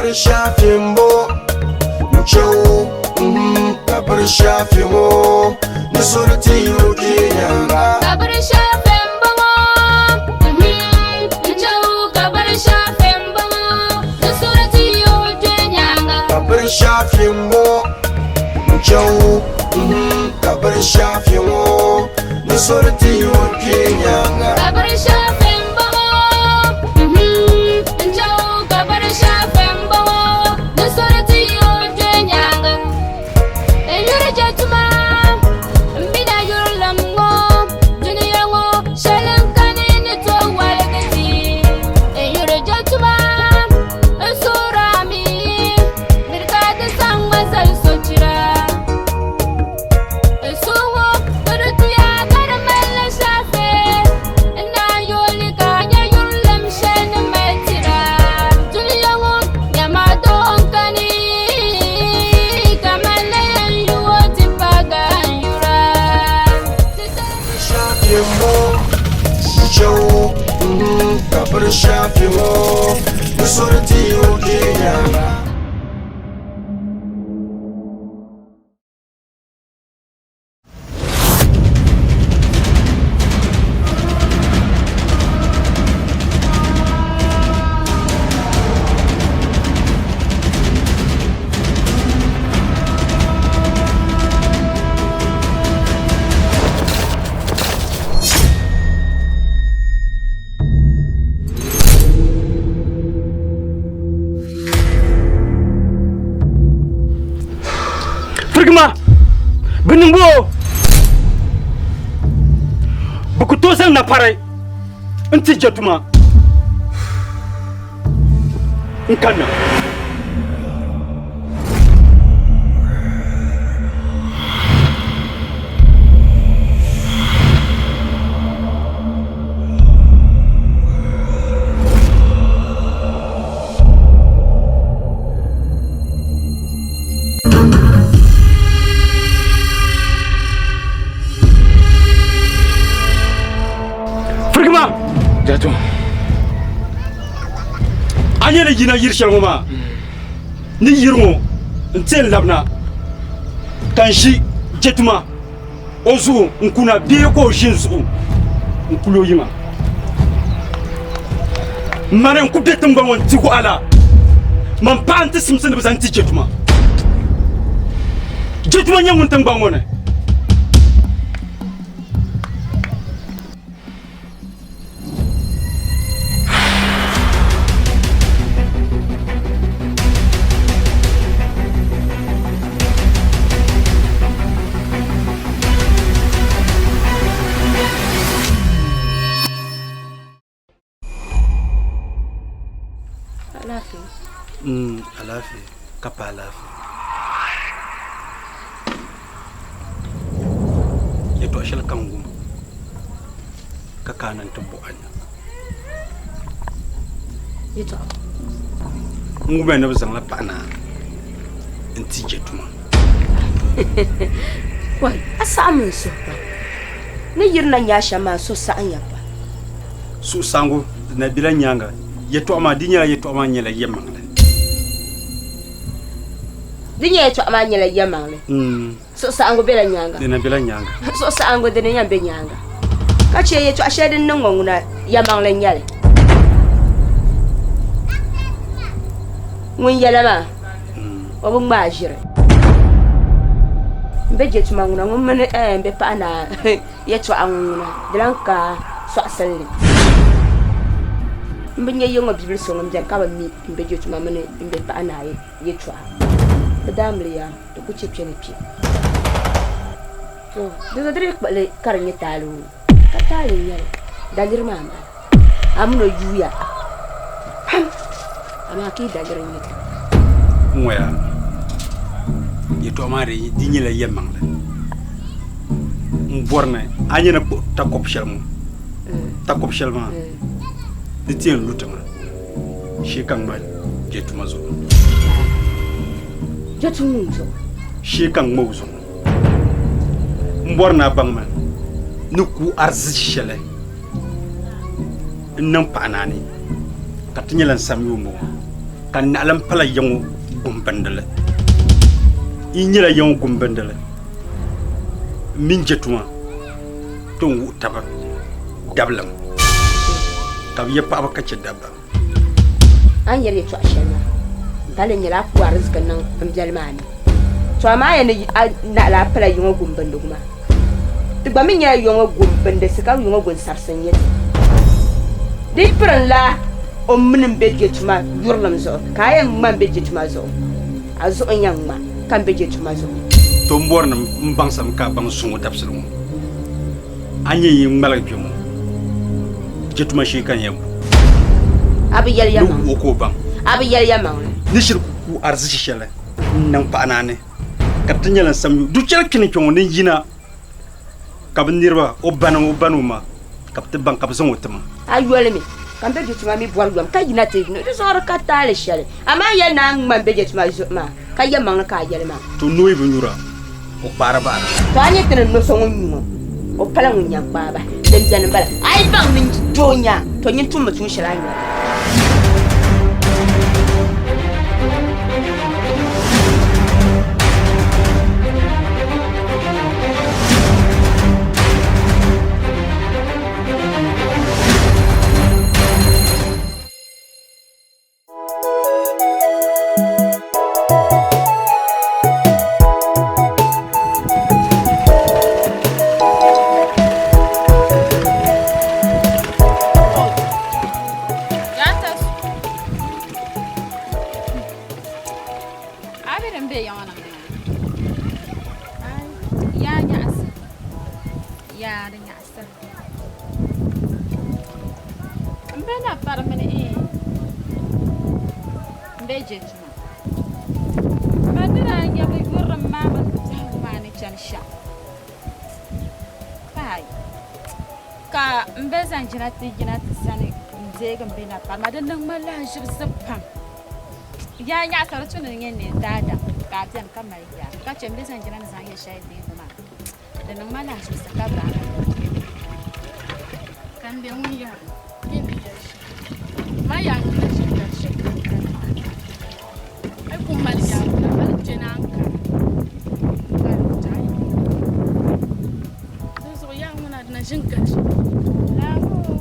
Kabiri shafi m-bɔŋɔ n-chɛ o, mhm, kabiri shafi ŋɔ ni sori ti yi o kpee nyaaŋa. Kabiri shafi m-bɔŋɔ, mhm, n-chɛ o, kabiri shafi m-bɔŋɔ ni sori ti yi o kpee nyaaŋa. Kabiri shafi m-bɔŋɔ n-chɛ o, mhm, kabiri shafi ŋɔ ni sori ti yi o kpee nyaaŋa. Kabiri shafi m-bɔŋɔ, mhm, n-chɛ o, kabiri shafi m-bɔŋɔ ni sori ti yi o kpee nyaaŋa. N yuri je tuma, m mi na yurilim ŋɔ, dunia ŋɔ shɛli n-kani ni tooi waligi ti. N yuri je tuma, n suhiri a mi, miri ka di zaŋ ma zali sochira. N suhu ŋɔ bi di tuya ka di malila shaafe, n naan yooi li ka a nya yurilim shɛli ni mali tira. Dunia ŋɔ nyama doo n-kani, ka man na yɛn yu o ti paagi a n yura. Ti Shafi ŋɔ n-chɛ o, mhm, kabiri shafi ŋɔ ni sori ti yi o kpee nyaaŋa. Firigima bɛ niŋbu o bɛ ku tooi zaŋ napari n-ti jɛtuma n kanna. Firigima! Jatu. A nyɛ ni yina yiri shɛli ŋɔ maa ni yiri ŋɔ n ti yɛn labina ka n ʒi jɛtuma o zuɣu n kuna bee ka o ʒi n zuɣu n kuli o yiŋa. Mani n ku be tiŋgbɔŋ ŋɔ n-ti gu a la, man paɣa nti simsi ni bɛ zaŋ ti jɛtuma. Jɛtuma nyɛ ŋun tiŋgbɔŋ ŋɔ ni. Alaafee. Alaafee ka pa alaafee. Yɛtɔɣ shɛli ka n wum ka kana nti bɔh a nya. Yɛtɔɣa? N wumya ni bɛ zaŋla paɣ naa n-ti je tuma. Kɔhi, a saɣim n suhu pam. Ni yirina nya a shɛm maa, n suhu saɣimya pam. Suhusaɣiŋgu na bela nyaaŋa. Yɛtɔɣa maa, di nyɛla yɛtɔɣa maa nyɛla yɛlimaŋli. Di nyɛla yɛtɔɣa maa nyɛla yɛlimaŋli. Suhusaɣiŋgu bela nyaaŋa. Di na bela nyaaŋa. Suhusaɣiŋgu dini yɛn be nyaaŋa. Ka chɛ yɛtɔɣa shɛli din niŋ ŋɔ ŋuna yɛlimaŋli n-nyɛ li. Ŋun yɛla maa, o bi ŋmaai ʒiri. M be je tuma ŋuna ŋun mini m be paɣa naa yɛtɔɣa ŋɔ ŋuna di lan ka sɔɣisinli. M bi nya ya ŋɔ bibili so ŋun beni ka bi mi m be je tuma mini m be paɣa naa yɛtɔɣa. Bɛ daa miliya di ku chɛ kpe ni kpe. To, di zuɣu di dii kpuɣi li ka di nyɛ taali oo, ka taali n-nyɛ li, daliri maa m-bala. A min o yuuya pam, amaa ka yi daliri n-nyɛ li. N ŋɔya yɛtɔɣa maa di nyɛla yɛlimaŋli. N bɔri ni a nyɛ ni kpuɣi takɔb shɛli ŋɔ, takɔb shɛli maa di ti yɛn lu tiŋa shee ka ŋma je tuma zuɣu. Je tuma ŋun zuɣu? Shee ka ŋma o zuɣu. M bɔri ni a baŋ ma ni ku arzichi shɛli n niŋ paɣa naani ka ti nyɛla n samyoo m-bɔŋɔ. Ka naɣilim pala ya ŋɔ gumbindili. Yi nyɛla ya ŋɔ gumbindili mini jɛtuma ti n wuhi taba dabilim ka bɛ ya paɣaba ka chɛ dabba. A ni yɛli yɛtɔɣ shɛli maa, dali nyɛla a ku ariziki niŋ m biɛli maa ni. Tɔ amaa a yɛn ni a naɣila a pala ya ŋɔ gumbindigu maa. Ti gba mi nyɛla ya ŋɔ gumbindisi ka ya ŋɔ gunsarisi n-nyɛ ti. Di yi pirinla o mini m be je tuma yurilim zuɣu, ka a yɛn ŋma m be je tuma zuɣu, a zuɣu n-yɛn ŋma ka m be je tuma zuɣu. To m bɔri ni m baŋsim ka a baŋ zuŋɔ dabisili ŋɔ, a ni yɛn yi ŋmaligi kpe ŋɔ, je tuma shee ka n yɛn bo. A bi yɛli Ni wuhi o ka o baŋ. A bi yɛli yɛlimaŋli. Ni shiri ku ku arizichi shɛli n-niŋ paɣ naa ni, ka di ti nyɛla n samyu. Du chɛli kpini kpe ŋɔ ni n yina ka bɛ niriba, o ba ni o ba ni o ma, ka bɛ ti baŋ ka bɛ zaŋ o ti ma. A yoli mi ka m be je tuma mi bɔri yom ka yina ti di zuɣu di ka taali shɛli, amaa yɛli ni a ŋma m be je tuma zuɣu maa ka yɛlimaŋli ka a yɛli maa. To noo yi bi nyura, o kpaari bahira. To a nya ti ni no so ŋun nyu ŋɔ, o pala ŋun yɛn kpaai bahi. Din beni m-bala, a yi baŋ ni doo nya, to nyin tummi tuun shɛli a ni nyuri. M be na pari mini m be je tuma. Ma ni daa nya bɛ yurilim maa mini bɛ biɛhigu maa ni chani shɛm. Paai ka m be zaŋ jina ti yina ti sani n-deegi m be na pari maa, di niŋ ma lahiʒibisi pam. Yaa nyaɣisa di tu ni di nyɛ n daadam ka a beni ka mali yaa ka che m be zaŋ jina ni zaŋ yɛl shɛli deegi maa. Di niŋ ma lahiʒibisi ka baai ma yɛli. Ka m be ŋun yɛri bɛ ni yɛli shɛm. Man yaa ŋun na ʒini dari shɛli kam ka di pahi. A yi ku mali yaa ŋuna hal kpe naan kara ka di chaɣ yi. Dinzuɣu yaa ŋuna di na ʒini gaji. Naawuni ku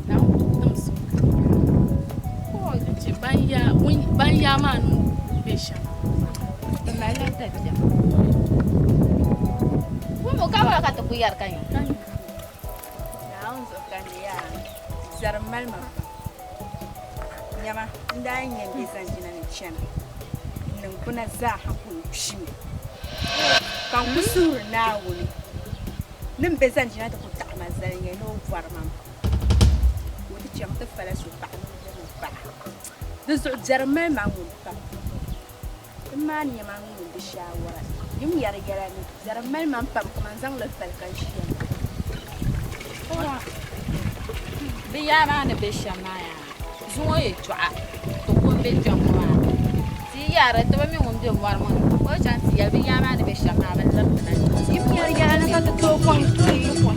tim so ka di yaa. Di chɛ ban yaa maa ni be shɛm. Bɛ malila dabiɛm. Pumpɔŋɔ ka wala ka ti ku yɛri ka nya? Naawuni zuɣu ka n di yaa zɛrim mali ma pam. Nyama, n daa yi nya m be zanjina ni chana, n niŋgbuna zaaha kul kpimi, ka n kul suhiri Naawuni ni m be zanjina ti ku taɣi ma zali nya ni o bɔri ma ka o ti chaŋ ti fala so paɣa ni o lɛbi o paɣa. Di zuɣu biɛrim mali ma ŋun pam. Ti maani ya maa ŋun di shaawara. Yim yɛri yɛla ni biɛrim mali ma pam kaman zaŋ li fali ka ʒiya maa. Bɛ yaa maa ni be shɛm maa yaa, zuŋɔ yɛtɔɣa ti ku m-be kpɛŋŋɔ maa. Ti yi yaari ti bi mi ŋun be mɔri ŋɔ ni, o yi chaŋ ti yɛli bɛ yaa maa ni be shɛm maa bɛ liriti na. Yim yɛri yɛla ni ka ti tooi kɔŋ ti kɔŋ.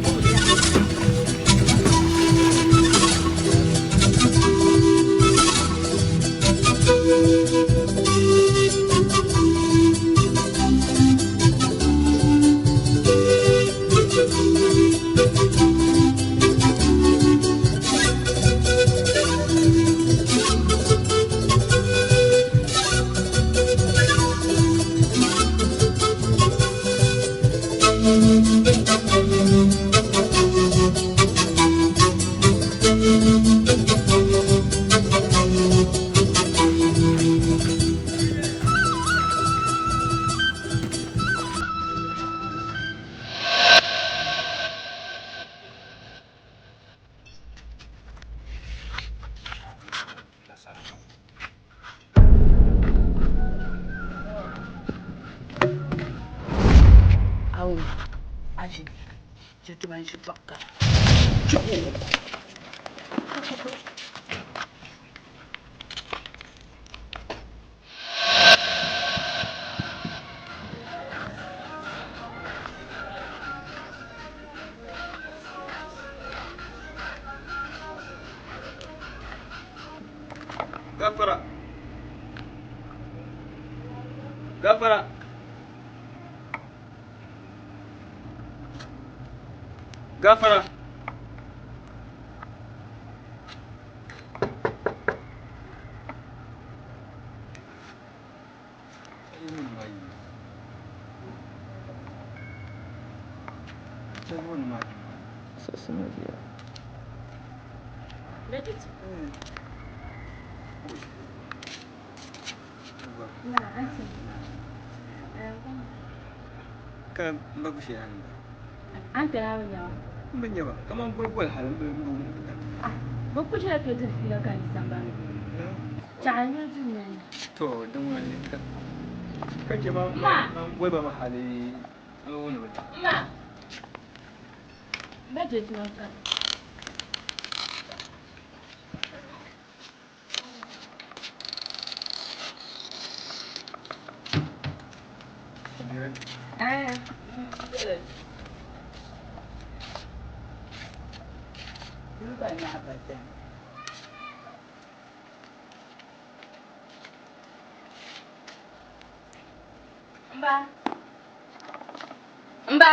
Gafara. Gafara. Gafara. Ka n ba gushɛ hali An kpɛla bi nyaba. N bi nyaba kaman boli boli hali n bi wum Ah, bi ku chɛla kpɛ diri fiila ka yi sambani. Chaɣa n yuli duu ŋɔ ni. To din ŋɔ ni ka ka chɛ ma ma boli ba ma hali n bi wum ni bi Ma. Bɛ je tuma ka. Mba. Mba.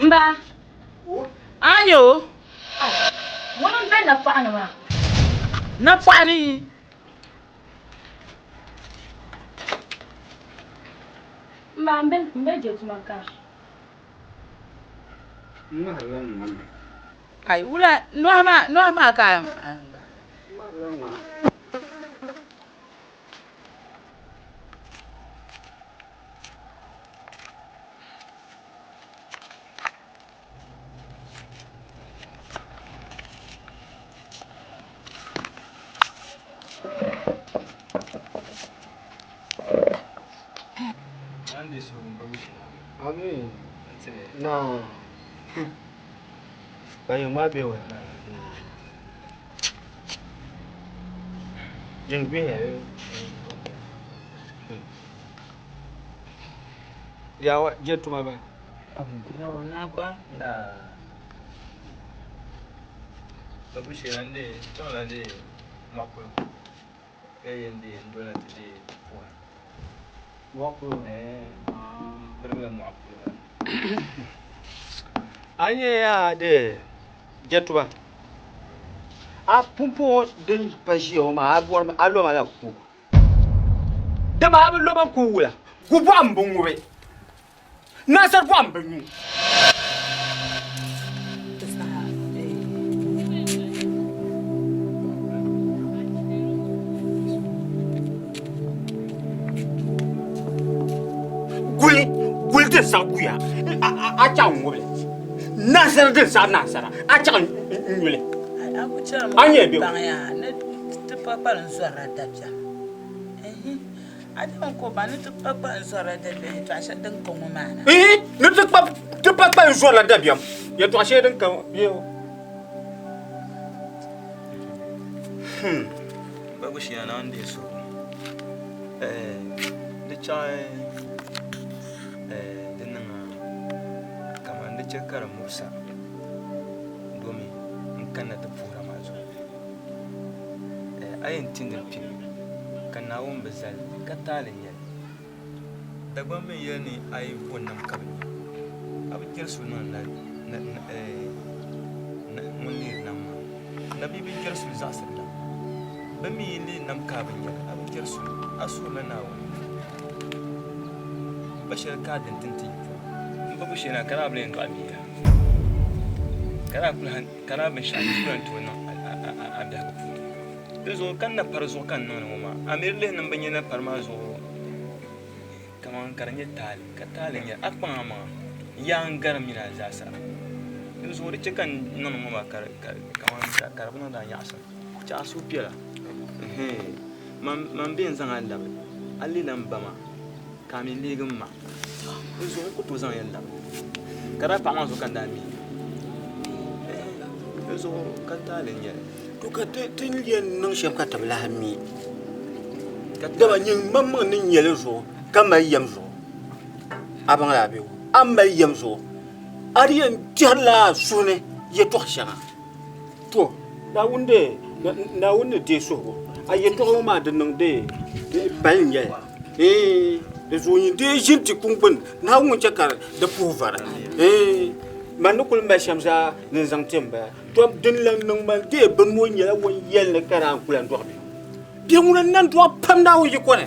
Mba. Anyo. Ŋuni m-be napɔɣu ni maa? Napɔɣu ni? Mba, m be je tuma ka. Ai, wula nɔhi maa, nɔhi maa ka a. Amin. Na. Bayo ma be wa. Jin be ya. Yawa je tuma ba. Babu shɛli n deei chaŋla deei mɔɣukulu ka yɛn deei n dolina ti deei pɔhim. Mɔɣukulu? Ɛɛn birigila mɔɣukulu la. A nyɛ yaa deei jɛtuba a pumpɔŋɔ din pa ʒiya ŋɔ maa a bɔrimi a loma la kuugi dama a bi loma kuugi wula gubɔɣu m-bi ŋubi Nasara bɔhim bi nyu. Guli, guli din saɣi guya, a chaŋ ŋubili. Nasara din saɣi nasara, a chaŋ nyuli. A nyɛ bɛ. Ni ti pa kpalim zɔrila dabiɛm. A dama ka o ba ni ti kpa kpa n-zɔrila dabiɛm yɛtɔɣ shɛli din ka ŋɔ maa na. Ihi, ni ti kpa ti pa kpa n-zɔrila dabiɛm yɛtɔɣ shɛli din ka ŋɔ. Babu shee na n-deei suhigu. Di chaɣi di niŋ a kaman di chɛ ka di muɣis a domi n kanna ti puhiri a maa zuɣu. A yɛn ti nir pini ka Naawuni bi zali ka taali n-nyɛ li. Dagbaŋ mi yɛli ni a yi bo nam ka bi nya, a bi jɛri so niŋ ŋun leeri nam maa. Nabia bi jɛri so zaɣisiri nam. Bɛ mi yi leei nam ka a bi nya li, a bi jɛri so, a suhirila Naawuni. Ba shɛli ka a din ti n-ti yi pɔhim. M ba Bushɛna ka daa bi lee dɔɣi bia. Ka daa kuli Ka daa binshɛɣu yi ku lan tooi niŋ a biɛhigu puuni. Di zuɣu ka n napari zuɣu ka n niŋdi ŋɔ maa. A mi di lihi ni m bi nya napari maa zuɣu kaman ka di nyɛ taali, ka taali n-nyɛ li. A kpaŋ amaŋa yaa n-gari m mini a zaasa. Di zuɣu di chɛ ka n niŋdi ŋɔ maa kaman ka di bi niŋdi a nyaɣisim. Chɛ a suhu piɛla. Ɛhɛɛn, man bee n-zaŋ a labi, a leela m ba maa, ka a mi leegi m ma. Di zuɣu n ku tooi zaŋ ya labi. Ka daa paɣa maa zuɣu ka n daa mi. Di zuɣu ka taali n-nyɛ li. To ka ti ni yɛn niŋ shɛm ka ti bi lahi mi. Dama nyin maŋmaŋ ni nyɛ li zuɣu ka mali yɛm zuɣu, a baŋla a bɛ a ni mali yɛm zuɣu, a di yɛn tɛhirila a suhu ni yɛtɔɣ shɛŋa. To, Naawuni dee Naawuni ni deei suhigu a yɛltɔɣa ŋɔ maa di niŋ dee pali n-nyɛ li di zuɣu nyin deei ʒini ti kuŋ gbuni Naawuni ŋun chɛ ka di puhi vari man ni kuli mali shɛm zaa ni n zaŋ ti m-bala to din lan niŋ man deei bini ŋɔ nyɛla ŋun yɛli ni ka naan ku lan dɔɣi bia bia ŋuna n-na dɔɣi pam Naawuni yiko ni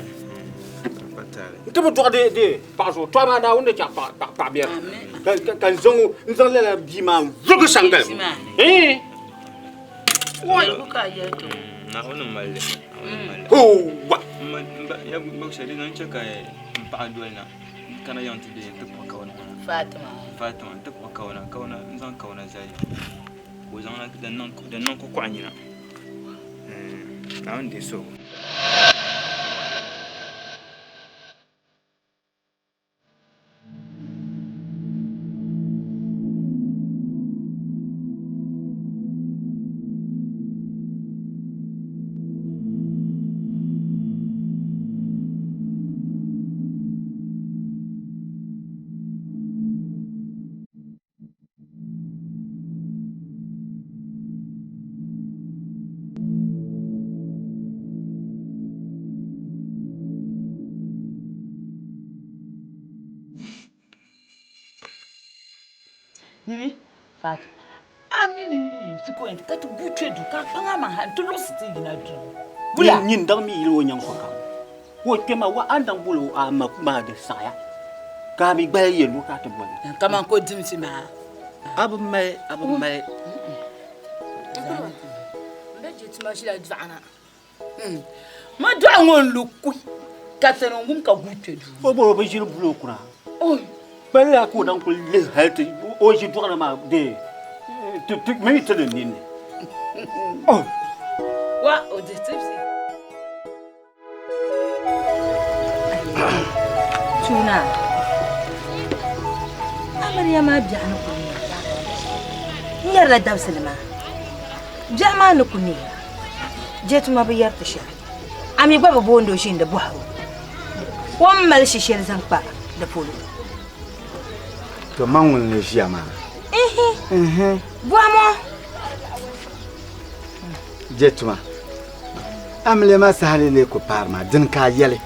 n-ti bi dɔɣi dee paɣa zuɣu to amaa Naawuni ni chɛ paɣa biɛri ka n zaŋ o n zaŋ lala bia maa n-vugi sangali Naawuni mali li Hoowa! Ya Bɔkshɛ di niŋ chɛ ka m paɣa doli na kana yiŋ ti bɛ nti kpuɣi kawana ŋɔ na. Fatima. Fatima nti kpuɣi kawana kawana n zaŋ kawana zali ka o zaŋ na din niŋ kukɔɣu nyina. Naawuni deei suhigu. Nini Fati a mi ni ti ko yɛn ka ti gu kpɛ duu ka kpaŋ a maŋ hali ti luɣisi ti yina duu. Wula? Nyin daŋ mi yili o nyaŋ sokam. Ka o kpɛma wa a ni daŋ boli o a ma maa di saɣiya ka a mi gbali yɛl o ka a ti boli ma. Kaman ko dimsi maa. A bi mali, a bi mali. M be je tuma ʒila dɔɣu na. Ma dɔɣu ŋɔ n-lu kui ka sani n-wum ka guui kpe duu. O bɔri o bi ʒiri bulo kuna. Kpalila ka o daŋ kuli lihi hali ti o ʒi dɔɣu na maa dee ti mi ti ni ninni. Wa o dihi tibisi. Tuuna amiliya maa biɛɣu ni kuli neei n nyarila dabisili maa biɛɣu maa ni ku neei je tuma bi yɛri ti shɛli a mi gba bi booni o ʒini di bɔhigu o ni mali shi shɛli zaŋ kpa di polo To ma ŋun ni ʒiya maa bɔhimo je tuma Amiliya maa saha ni lee ku paari maa, dini ka a yɛli?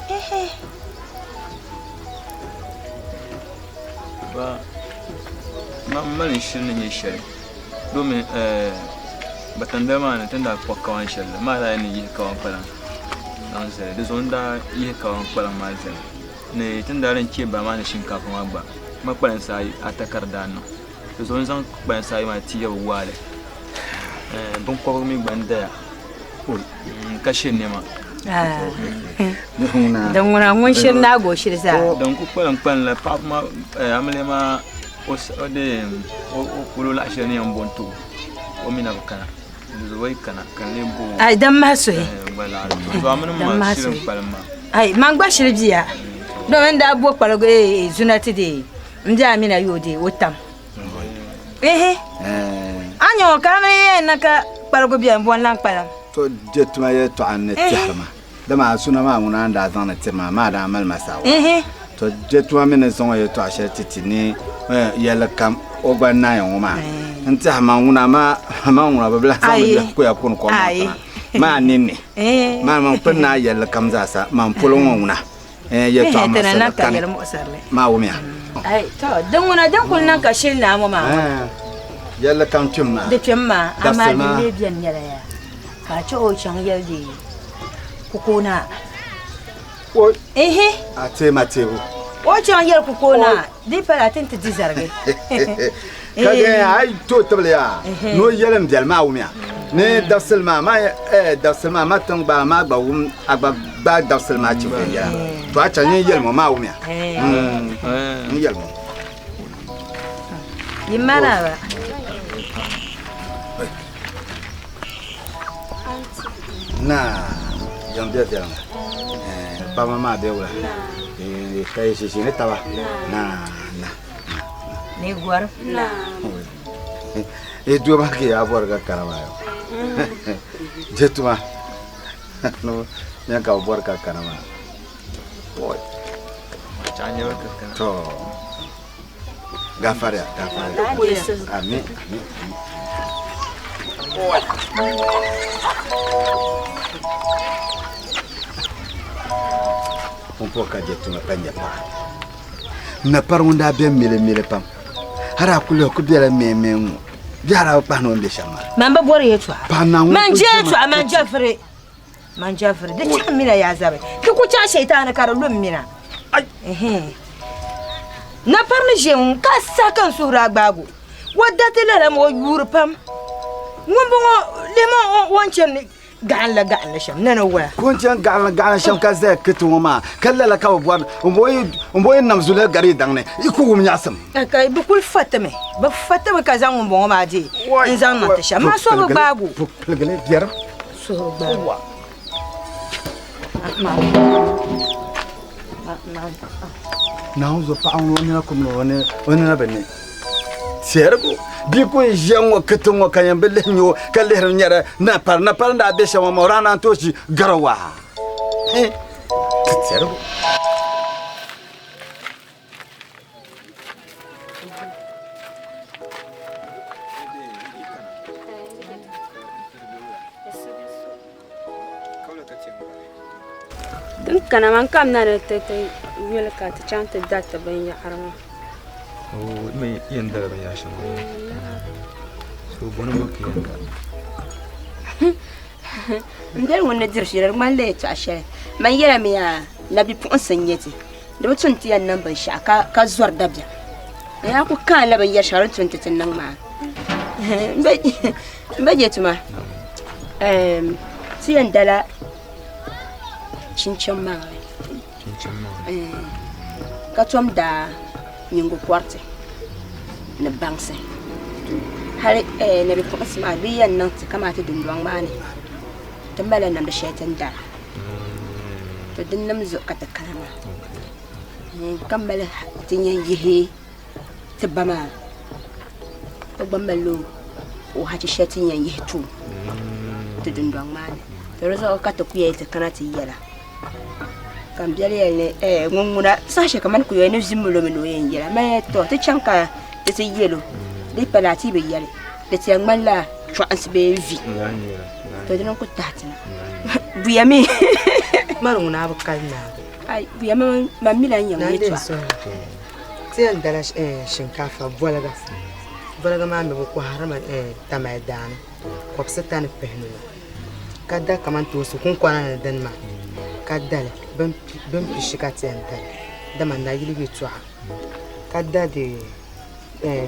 Ba, man mali n shiri ni nyɛ shɛli domi batandali maa ni ti ni daa kpuɣi kawan shɛli la, maa daa ni yihi kawan kpalaŋ zaŋ zali. Di zuɣu n daa yihi kawan kpalaŋ maa zali ni ti ni daa din chɛ baa maa ni shinkaafa maa gba, ma kpalinsi ata ka di daa niŋ. Di zuɣu n zaŋ kpalinsi ayi maa ti ya bi waali. Binkɔbigu mi gba n-daya ka she nɛma. Din ŋuna ŋun shiri naagi o shiri zaa. Din ku kpalim kpalim la paɣaba maa amiliya maa o polo laɣ shɛli ni yɛn bo n-ti o o mi na bi kana. Di zuɣu o yi kana ka n lee bo o. Ai din mahi suhi. Gba laɣiri. Di zuɣu a mini ma shiri n-kpalim maa. Ai man gba shiri bia domin daa bo kpaligu zuna ti deei n bia mi na yi o deei o tam. Ehe. A nya o ka a mini yɛn na ka kpaligu beni bɔ n-lan kpalim. To je tuma yɛltɔɣa n-ni tɛhiri ma, dama a suna maa ŋuna a ni daa zaŋ ni tiri ma, maa daa mali ma saawara. To je tuma mi ni zaŋ o yɛltɔɣa shɛli ti ti ni yɛlli kam o gba naai ŋɔ maa, n tɛhi ma ŋuna maa man ŋuna bi bi lahi zaŋ mi biɛhi kuya kuni kom maa tiŋa maa ninni. Maa man pun naai yɛlli kam zaasa man polo ŋɔ ŋuna. Yɛltɔɣa muɣisirili kani maa wumiya. To din ŋuna din kuli niŋ ka shili naa ŋɔ maa ŋuna. Yɛlli kam kpim maa. Di kpim maa amaa din lee beni nyɛla yaa ka a chɛ o chaŋ yɛli di kukuo naa. Ihi. A teei ma teebu. O chaŋ yɛli kukuo naa di pala ti ni ti di zarigi. Ka gaya a yi tooi tibili yaa ni o yɛli n biɛli maa wumiya ni dabisili maa ma dabisili maa ma tiŋgbaa maa gba wum a gba gbaai dabisili maa chibi viɛnyɛla to a chaŋ nyin yɛli ŋɔ maa wumiya n yɛli ŋɔ. Yi mana ba. Naa yan bɛ viɛliŋ kpama maa bɛ wula ka yi ʒi ni taba naa na. Ni gɔrim. E doo maa ka yaa bɔri ka kana maa yo. Je tuma. No yan ka bɔri ka kana maa. Oi. To. Gafariya, gafariya. Amin, amin. Pumpɔŋ ka je tuma pa nyɛ paɣa. Napari ŋun daa beni mili mili pam. Hali a kuli ku bela mɛɛ mɛɛ ŋɔ. Bɛ hali a bi kpahi ni o ni be shɛm maa. Man bi bɔri yɛltɔɣa. Paɣa Naawuni Man kuli je chɛ ma yɛltɔɣa, man je vuri. Man je vuri. Di chaŋ mina yaa zabi. Ti ku chaŋ shaitaani ka di lu m mina. Napari ni ʒe ŋun ka saha ka n suhuri a gbaagu. O da ti lala ma o yuuri pam. Ŋumbɔŋɔ lihimi o ni chani gaɣinli gaɣinli shɛm nana wala. Ka o ni chani gaɣinli gaɣinli shɛm ka zaya kiti ŋɔ maa ka lala ka bɛ bɔri m bo yi nam zuliya gari yi daŋ ni yi ku wum nyaɣisim. Ka bɛ kuli fatimi, bɛ fatimi ka zaŋ ŋumbɔŋɔ maa deei n-zaŋ niŋ ti shɛm. Maa suhu bi gbaag o. Pupiligili biɛrim. Suhu bi gbaag o. Naawuni zuɣu paɣa ŋɔ o nina kum ni o nina bi ne. Tɛrigu bia ku n ʒiya ŋɔ kiti ŋɔ ka yɛn bi lihi nyɛ o ka lihiri nyɛri napari napari n daa bɛ shɛm ŋɔ maa o daa naan tooi ʒi garawaa tɛrigu. Din kana maa n kamina ni ti ti yuli ka ti chaŋ ti da ti binyahari maa. Mi yɛn dala binyɛra shɛm so bɔni bɔ ka yɛn da. N beli ŋun ni diri shɛli di ŋmanila yɛltɔɣa shɛli man yɛla mi yaa na bipuɣinsi n-nyɛ ti di bi tu ni ti yɛn niŋ binshɛɣu ka zɔri dabiɛm n yaa ku kaanila binyɛr shɛŋa din tu ni ti ti niŋ maa m ba je tuma ti yɛn dala chinchin maŋli ka tom daa nyingokɔriti ni bansi hali ni bipuɣinsi maa bɛ yɛn niŋ ti kamani ti dundɔŋ maa ni ti malila namdi shɛli ti ni dara to din nim zuɣu ka ti kana maa ka mali ti yɛn yihi ti ba maa o gba mali o hachi shɛli ti ni yɛn yihi ti o ti dundɔŋ maa ni to di zuɣu ka ti ku yɛli ti kana ti yɛla ka n biɛli yɛli ni ŋun ŋuna saha shɛli kamani ku yɛli ni ʒi molo mi ni o yɛn yɛla mali to ti chaŋ ka ti ti yɛlo di yi pa laa ti yi bi yɛli di ti yɛn ŋmanila chɔɣinsi bee vi to dini n-ku tahi ti na buya mi Mali ŋuna a bi kali naagi. Ai buya man mi lahi nyɛ ŋun yɛltɔɣa. Ti yɛn dala shinkaafa boliga. Boliga maa mi bɛ kɔhirimi Tamale daani kɔbisita ni pihinu la ka da kamantoosi kunkɔna ni dini maa ka dali bini pishi ka ti yɛn dali dama nayili yɛltɔɣa ka da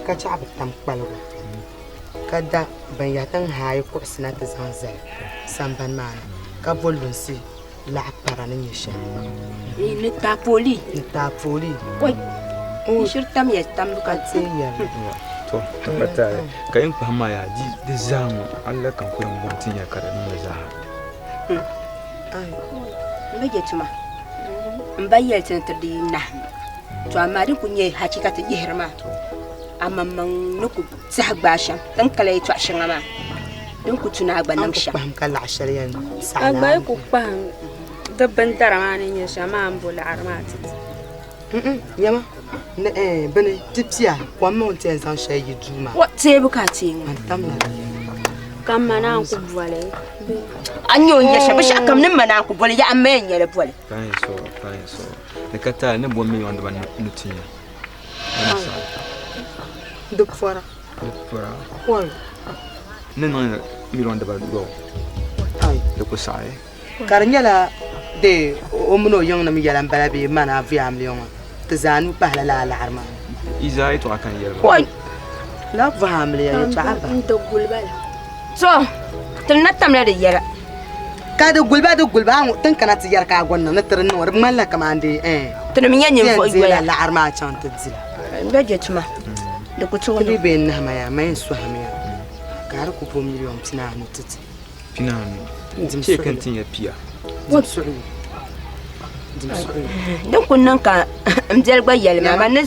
ka chaɣ bi tam kpaligu ka da binyɛra ti ni haai kuɣusi na ti zaŋ zali sambani maa ni ka bo lunsi laɣa para ni nyɛ shɛli. Ni taapooli. Ni taapooli. Oi, n shiri tamya tambu ka ti yɛli. To, tabbata ka yin kpahim maa yaa di di zaa ŋɔ Allah ka n ku yɛn bɔri ti nya ka di niŋ li zaa. N bi je tuma n ba yɛli ti ni ti di nahim to amaa din ku nyɛ hachi ka ti yihiri maa amaŋmaŋ ni ku tɛha gbaai shɛm ti ni kala yɛltɔɣa shɛŋa maa din ku tu ni a gba niŋ shɛm. Kpahim ka laɣa shɛli yɛn saɣi A gba yi ku kpahim di bindara maa ni nyɛ shɛm maa m-bo laɣiri maa ti ti. Nyama, ni bini pipia kom mi o ni ti yɛn zaŋ shɛli yi duu maa. Wa teebu ka a teei ŋɔ. Man tamla di yɛla. Ka m ma naan ku boli. A ni nyɛ o ni yɛli shɛm binshɛɣu kam ni m ma naan ku boli yaɣa m ma yɛn nyɛli boli. Paɣa sɔɔ, paɣa sɔɔ. Di ka taali ni bo million dibanu ni ti nya. Di pɔra. Di pɔra. Pɔri. Ni niŋ million dibanu di ku saɣi. Ka di nyɛla de o mini o yiŋnim yɛla m-bala bee man a vuya amiliya ŋɔ ti zaa nuu pahila lala laɣiri maa ni. Yi zaa yɛtɔɣa ka n yɛli ba. Oi! Lala vuhi amiliya yɛtɔɣa ba. N-ti guli ba la. To, ti na tamla di yɛla. Ka di guli ba di guli ba a tin kana ti yɛri ka a gɔn niŋ ni ti di niŋ di ŋmanila kaman di Tinim nyɛ ninvuɣ ti yɛn yoya. deela laɣiri maa chaŋ ti dila. N gba je tuma di ku tooi Ti niŋ. bee n nahima yaa ma yɛn sɔhimi ya ka a di ku bo miliɔn pinaanu ti ti. Pinaanu. Chɛ ka n tin ya pia. Dim suɣili. Dim suɣili. Din ku niŋ ka n biɛli gba yɛli ma, man ni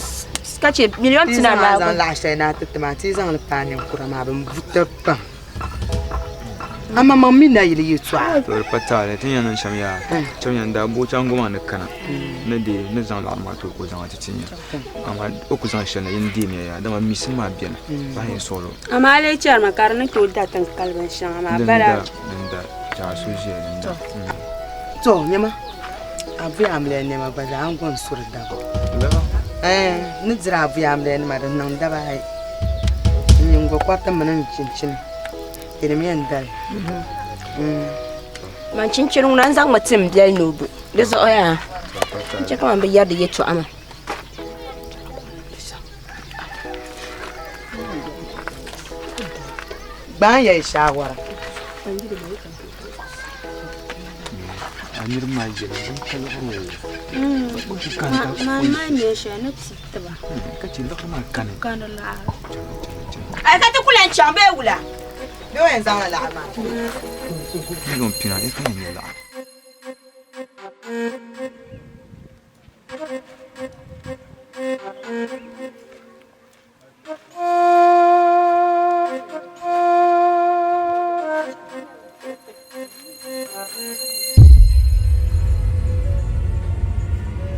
ka chɛ miliɔn Ti pinaanu zaŋ maa a zaŋ laɣ shɛli na ti ti ma, ti zaŋ li paai ninkura maa bɛ ni buta pam. Amaŋmaŋ mi nayili yɛtɔɣa. To di pa taali, ti ni yɛn niŋ shɛm yaa, chamiya n-daa bo chaŋ ŋɔ maa ni kana ni deei ni zaŋ laɣiri maa ti o ka o zaŋ ti ti nya. Amaa o ku zaŋ shɛli na yin deemiya yaa, dama miisim maa beni, paɣa yɛn sɔɣil o. Amaa a lee chɛrimi ka di ni tooi da ti ni kali binshɛŋa maa Din bala. da, din da, chɛ a so ʒiya din da. To, nyama, a buya amiliya nɛma gba zaa n gɔn suri daba. Ɛɛn, n ni diri a buya amiliya nima di niŋ daba ayi. N nyingokɔriti mini n chinchini. Yɛlim yɛn dali. Man chinchini ŋuna n zaŋmi ti n biɛli ni o bo di zuɣu yaa n chɛ kaman bi yɛri di yɛtɔɣa maa. Gbaan ya yi shaawara. A niriba maa jɛra bin ka liɣiri o. Man maa nyɛ shɛli ni ti tiba. Ka chɛ liɣiri maa kani. Kani laɣiri. Ai ka ti ku lan chaŋ bee wula? Bee o yɛn zaŋla laɣiri maa? Miliɔn pina di ka yɛn nyɛ laɣiri.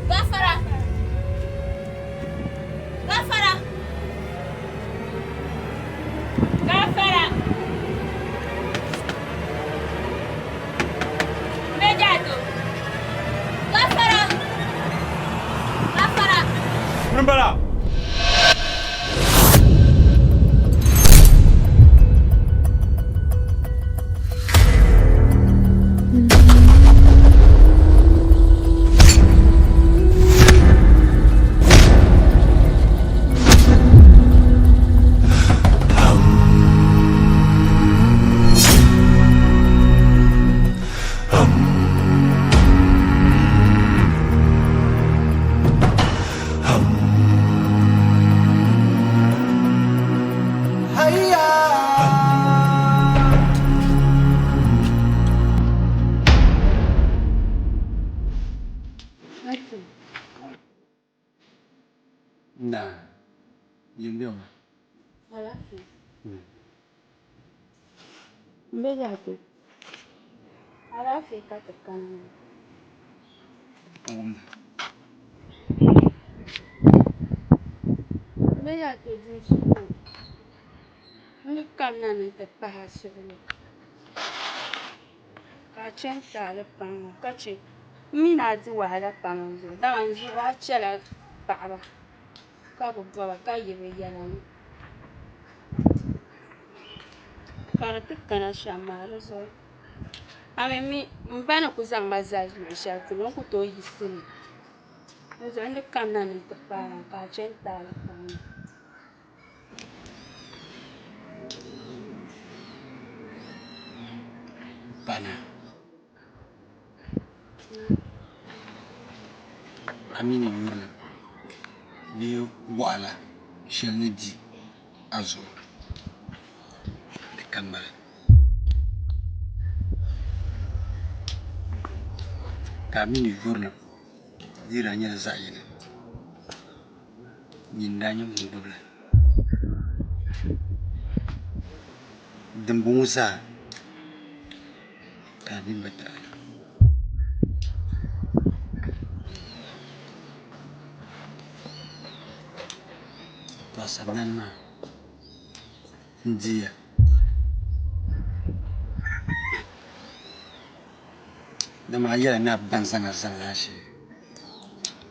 Gafara! Gafara! Gafara! Mejato! Gafara! Gafara! Ŋuni m-bala? Naa, yin be ŋɔ. Alaafee. M be laafee. Alaafee ka ti kana ŋɔ. N wumda. M be laafee dini suhu. N ni kamina ni n ti pahi a suhuri ka a chani taali pam ŋɔ ka che m mi ni a di wahala pam n zuɣu dama n zuɣu a chɛla paɣiba ka bi bɔba ka yi bɛ yɛla ni ka di ti kana shɛm maa di zuɣu a mi mi m ba ni ku zaŋ ma zali luɣ shɛli polo n ku tooi yiɣisi li di zuɣu n ni kamina ni n ti paai a ka a chani taali pam. Bana a mi ni yurilim bee wahala shɛli ni di a zuɣu di ka ŋmali ka a mi ni yurilim di daa nyɛla zaɣ yini Nyini n-daa nyɛ ŋun gbubi li. Dimbɔŋɔ zaa ka a nini bi tiɣi. Tɔ sandani maa n-diya. Dama a yɛla ni a ba n-zaŋ a zali zaashee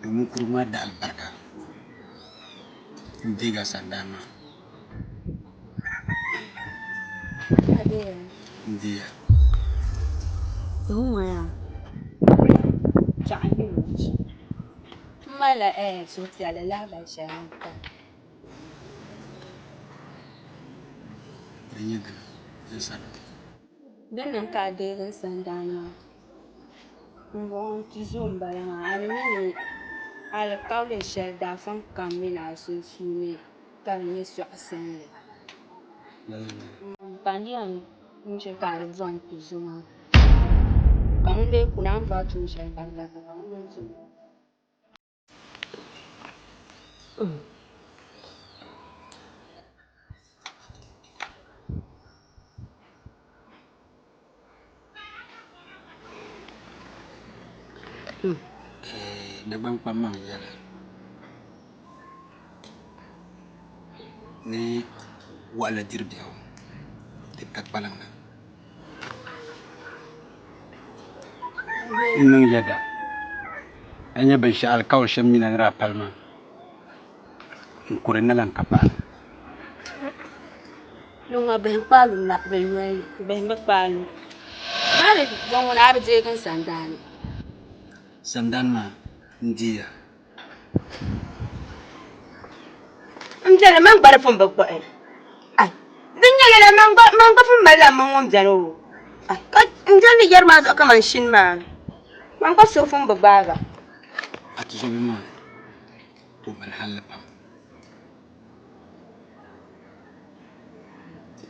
domin ninkurigu maa da alibarika n-deegi a sandaani maa. N-deei a. M malila suhupiɛlli lahibali shɛli ni n-kani. Di nyɛ dini n sani. Din niŋ ka a deegi n sandaani maa m-bɔŋɔ n-tuzo m-bala maa a mi ni alikauli shɛli daafaŋ kam mini a sunsuuni ka di nyɛ sɔɣisinli. Ka n yɛn che ka a zaŋ tuzo maa ka ŋun lee kuni a ni bɔri tuun shɛli ka di la ŋun lee tum. Dagbaŋ kpaŋmaŋ yɛla ni wahala diri biɛhigu di ka kpaliŋ na. N niŋ yɛda a ni nya binshɛɣu alikauli shɛm nina ni daa pali maa n kuri n na lan ka paɣa. Luŋa bihi n-kpaai lu bɛ noli ni. Bihi bi kpaai lu. Mali bɔŋɔ ŋuna a bi deegi n sandaani. Sandaani maa n deeya. N beni man gba di pun bi kpuɣi. Ai! Din nyɛ yɛla man gba man gba pun malila m ma ŋun beni o. Ai! Ka n doli ni yɛri maa zuɣu kaman shini maa. Man gba suhu pun bi gbaagi. A tizɔbihi maa ka o mali halli pam.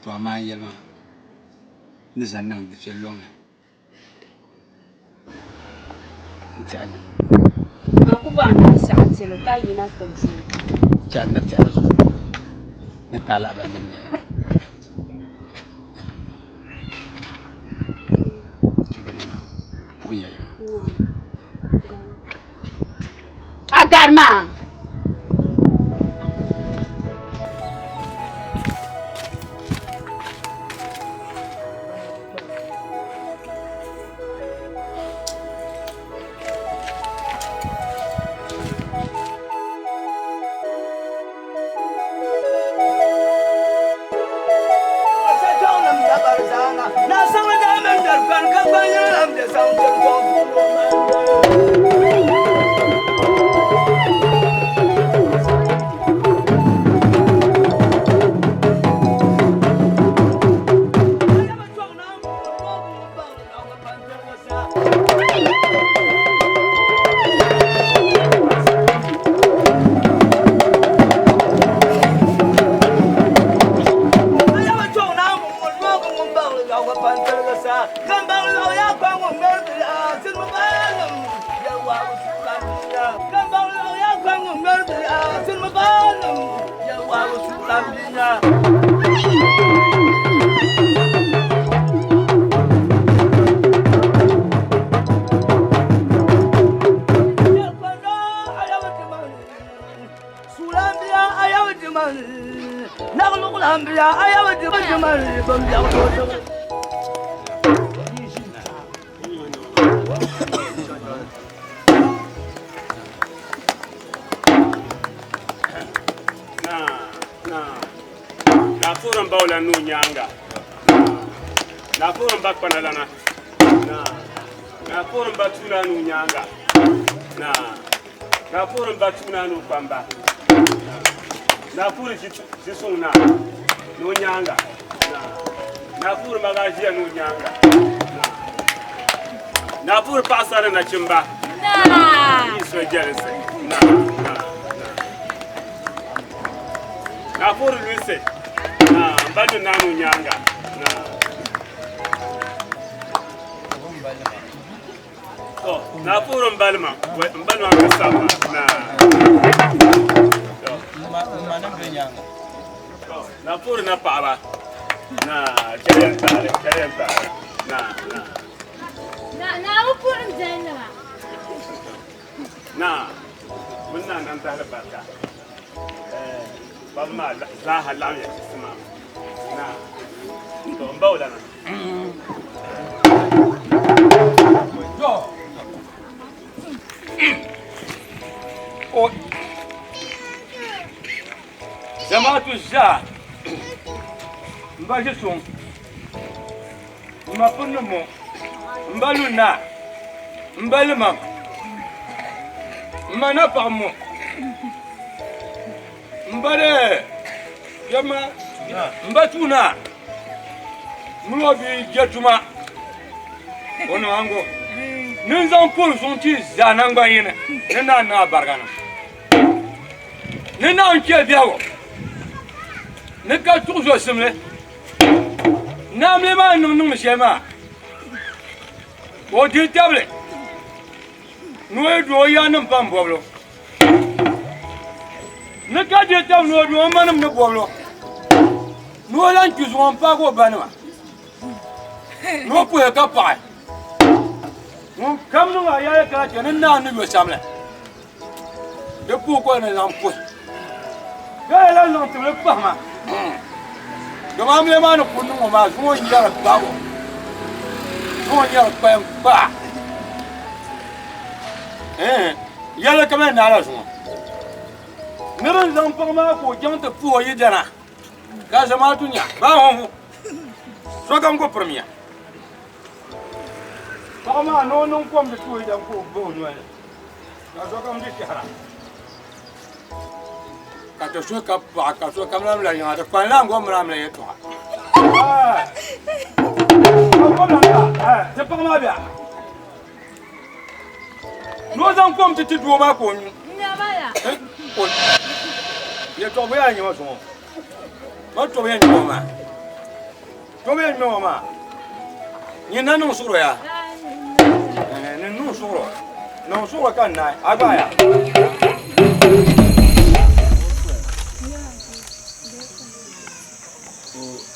To amaa n yɛli maa ni zaŋ niŋ dufɛli lɔŋni. A gari maa. Nachimba yi so jɛlinsi naa puhiri lunsi n ba lu naa ŋun nyaanga to naa puhiri n balima n balima mi sabima naa puhiri na paɣaba naa chɛliya n taali chɛliya n taali naa naa Naa, bɛ ni naa nantahili barika. Bab maa zaaha laɣim ya chisimam. Naa, to m ba o lana. Zamaatu zaa m ba ʒi suŋ m ma piri ni mo m ba lu naa m ba limam m ma napaɣa mo m ba de kpɛma m ba tuu naa mini o bia je tuma o niŋ ango ni n zaŋ puri suŋ ti zaa naŋgban yini ni naa niŋ a bariga na. Ni Naawuni chɛ biɛhigu ni ka tuɣi zo simli. Naamli maa ni niŋ niŋmi shɛli maa, ka o dihi tabili ni o yi du o yaannim pam bɔbili o. Ni ka dihi tabili ni o du o manim ni bɔbili o, ni o lan kpi zuŋɔ m-paagi o banima, ni o puhi ka paɣi. Ŋun kam niŋ a yɛli ka chɛ ni Naawuni ni yo samli. Di puhi ka o ni zaŋ puhi. Ka yi lan zaŋ tibili pahi ma. Dama amiliya maa ni kul niŋ o maa, zuŋɔ n-nyɛri babu, zuŋɔ n-nyɛri kpalim kpaa. Ɛɛn, yɛlli kam yɛn naai la zuŋɔ. Nir n-zaŋ paɣ maa ka o chaŋ ti puh o yidana, ka zamaatu nya, baa hɔhu, sokam ku pirimiya. Paɣ maa ni o niŋ kom ti ti o yidana ka o bah o noli ni, ka sokam di shɛhira. Ka ti suhi ka paɣa ka so kam lahi yiŋa di kpaŋ lahi gom mini amiliya yɛltɔɣa. Ti paɣa maa bɛ ni o zaŋ kom ti ti doo maa ka o nyu. Yɛltɔɣa bɔ yaa nyɛma zuŋɔ ma tɔbu yɛn nyɛma maa tɔbu yɛn nyɛma maa nyin na niŋ suɣuro yaa ni niŋ suɣuro niŋ suɣuro ka n naai a gba yaa.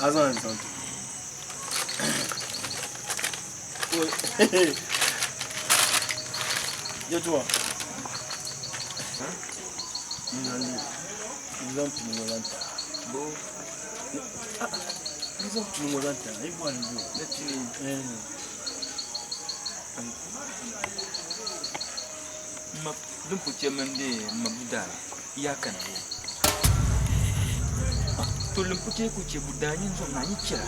A zaŋ zaŋ Jɛtuwa n zaŋ pini ŋɔ zaŋ ti a. N zaŋ pini ŋɔ zaŋ ti a, yi bɔri ni bo? Ni pini? Ma din pu chɛ mini di ma budaa yaa kana bo. To din pu chɛ ku chɛ budaa nyin zom naa yi chɛla.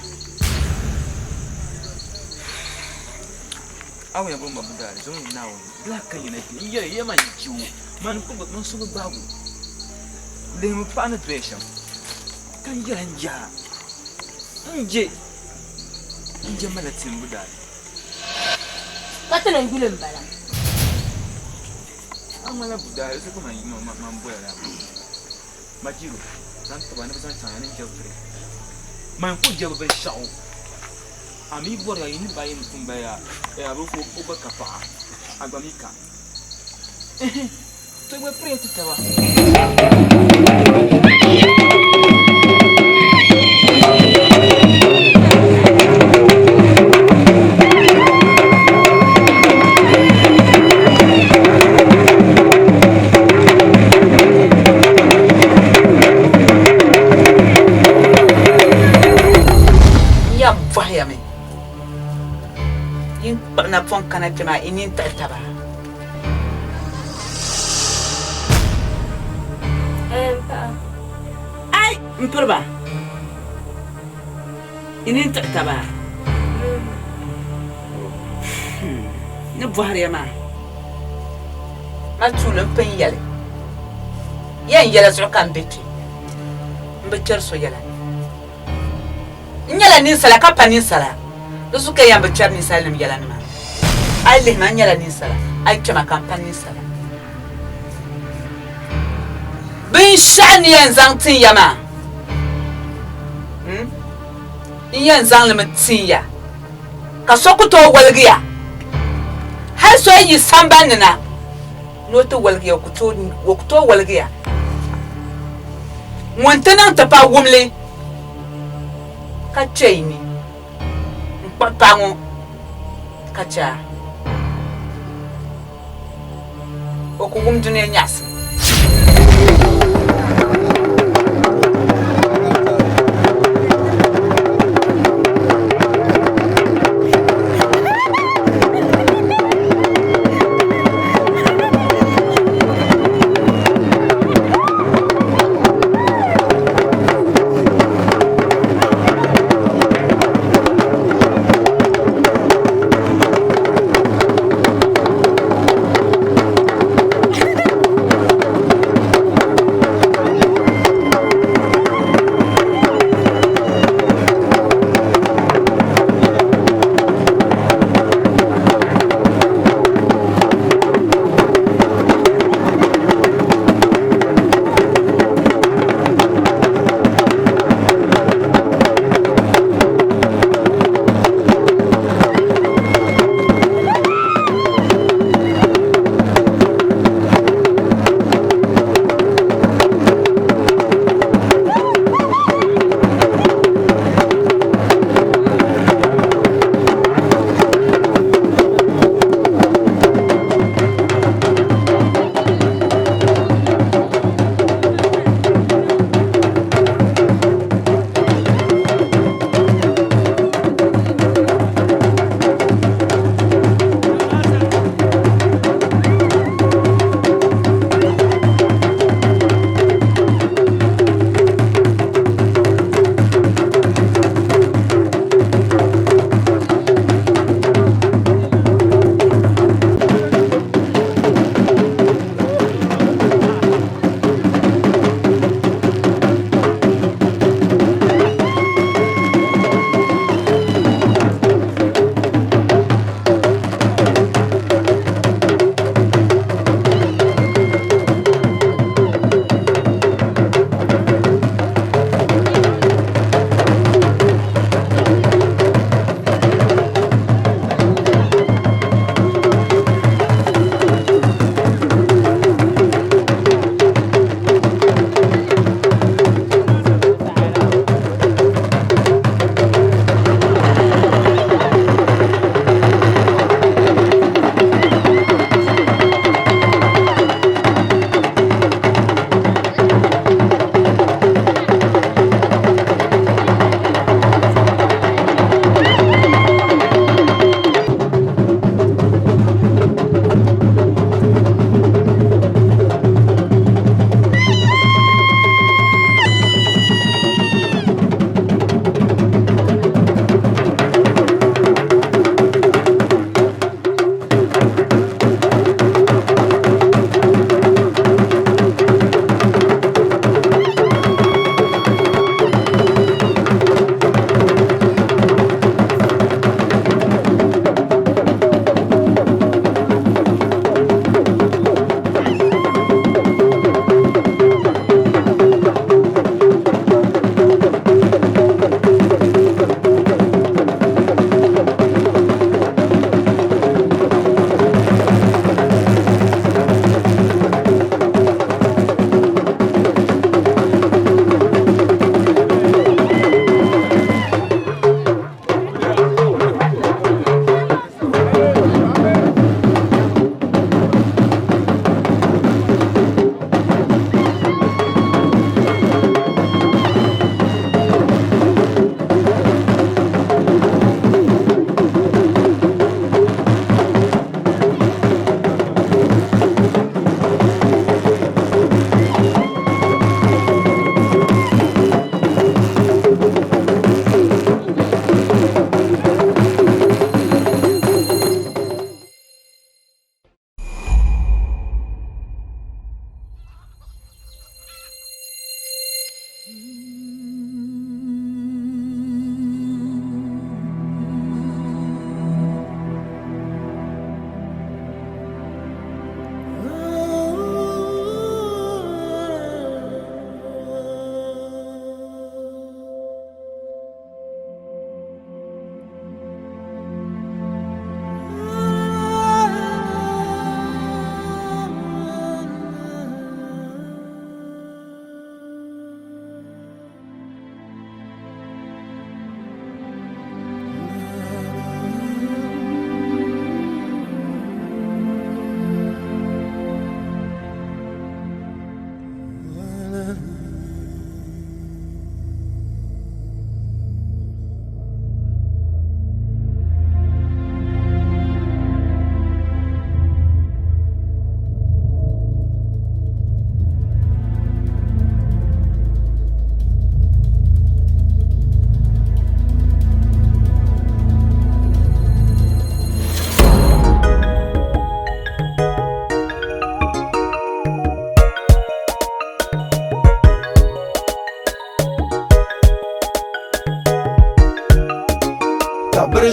A wun ya bo ma budaa di zaŋ Naawuni bila ka yina kpe n yɛli ya man je o man ku bi man so bi gbaag o lihimi paɣa ni doya shɛm ka n yɛla n je a n je n je malila tim budaa ni. Ka ti niŋ yuli m-bala. A ŋmanila budaa di zuɣu ka man boya laa Majiro zaŋ tiba ni bɛ zaŋ chaŋ ya ni n jɛbi vuri man ku jɛbi binshɛɣu. A mi bɔriya yi niriba ayi ni pun baya a bi o gba ka paɣa, a gba mi ka. Ɛhɛ, to gba piriya ti taba. N yɛn bɔhiya mi, yi ni kpuɣi napɔŋ kana kpe maa, yi nini tiɣi taba? Ai, m piri ba, yi nini tiɣi taba? Ni bɔhiriya maa, ma tuuli m pun yɛli ya n yɛla zuɣu ka m be kpe, m bi kpɛri so yɛla. N nyɛla ninsala ka pa ninsala, di zuɣu ka yɛn bi kpɛri ninsalinim yɛla ni maa. A yi lihi ma, n nyɛla ninsala, a yi kpe ma ka m pa ninsala. Binshɛɣu ni yɛn zaŋ tin ya maa, n yɛn zaŋ li mi tin ya, ka so ku tooi woligi ya. Hal so yi yi samban ni na ni o ti woligi ya, o ku tooi woligi ya. Ŋun ti niŋ ti pa wumli ka kpe yi ni n-kpuɣi paɣa ŋɔ ka chɛ a, o ku wum dunia nyaɣisim.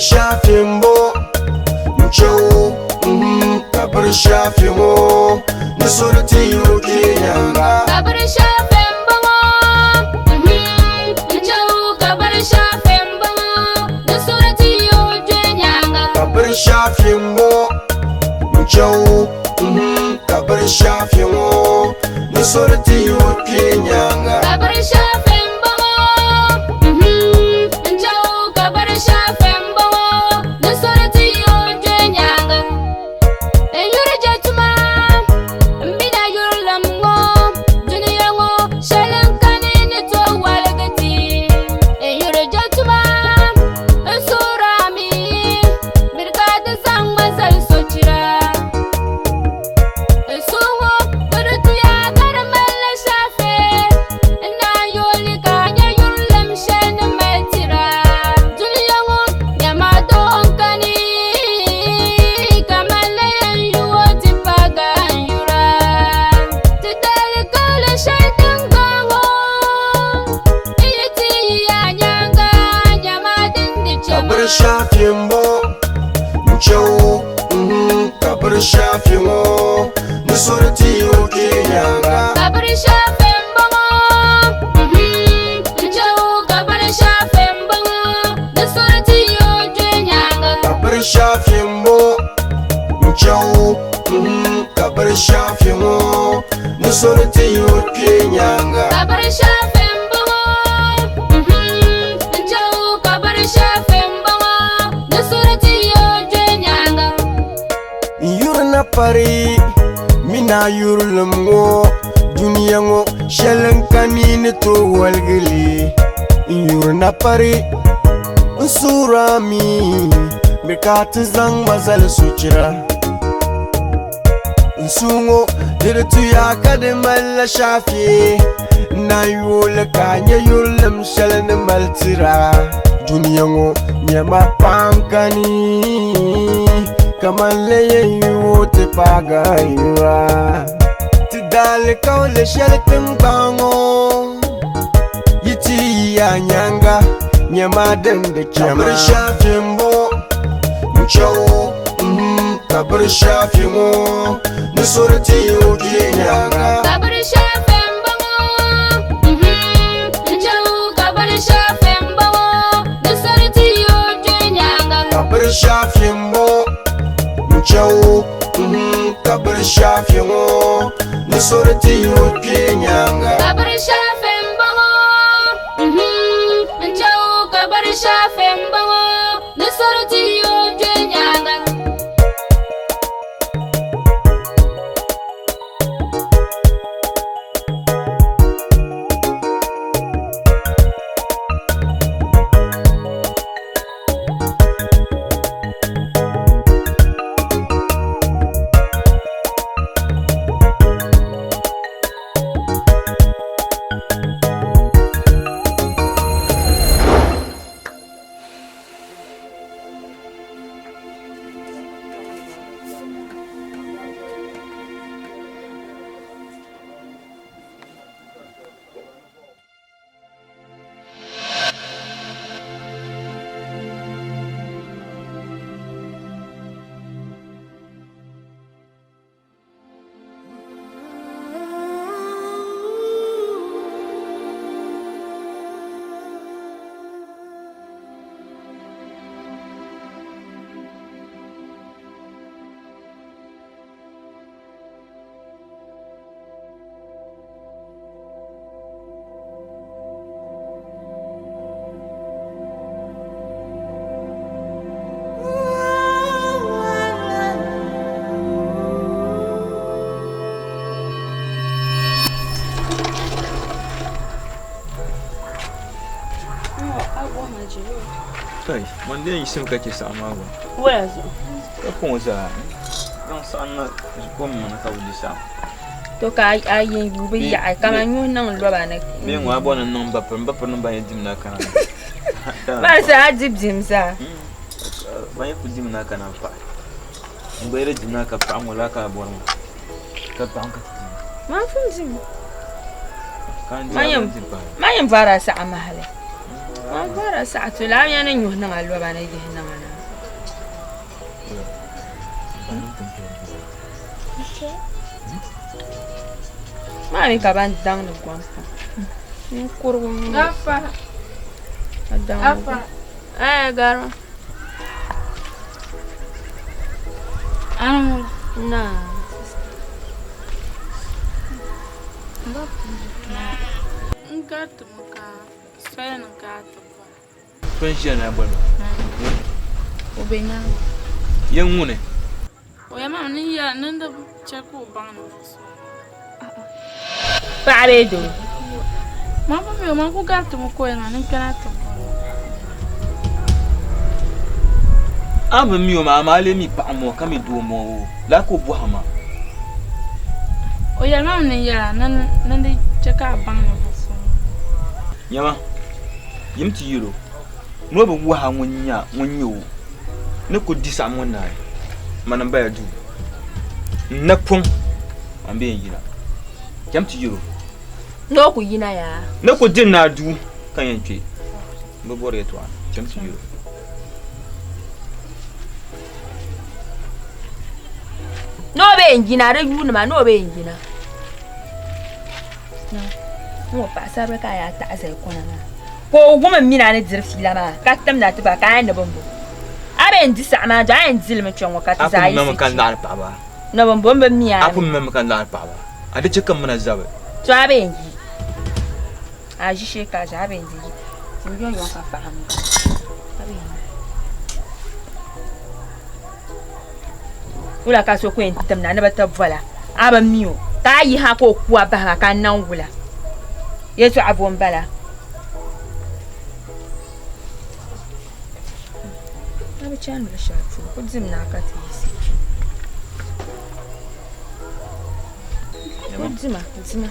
shaafi m-bɔŋɔ n-che o ka biri shaafi ŋɔ ni sori ti yi o kpee nyaaŋa. Ka biri shaafi m-bɔŋɔ n-che o ka biri shaafi m-bɔŋɔ ni sori ti yi o kpee nyaaŋa. Ka biri shaafi m-bɔŋɔ n-che o ka biri shaafi ŋɔ ni sori ti yi o kpee nyaaŋa. Ka biri shaafi m-bɔŋɔ n-che o ka biri shaafi m-bɔŋɔ ni sori ti yi o kpee nyaaŋa. N yuri je tuma m mi na yurilim ŋɔ dunia ŋɔ shɛli n-kani ni tooi waligi ti. N yuri je tuma n suhiri a mi miri ka di zaŋ ma zali sochira. N suhu ŋɔ di di tuya ka di malila shaafe n naan yooli ka a nya yurilim shɛli ni mali tira. Dunia ŋɔ nyama doo n-kani ka man la yɛn yu o ti paagi a n yura. Ti dali kauli shɛli tiŋgbani ŋɔ n yi ti yi a nyaaŋa nyama din di Ka chɛ ma. biri shaafi m-bɔŋɔ n-che o ka biri shaafi ŋɔ ni sori ti yi o kpee nyaaŋa. Ka biri shaafi m-bɔŋɔ n-che o ka biri shaafi m-bɔŋɔ ni sori ti yi o kpee nyaaŋa. Ka biri shaafi m-bɔŋɔ n-che o ka biri shaafi ŋɔ ni sori ti yi o kpee nyaaŋa. Ka biri shaafi m-bɔŋɔ n-che o ka biri shaafi m-bɔŋɔ ni sori ti yi o kpee nyaaŋa. N yuri na pari mi na yurilim ŋɔ dunia ŋɔ shɛli n-kani ni tooi waligi li. N yuri na pari n suhiri a mi mi ka ti zaŋ ma zali sochira. N suhu ŋɔ di di tuya ka di malila shaafe n naan yooli ka a nya yurilim shɛli ni mali tira. Dunia ŋɔ nyama paɣa n-kani ka man la yɛn yu o ti paagi a yura. Ti daalikauli shɛli tiŋgbani ŋɔ yi ti yi a nyaaŋa nyama din di chɛ ma. Ka biri shaafi m-bɔŋɔ n-che o ka biri shaafi ŋɔ ni sori ti yi o kpee nyaaŋa. Ka biri shaafi m-bɔŋɔ n-che o ka biri shaafi m-bɔŋɔ ni sori ti yi o kpee nyaaŋa. Ka biri shaafi m-bɔŋɔ n-che o ka biri shaafi ŋɔ ni sori ti yi o kpee nyaaŋa. Ka biri shaafi m-bɔŋɔ n-che o ka biri shaafi m-bɔŋɔ ni sori ti yi o kpee nyaaŋa. Kai, man den yiɣisimi ka chɛ saɣim maa gba. Wala zuɣu? Ka kɔŋ zaa zaŋ saɣim na kom niŋ ka bi di saɣim. To ka a yɛn yuui bi yaɣi kaman nyuhi niŋ loba ni. Bee ŋɔ a bɔri ni niŋ ba piri, ba piri nim ba yɛn dim na kana. Maa zaa a di bim zaa. Ba yɛn kuli dim na kana paɣi. N gba yɛli dim na ka paɣi ŋɔ laa ka a bɔri ŋɔ. Ka paɣi ka ti dim. Maa fun dim. Ka n di a bindiri pahi. Maa yɛn vaara saɣa mahali. Maa vaara saɣa to laa ya ni nyuhi niŋ a loba ni yihi niŋ a na. Maa mi ka ban daŋ ni gom pam. Ninkurigu n-nyɛ. Gafara. Ka daŋ ni Gafara. gom. Ɛɛ garima. Ani ŋuna. Naa. N garitimi ka soya ni ka a ti bɔra. So n-ʒiya ni a boli ma. O be nyaaŋa. Yen ŋuni? O yɛli ma ni n yɛla ni di chɛ ka o baŋ ni so. Paɣa bee doo? Man bi mi o, man ku garitimi ka o yɛli ma ni n kpɛna ti bɔra. A bi mi o maa, amaa a lee mi paɣa mɔɔ ka mi doo mɔɔ o, lala ka o bɔhi ma. O yɛli ma mi ni n yɛla ni di chɛ ka a baŋ ni so. Nyama, yim ti yɛl o ni o bi wuhi a ŋun nyɛ o ni ku di saɣim ŋɔ naai, mani m-bala duu. N napɔŋ man bee n-yina. Cham ti yɛl o. Ni o ku yina yaa? Ni ku di naa duu ka yɛn kpe. M bi bɔri yɛtɔɣa. Cham ti yɛl o. Ni o bee n-yina, di yuuni ma ni o bee n-yina. N-ŋɔ paɣisaribila ka a yaa taɣi zali kɔna maa. Ka o wum m mini a ni diri fiila maa ka timdi a tiba ka a ni bi bo. A bee n-di saɣim maa dɔɣi, a yɛn di li mi kpe ŋɔ ka ti zaa yiɣisi chi. Ni bi bo m bi mi a A pun mami ka laɣiri paɣiba. A di chɛ ka m mini a zabi. To a bee n-yi. A ʒi shee ka a ʒi, a bee n-di yi. Tim yɔŋyɔŋ ka paɣa m-ba. A bee n-yi. Wula ka so ku yɛn tim na ni bɛ ti bol a? A bi mi o, ka a yi ha ka o ku a bahi ma ka a niŋ wula? Yɛtɔɣa bo m-bala? A bi chani luɣ shɛli polo, ku dim naa ka ti yiɣisi kpe. Ku dima, dima.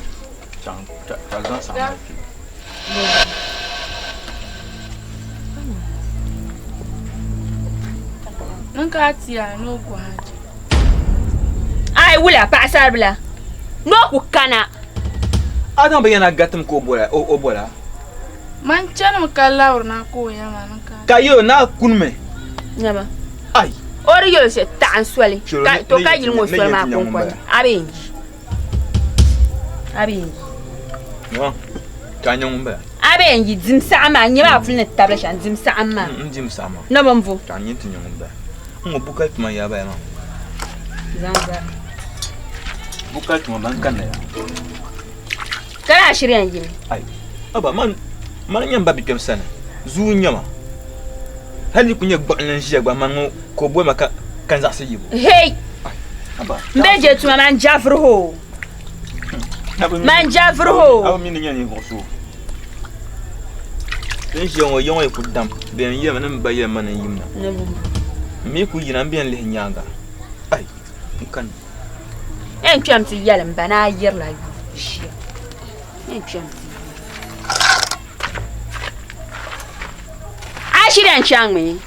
N ka ti ya ni o gɔhi a je. Ai wula paɣasaribila ni o ku kana. A zaŋ binyɛra gatim ka o bola? Man chanimi ka labiri na ka o yɛli ma ni ka. Ka yɛl o ni a kunimi. Nyama. Ai. O di yɛl o shɛli taɣi n soli. To ka yili ŋɔ soli maa kɔŋkɔni. A bee n-yi. A bee n-yi. Nyama. Ka a nya ŋun bala. A bee n-yi dim saɣim maa. N nyɛ maa puli ni tabili shɛm dim saɣim maa. N dim saɣim maa. Ni bimbo. Ka a nya nti nya ŋun bala. N ŋɔ bukali tuma yaa bala maa. Zaŋ zali. Bukali tuma ban kanna yaa. Ka yaa shiri yɛn yimi. Ai, aba, man, man n-nyɛ m ba bikpɛm sani, zuu n-nyɛ ma. Hal yi ku nyɛ gbuɣinli n-ʒiya gba, man ŋɔ ka o boli ma ka n zaɣisi yibu. Hei! Ai, aba. M be je tuma, man javiri hoo. Man javiri hoo. A bi mi ni nyɛ ninvuɣ so. N ʒiya ŋɔ, ya ŋɔ yi ku dam, bɛ yɛn yɛlimi ni m ba yɛli ma ni n yimina. M mi ku yina, m bɛn lihi nyaaŋa. Ai, n kani. Yɛn kpɛm ti yɛli m ba ni a yirila ʒiya. Yɛn kpɛm ti yɛli. A shiri yɛn chaŋmi?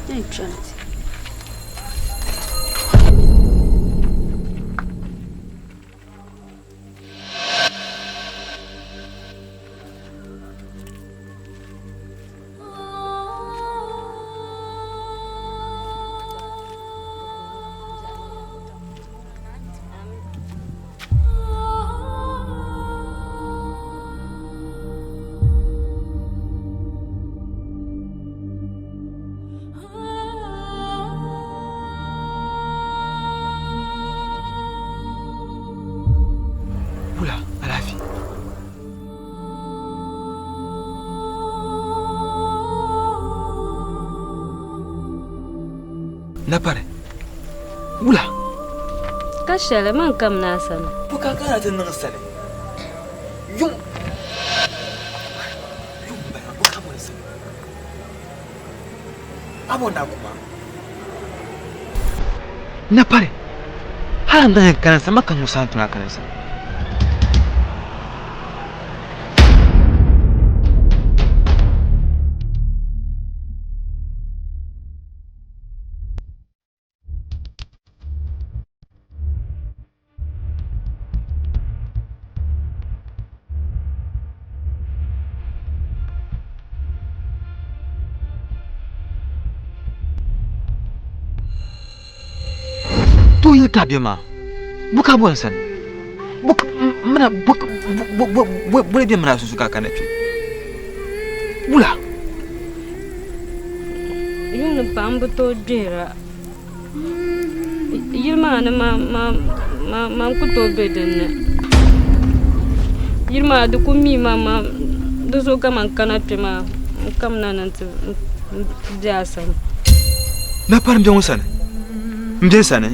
Yɛn kpɛm ti. Wula, alaafee. Napari, wula. Ka shɛli man kam na sani. Bɔ ka kana ti niŋ sani? Yuŋ yuŋ bala bɔ ka bɔri sani? A bɔ na kuma. Napari, hali n daŋ kana sani ma ka ŋɔ sani tuna kana sani. tooi yili ka a be maa? Bo ka a bɔri n sani? Bo ka mina bo bo bo bo bo be mina sunsuuni ka a kana kpe? Wula? Yuuni pam bi tooi gbihira. Yili maa ni man ku tooi be din ni. Yili maa di ku mi ma di zuɣu ka man kana kpe maa n kamina ni n ti be a sani. Napari m-be ŋun sani? M-be n sani?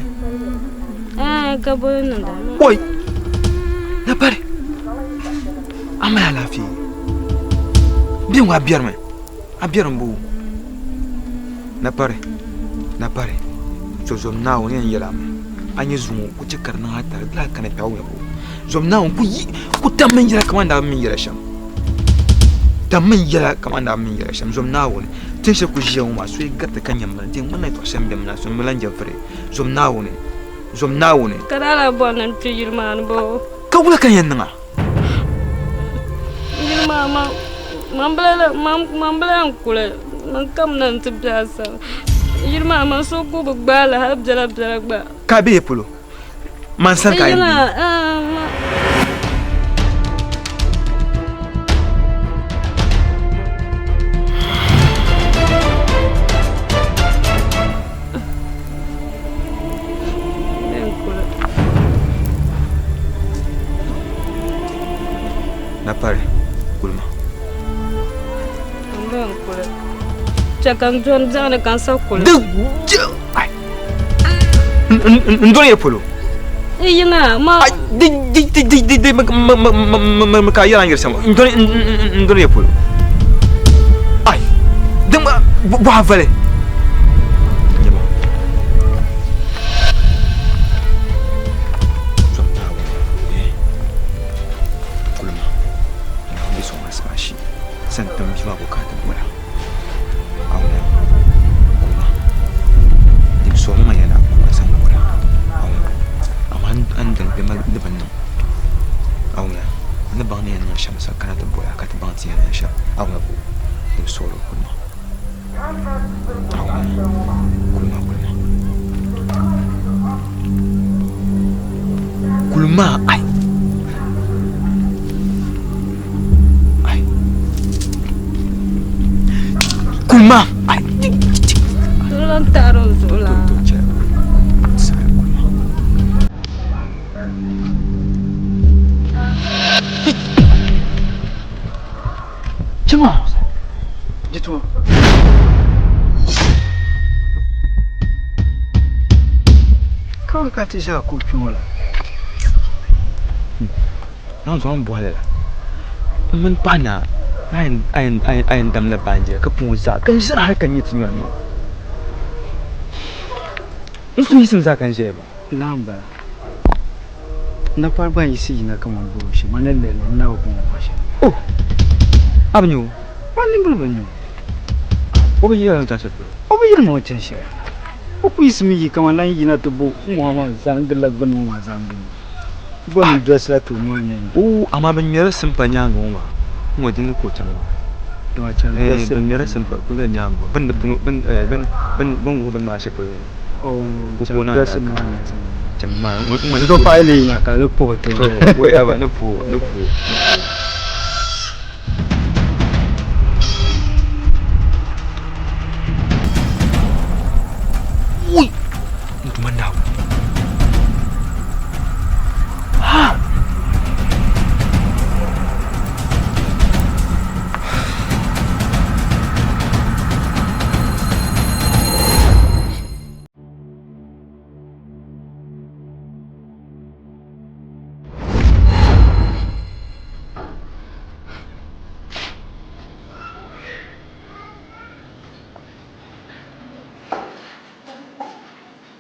Ɛɛn ka boli niŋda. Oi! Napari! A mali alaafee? Bɛ ŋɔ a biɛrimi? A biɛri m-bo? Napari, napari, to zom Naawuni yɛn yɛl a mi, a nya zuŋɔ ku chɛ ka di niŋ a tali bila kana kpɛɣu ŋɔ bo. Zom Naawuni ku yi ku tam min yɛla kaman daa bi min yɛla shɛm. Tam min yɛla kaman daa bi min yɛla shɛm. Zom Naawuni, tin shɛli ku ʒiya ŋɔ maa, so yi gariti ka nya mani, di yɛn ŋmanila yɛtɔɣ shɛli m-be mi na, so m-bi lan je vuri. Zom Naawuni, zom Naawuni. Ka daa lahi bɔri ni n kpi yili maa ni boo? Ka wula ka n yɛn niŋ a? Yili maa man bi lahi kuli man kamina nti be a sani. Yili maa man so ku bi gbaai li hali biɛlabiɛla gba. Ka a be ya polo? Man sani ka a yɛn be? Napari kulima. Chɛ ka n dɔni biɛɣuni ka n sa kuli. N dɔni ya polo. Yiŋa ma. Di di di di di di ma ka yɛra n yɛri shɛm n dɔni n dɔni ya polo. Ai di bɔha vali. San tam bia maa ka ti bola awuna kulima din soŋ ma nyɛla kulima san bola awuna amaa a ni dini bɛ di bi niŋ awuna ni baŋ ni yɛn niŋ shɛm sa kana ti bola ka ti baŋ ti yɛn niŋ shɛm awuna din soŋ kulima awuna kulima kulima kulima ai Kulima ai Lan taɣiri n zuɣu la. Chima Jituma Kawai ka ti ʒe a kuli kpe ŋɔ la. Naawuni zuɣu a ni bɔhi lala, m mini paɣ naa a yɛn damla baanjira ka puŋ o zaa, ka n ʒiri hal ka n nya ti nyɔri maa. N suhu yiɣisim zaa ka n ʒiya ba. Lala m-bala. Napari gba n-yiɣisi yina kaman bɔbu shɛm, a ni lihi li n na bi bɔŋ o pa shɛli. O! A bi nya o? Man nimbila bi nya o. O bi yɛl o ni chaŋ shɛli polo? O bi yɛli ma o ni chaŋ shɛli. O ku yiɣisimi yi kaman lan yina ti bo ŋ-ŋɔ maa zaa n-gilila gbunni ŋɔ maa zaa n-gili. Bɔ ni dolisi la ti o noli ni. Oo, amaa bɛ ŋmɛri simpa nyaaŋa ŋɔ maa, ŋ-ŋɔ dini ka o chaŋ maa. Ɛɛn, bɛ ŋmɛri simpa polo nyaaŋa ŋɔ, bɛ ni bɛ ni bɛ ni bɛ ni wuhi bini maa shɛli polo ŋɔ. Oo, cham maa ŋ-ŋɔ. Paɣa leei maa ka di puhi ti o. Whatever, ni puhi o, ni puhi o. Ui! N tuma Naawuni. Ha!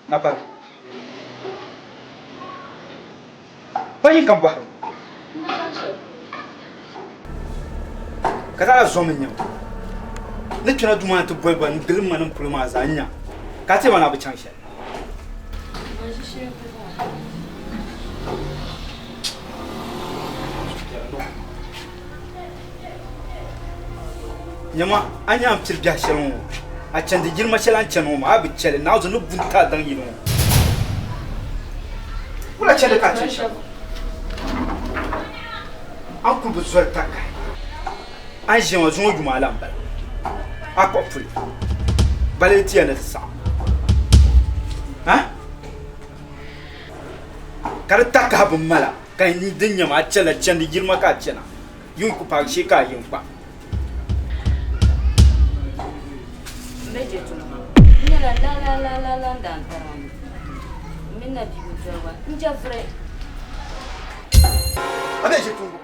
Napari. Pa yi ka bɔhiri. Ka zaa zom n-nyɛ ma. Ni kpɛna duu maa ni ti boli ba n-gili ma ni polo maa zaa n-nya ka a ti ma ni a bi chaŋ shɛli. Nyama a nya n pili biɛhi shɛli ŋɔ a chandi jilima shɛli a ni chani ŋɔ maa a bi chɛli Naawuni ni bu n-ti a daŋ yini ŋɔ. chɛli ka a chani shɛm a ni kuli bi zoli takahi a ni ʒiya ŋɔ zuŋɔ yuma a la m-bala a kpuɣi puli balee ti ya ni ti saɣim ha ka di takahi bi mala ka din nyɛ ma a chɛla chandi yirima ka a chana yuŋ ku paagi shee ka a yi n-kpa. M be je tuma maa. N nyɛla lala n daan tari ma mi. M mini na bia bi doli gba. N je vuri. A be je tumbu.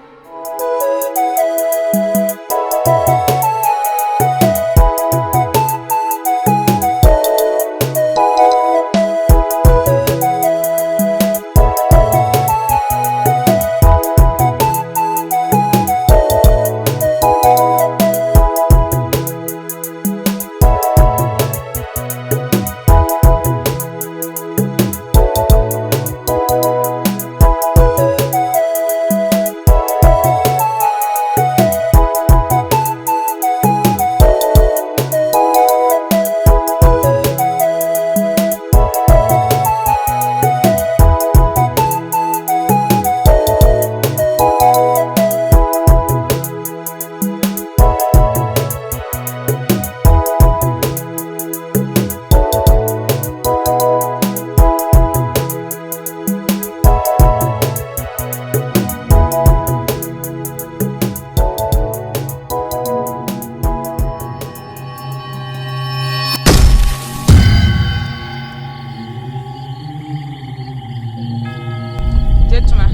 Jetuma.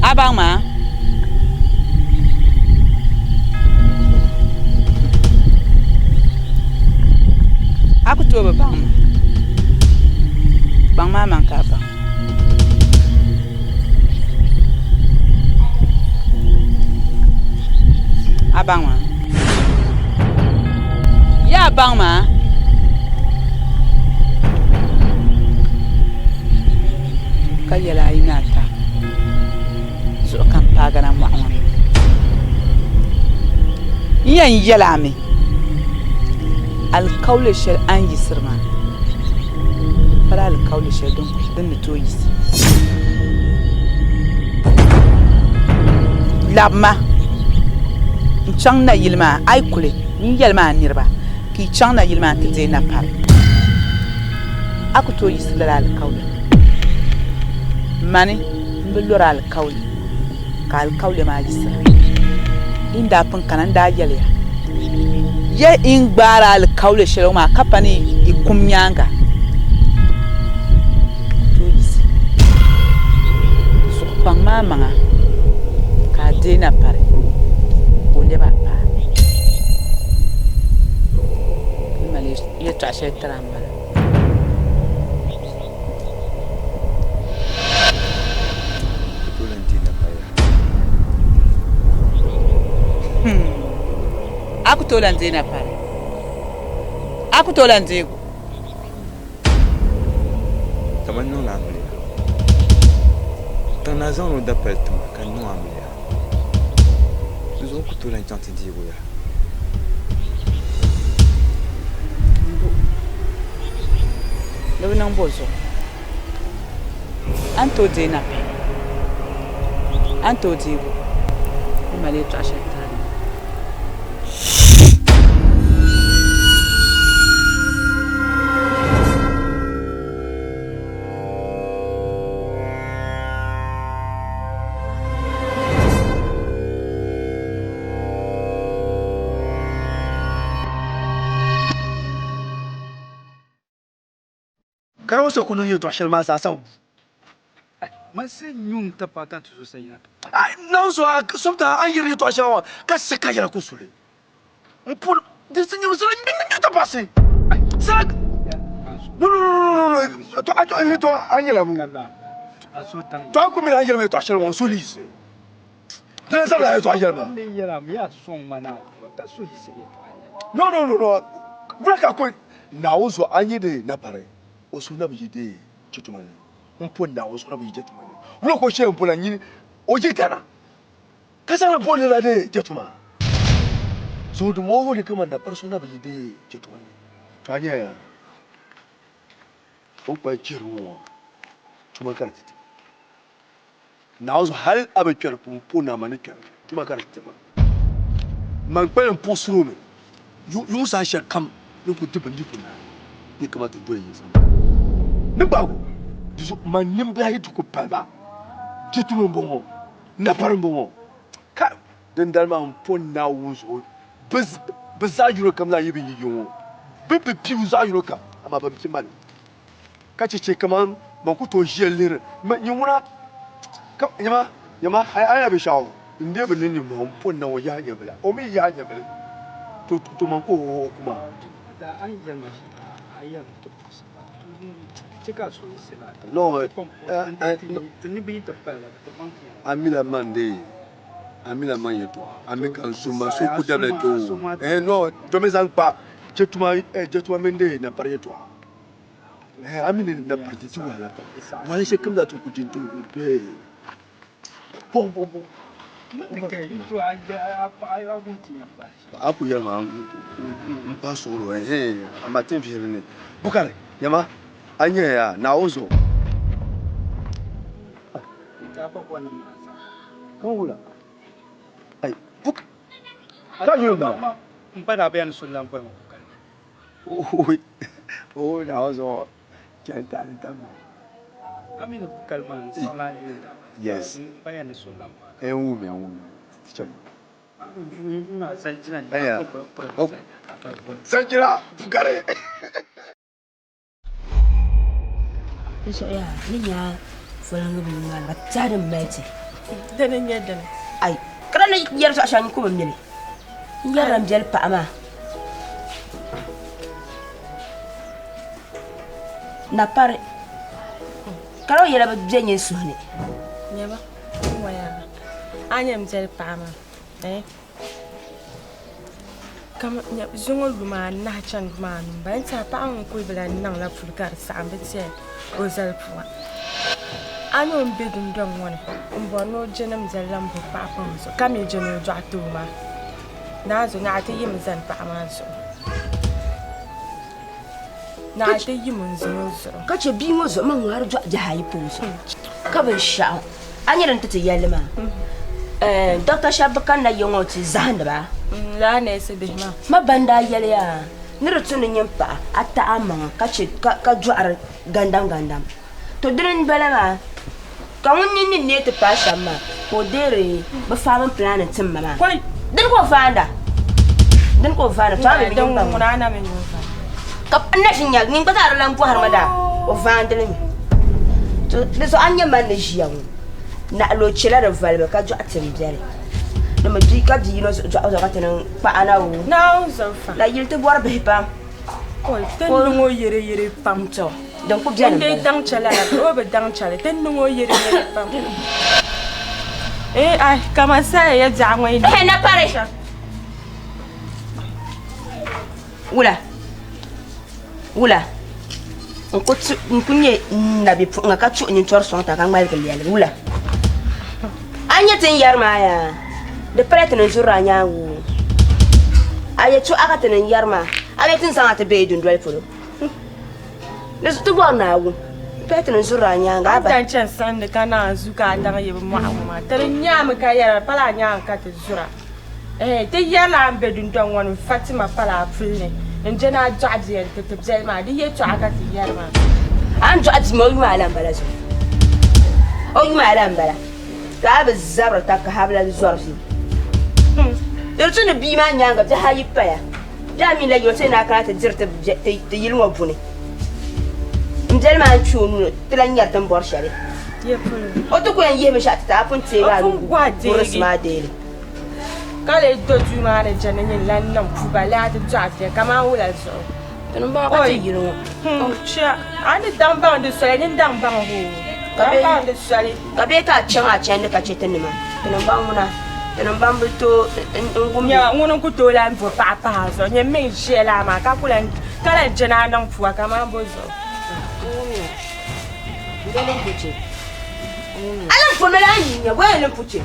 A baŋ maa? A ku tooi bi baŋ ma. Baŋ maa maŋ ka a baŋ. A baŋ maa? Yaa baŋ maa? Ka yɛli a yi ni ata zuɣu kam paagina mɔɣu ŋɔ ni. N yɛn yɛl a mi alikauli shɛli a ni yiɣisiri maa pala alikauli shɛli din ni tooi yiɣisi. Labima n-chaŋ nayili maa, a yi kuli n yɛli ma a niriba ka yi chaŋ nayili maa nti deei napari, a ku tooi yiɣisi lala alikauli maa. Mani m-bi lɔri alikauli ka alikauli maa yiɣisira. Di ni daa pun kana n daa yɛli ya, ya yi ni gbaari alikauli shɛli ŋɔ maa ka pa ni yi kum nyaaŋa ku tooi yiɣisi. Zuɣukpaŋ maa maŋa ka a deei napari ka o lɛbi a paa. N mali yɛtɔɣ shɛli tiri a m-bala. A ku tooi lan deei napari. A ku tooi lan deeg o. Kaman niŋla amiliya. Tiŋ naa zaŋla o dapali ti ma ka n niŋ amiliya. Dinzuɣu n ku tooi lan chaŋ ti deeg o yaha. Di bi niŋ bo zuɣu a ni tooi deei napari, a ni tooi deeg o ni mali yɛtɔɣ shɛli tiri a maa. Karawo so ku niŋ yɛltɔɣ shɛli maa zaa sa o. Man se nyuŋ ta paai ka n ti zo sayina. Naawuni so a sobita a ni yɛri yɛltɔɣa shɛŋa ŋɔ ka sa ka yɛla ku suli. M pun di si nyuŋ sala nyuŋ ta paasi. Sala no no no no no to a to a to a nyɛla mu. To a ku mi a yɛli ma yɛltɔɣa shɛli ŋɔ n suhu yiɣisi. Dina sabila yɛltɔɣa yɛli ma. No no no no wula ka ku Naawuni zuɣu a yi di napari o suhu na bi yi deei chɛtuma ni. M po Naawuni suhu na bi yi jɛtuma ni. Wula ka o shee m-po la nyini o yi dana ka zaŋ li po nira deei jɛtuma. So di ŋɔ wuhi ni kaman napari suhu na bi yi deei jɛtuma ni. To a nyaya. O ni kpali chihiri ŋɔ ŋɔ tuma ka di ti ti. Naawuni zuɣu hali a bi kpɛri pun po naa ma ni kpɛri tuma ka di ti ma. Man kpalim puɣisiri o mi yuŋ saha shɛli kam ni ku di bindirigu naai ni kaman ti doli Yisa ni gbaag o. Di zuɣu man nimbihi yi ti ku pali ba, jɛtuma m-bɔŋɔ, napari m-bɔŋɔ, ka dindali maa m po Naawuni zuɣu bɛ zaɣ yino kam zaa yi bi yi yiŋ o, bɛ bi piigi zaɣ yino kam, amaa bɛ pi ma li. Ka che che kaman ban ku tooi ʒiya lihiri ma nyin ŋuna ka nyama nyama a yi nya binshɛɣu n dee bi niŋ nimmohi m po Naawuni yaha nyɛvili o mi yaha nyɛvili to to man ka o ku maa. Da a ni yɛli ma shɛm maa a yɛli mi ti puɣisi ba ti ka so yiɣisi ba No, ti ni bi yi ti pali la ti baŋ ti yɛn A mi la man dee a mi la man yɛtɔɣa a mi ka n su ma so ku dabili ti o eh no domi zaŋ kpa jɛtuma eh jɛtuma mini dee napari yɛtɔɣa. A mi ni na pari ti wahala pam. Wahala shɛli kam zaa ti ku di n-ti bee bo bo bo. A ku yɛli ma m pahi suɣulo ɛɛn amaa ti ni vihiri ni Bukari nyama a nya ya Naawuni zuɣu. Ka wula ai Buk ka yuli m-bala. M pa daa bɛni suli lan boli ma Bukari. O Naawuni zuɣu chɛli tahili tam maa. A mi ni Bukari maa n siɣila n yuli daa. Yes. M pa yɛn ni suli lan boli. N wumya n wumya. Chɛli. Sanjina Aya. Sanjina Bukari. N suhuya ni nya folingi bini maa ni ka tɛha din mali ti. Dini n-nyɛ dini? Ai, ka di ni yɛri zuɣu shɛli n ku bi mi li. N yɛrila m biɛli paɣa maa. Napari, ka di o yɛla bi be nyini suhu ni. Nyama, n waya a ni nyɛ m biɛli paɣa maa, eh? Zuŋɔ yuma anahi chani yuma anu m-bala n-tɛha paɣa ŋun kuli bi lahi niŋla puli ka di saɣim bɛ tɛhi o zali pua. A ni o ni be dundɔŋ ŋɔ ni m-bɔri ni o je nim biɛli la m-bo paɣa pa o zuɣu ka mi je ni o dɔɣi ti o maa. Naa zo naɣ ti yim zani paɣa maa zuɣu. Naɣ ti yim n-zani o zuɣu. Ka chɛ bia ŋɔ zuɣu man ŋmaari dɔɣi biɛhi ayi pa o zuɣu ka binshɛɣu A nyɛ din ti ti yɛlli maa? Dɔkta shɛba bi kanna ya ŋɔ ti zahindi ba. Lala neesi bihi maa. Ma ban daa yɛli ya ni di tu ni nyin paɣa a taɣi a maŋa ka che ka dɔɣiri gandam gandam. To dini m-bala maa ka ŋun nini ni neei ti paai shɛm maa ka o deeri bɛ farming planning tim ma maa. Dini ka o vaanda. Dini ka o vaanda. To a mi bi nyin baŋ. Ka n na ʒi nya nyin gba zaa di lan bɔhiri ma daa o vaandili mi. To di zuɣu a ni nya man ni ʒiya ŋɔ naɣila o chɛla di valibu ka dɔɣi tim biɛli. Di mi bia ka bia yino dɔɣi zuɣu ka ti niŋ kpaɣa na o. La yili ti bɔri bihi pam. Ti niŋ o yɛrɛ yɛrɛ pam. To din ku beni m-bala. Daŋ chɛli a o bi daŋ chɛli ti niŋ o yɛrɛ yɛrɛ pam. Eh ai kaman saya ya biɛɣu ŋɔ yi. Ehe napari. Wula wula n ku nyɛ nabipuɣiŋga ka tuhi nintɔri sɔŋ ta ka ŋmaligi lɛli wula a ni nyɛ ti ni yɛri maa yaa di pala ti ni zurila a nyaaŋa o a yɛtɔɣa ka ti ni yɛri maa a bee ti ni zaŋ a ti be dundoli polo di ti bɔri Naawuni di pala ti ni zurila a nyaaŋa a dan chani siɣindi ka naan zu ka a daŋ yi bi mɔɣu ŋɔ maa ti di nyaami ka yɛra di pala a nyaaŋa ka ti zura Ɛɛh, ti yɛrila a ni be dundɔŋ ŋɔ ni Fatima pala a puli ni n-je ni a dɔɣi bia nti ti biɛli maa, di yɛtɔɣa ka ti yɛri maa. A ni dɔɣi bia maa, o yuma ala m-bala zuɣu. O yuma ala m-bala ka a bi zabiri takaha bi lan zɔri vi. Di tu ni bia maa nyaaŋa bihi ayi paya, bɛ a mi la yino ti ni a kana ti diri ti yili ŋɔ buni. M biɛli maa n-kpi o nuu ni ti lan nyari ti ni bɔri shɛli. O ti ku yɛn yihi binshɛɣu ti ti a pun teegi a nuu gurisi maa deei li. Ka lee do duu maa ni jɛndi nyin lan niŋ puuba laa ti dɔɣi bia kaman wula zuɣu. Dini m-bɔŋɔ ka ti yili ŋɔ. Chia, a ni daŋ baŋ di soli, nyin daŋ baŋ hoo. Daŋ baŋ di soli. Ka bee ka a chaŋ a chandi ka chɛ ti nima, tinim baŋ ŋuna, tinim baŋ bi tooi n-gum. Nya, ŋuni n-ku tooi lan bo paɣa pahi a zuɣu, nyin mi n-ʒiya laa maa ka ku lan, ka lan jɛn a niŋ pua kaman bo zuɣu. N-wumya, m-be limpuchi. A limpu mi la n-nya, bɔya limpuchi.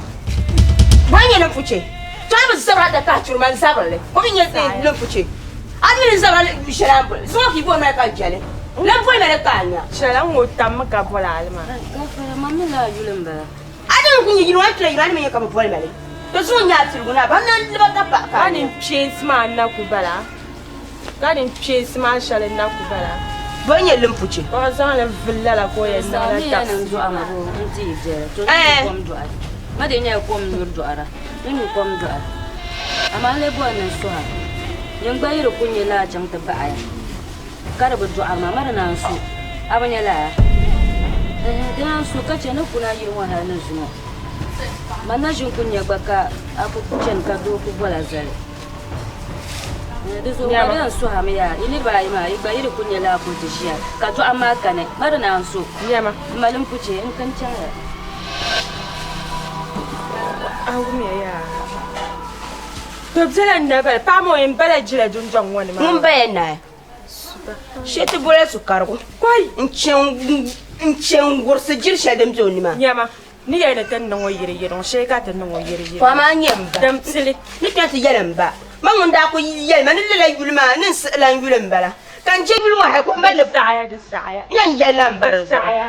Bɔya nyɛ limpuchi. To a bi zabiri a takahi churi man zabiri li, o mi nyɛ limpuchi. A mi ni zabiri li yu shɛli a ni boli, zuŋɔ ka yi boli mali ka jɛli. Lan boli ma li ka a nya. Chɛla n ŋɔ tammi ka boli a li maa. Gafara, ma mi la a yuli m-bala. A din ku nyɛ yino, a ni tila yino, a ni mi nya ka bɛ boli ma li. To zuŋɔ n-nyɛ a piligu ni a baŋ ni ba ka paɣa ka a Ka nya. ni kpeensi maa n-na ku bala. Ka ni kpeensi maa shɛli n-na ku bala. Bɔ n-nyɛ limpuchi? O zaŋ li vuli lala ka o yɛn niŋla Saa mi ya taksi niŋ dɔɣi ma maa. boo n-ti yi biɛla. To ni nyu kom dɔɣi. Ma dii nyɛla kom n-nyuri dɔɣira. Ni nyu kom dɔɣi. Amaa n lee bɔri ni n suhi a. Nyin gba yi di kul nyɛ laa chaŋ ti baɣi ya ka di bi dɔɣiri ma, ma di naan su a bi nya laa? Ɛhɛ, di naan su ka chɛ ni kuna yili ŋɔ hal ni zuŋɔ. Man na ʒi n-kul nya gba ka a ku chani ka doo ku bol a zali. Ɛhɛ, di zuɣu gba di yɛn suhimi yaa, yi niriba ayi maa, yi gba yi di kul nya laa kul ti ʒiya ka dɔɣim maa kani, ma di naan su. M mali m puchɛ, n kani chaŋya. A wumya yaa. To bela n na bala, paɣa maa o yɛn bala jila dundɔŋ ŋɔ ni maa. Ŋun baya naai, shee ti bola sukarigu n-che n-wurisi jiri shɛli din be o ni maa. Nyama, ni yɛli ni ti niŋ o yiriyiri ŋɔ, shee ka ti niŋ o yiriyiri Ka amaa nyɛ m ba. Din pili. Ni kpɛm ti yɛli m ba, Man ŋun daa kul yɛli ma ni lala yuli maa ni n siɣila n yuli m-bala, ka n je yuli ŋɔ hal ka o mali li. Di saɣiya, di saɣiya. N yɛn yɛlila m ba di Di zuɣu. saɣiya.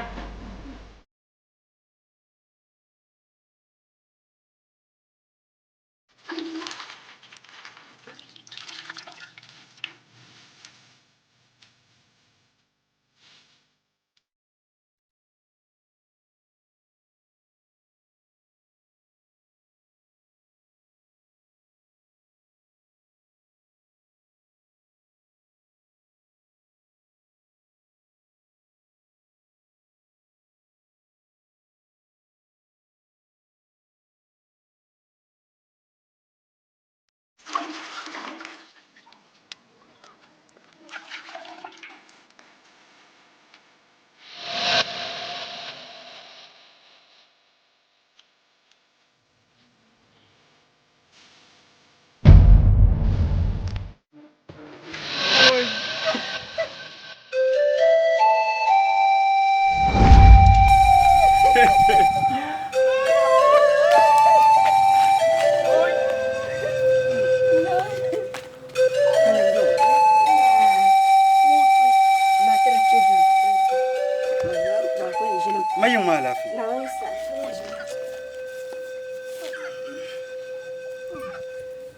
Ma yiŋ maa alaafee?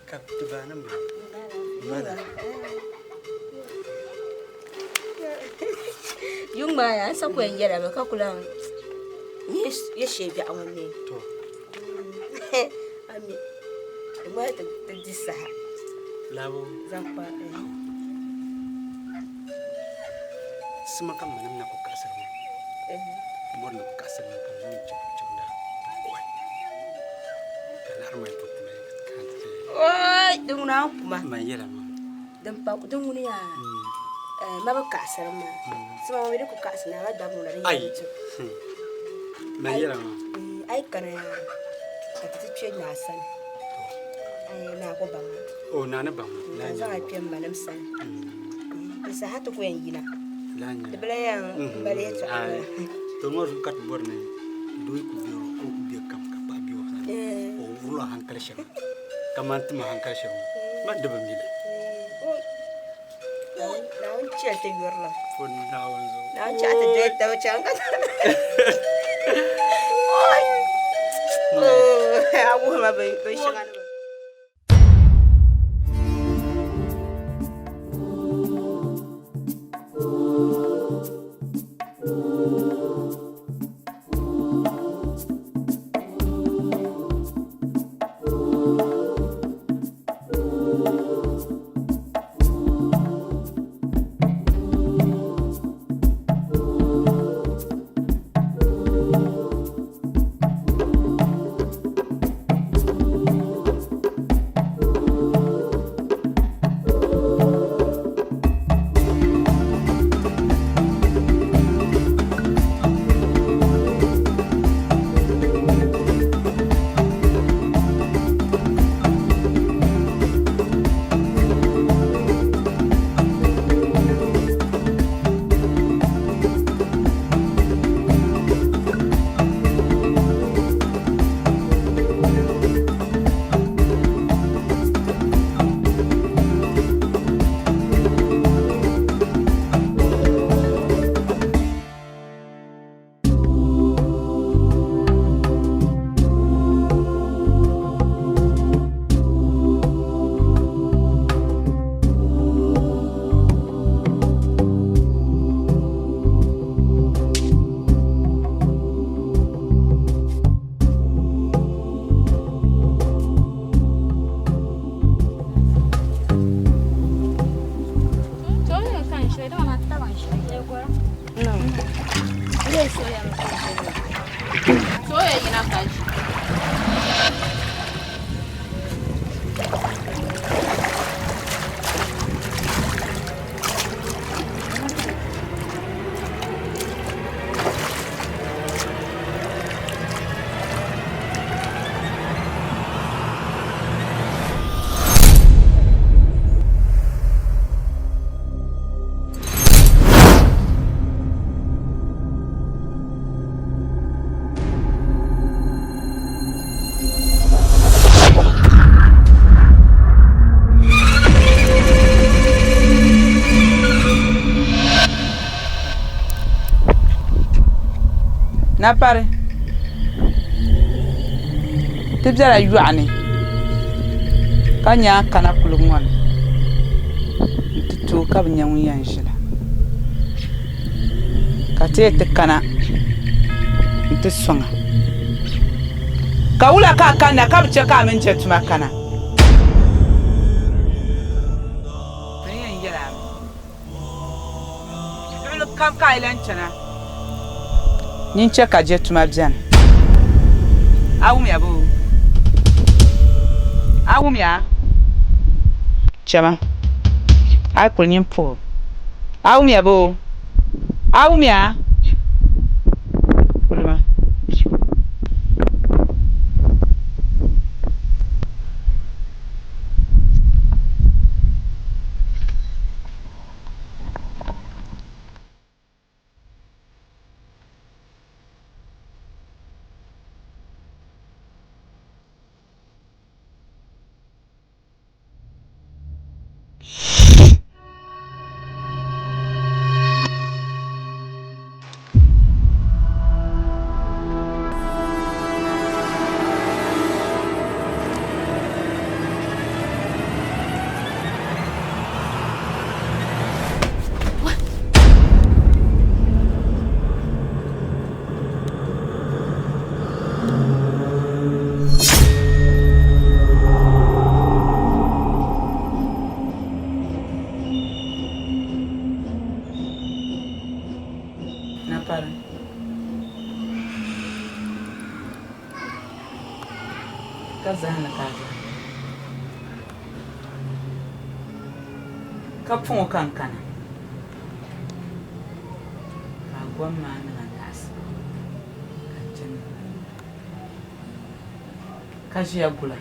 Ka ti baani ma. Yuŋ maa yaa n sa ku yɛn yɛla mi ka ku lahi yɛ shee biɛɣu ŋɔ nee. To. Ami di ŋmani ti di saha. Laabu. Zaŋ kpa. Sima ka manim na ku kaɣasiri ŋɔ. Mɔri na ku kaɣasiri ŋɔ ka zaŋ chimda kɔhi. Ka laɣiri maa yi ku ti Oi, din ŋuna a kuma. Man yɛla maa. Din pa din ŋuni yaa ma bi kaɣasiri maa. Sima ŋɔ mi di ku kaɣasi na ma dabi ŋuna di Ai. yɛli tu. Man yɛla maa. Ai kana yaa ka ti ti kpe naa sani. Ai naa ku baŋ ma. O naa ni baŋ ma. Ka zaŋ a kpe m manim sani. Di saha ti ku yɛn yina. Di bi lahi yɛn mali yɛltɔɣa Ai. To ŋɔ zuɣu ka ti bɔri ni doo yi ku be o ku be kam ka paɣa be o sani. O wuhirila hankali shɛŋa kamani ti mi hankali shɛŋa man di bi mi li. Naawuni chɛli ti yurilim. Fo Naawuni zuɣu. Naawuni chɛ a ti doli taba chaŋ ka a wuhi ma binshɛŋa ni. Soya yina ka ʒi. Napari ti biɛla yoɣu ni ka nyɛ a kana kuligi ŋɔ ni n ti tooi ka bi nyɛ ŋun yɛn ʒila ka ti yɛn ti kana n ti sɔŋ a ka wula ka a kanna ka bi chɛ ka a mini jɛ tuma kana N yɛn yɛl a mi, luɣili kam ka a yi lan chana, nyin chɛ ka je tuma beni. A wumya boo? A wumya? Chama, a yi kuli nyin puhi o. A wumya boo? A wumya? Kulima. Napari. Ka zahim li ka a zahim. Ka puŋɔ ka n kana. Ka a gom maa niŋ a naɣisi ka n chani ka ʒiya gula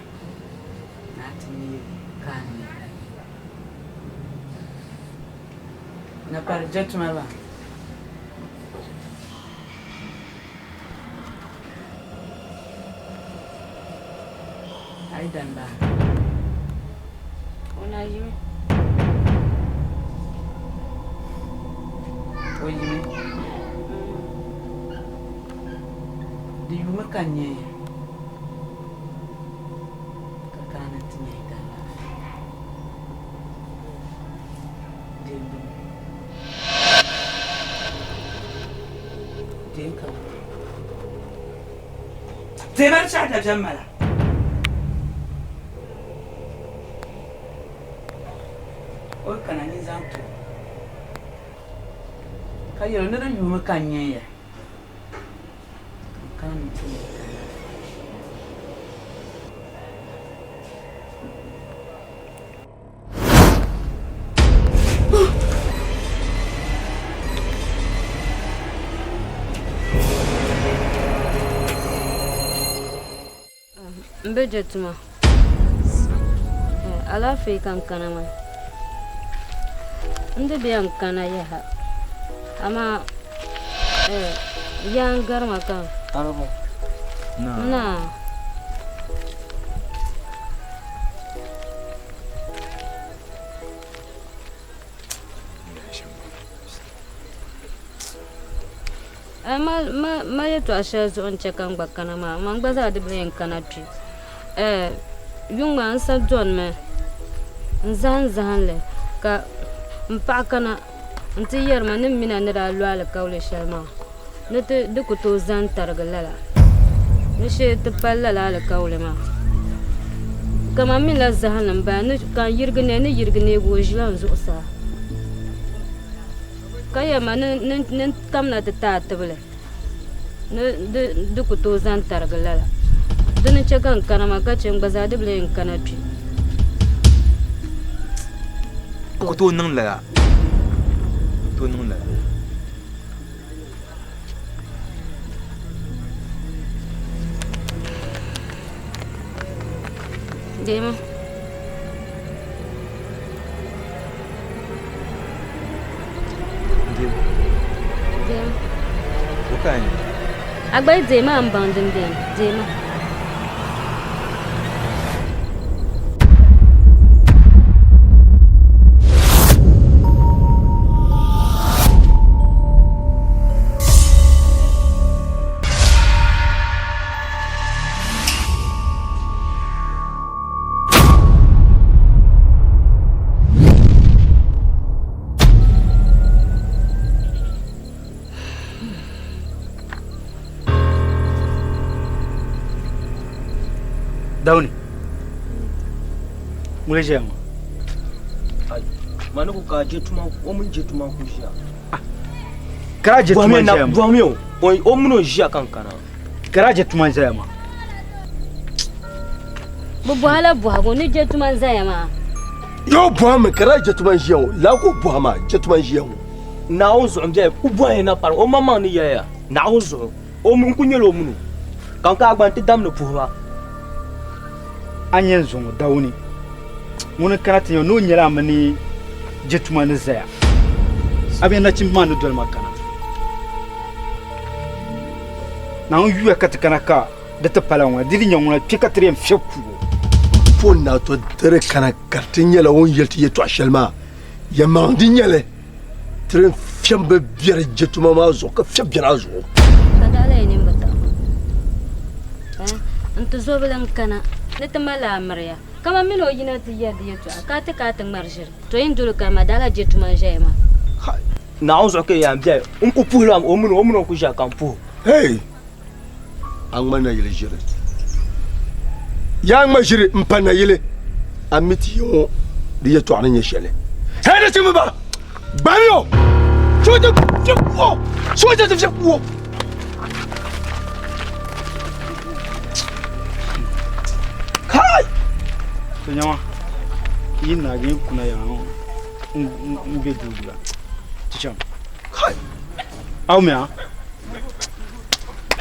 ni a ti neei ka a neei. Napari je tuma maa. A yi dan baa. O na yimi. O yimi. Di yuumi ka n nya ya ka kana ni ti nya yi daalaafee. Deemali shɛhi dabiɛm mala. O yi kana nyin zaŋ ti o ka yɛl o ni di yuumi ka n nya ya ka n kana ni ti nya ya ka laafee. N be je tuma. Alaafee ka n kana maa. N di be n kana yaha. Amaa yaa n gari ma ka naa. Ma yɛltɔɣa shɛli zuɣu n-chɛ ka n gba kana maa, man gba zaa di bi yɛn kana kpe. Yuŋ maa n sa donimi n-zahim zahim li ka m paɣa kana nti yɛri ma ni m mina ni daa lo alikauli shɛli maa ni di ku tooi zani tarigi lala ni shee ti pali lala alikauli maa. Kaman mi la zahim li m-bala ni ka n yirigi neei ni yirigi neegi o ʒila n zuɣusaa. Ka yɛli ma ni ni n kamina ti ti a tibili ni di ku tooi zani tarigi lala. Dini n-chɛ ka n kana maa ka chɛ n gba zaa di bi lee n kana kpe. O ku tooi niŋ lala. O ku tooi niŋ lala. Deemi. Deemi. O ka ni. A gba yi deemi a ni baŋ din beni. Deemi. Dawuni ŋuni ʒiya ŋɔ mani ku ka je tuma o mini je tuma ku ʒiya kara je tuma ʒiya maa bɔhimi o o mini o ʒiya ka n kana kara je tuma ʒiya maa Bɛ bɔhila bɔhigu ni je tuma n-zaya maa. Yo bɔhimi ka daa je tuma n-ʒiya ŋɔ laa ka o bɔhi maa je tuma n-ʒiya ŋɔ. Naawuni zuɣu m-bɛhi ku bɔhi na pari o maŋmaŋ ni yɛliya Naawuni zuɣu o n ku nyɛla o mini o ka n ka a gba nti damdi puhi ba. A nya n zuŋɔ Dawuni ŋuni n-kana ti nya o ni o nyɛla a mini je tuma ni zaya. A bi nya nachimba maa ni doli ma kana. Naawuni yuya ka ti kana ka Di ti pala ŋuna, di di nya ŋuna kpe ka ti di yɛn fiɛbi ku o. Pon naa to diri kana ka ti nyɛla o ni yɛli ti yɛtɔɣ shɛli maa, yɛlimaŋli di nyɛli ti di fiɛm bi biɛri je tuma maa zuɣu ka fiɛbi biɛri a zuɣu. Ka daa lahi nini bi taɣi ma. N tizobili n-kana ni ti mali a miriya, kaman mini o yina ti yɛri di yɛtɔɣa ka a ti ka a ti ŋmari ʒiri. To yi ni doli kali maa, daa lahi je tuma n-ʒɛya maa. Naawuni zuɣu ka yi yɛn biɛhi n ku puhila o mini o mini o ku ʒiya ka n puhi o. Hey! A ŋma nayili ʒiri. Yaa ŋma ʒiri m-pa nayili, a mi ti yi ŋɔ di yɛtɔɣa ni nyɛ shɛli. Hey nachimba ba! Gbami o! Sooja fiɛb ku o! Sooja ti fiɛb ku o! Kai! To nyama, yi naagi n kuna yaŋa ŋɔ n be duu gula. Ti chaŋ. Kai! Aw mi a?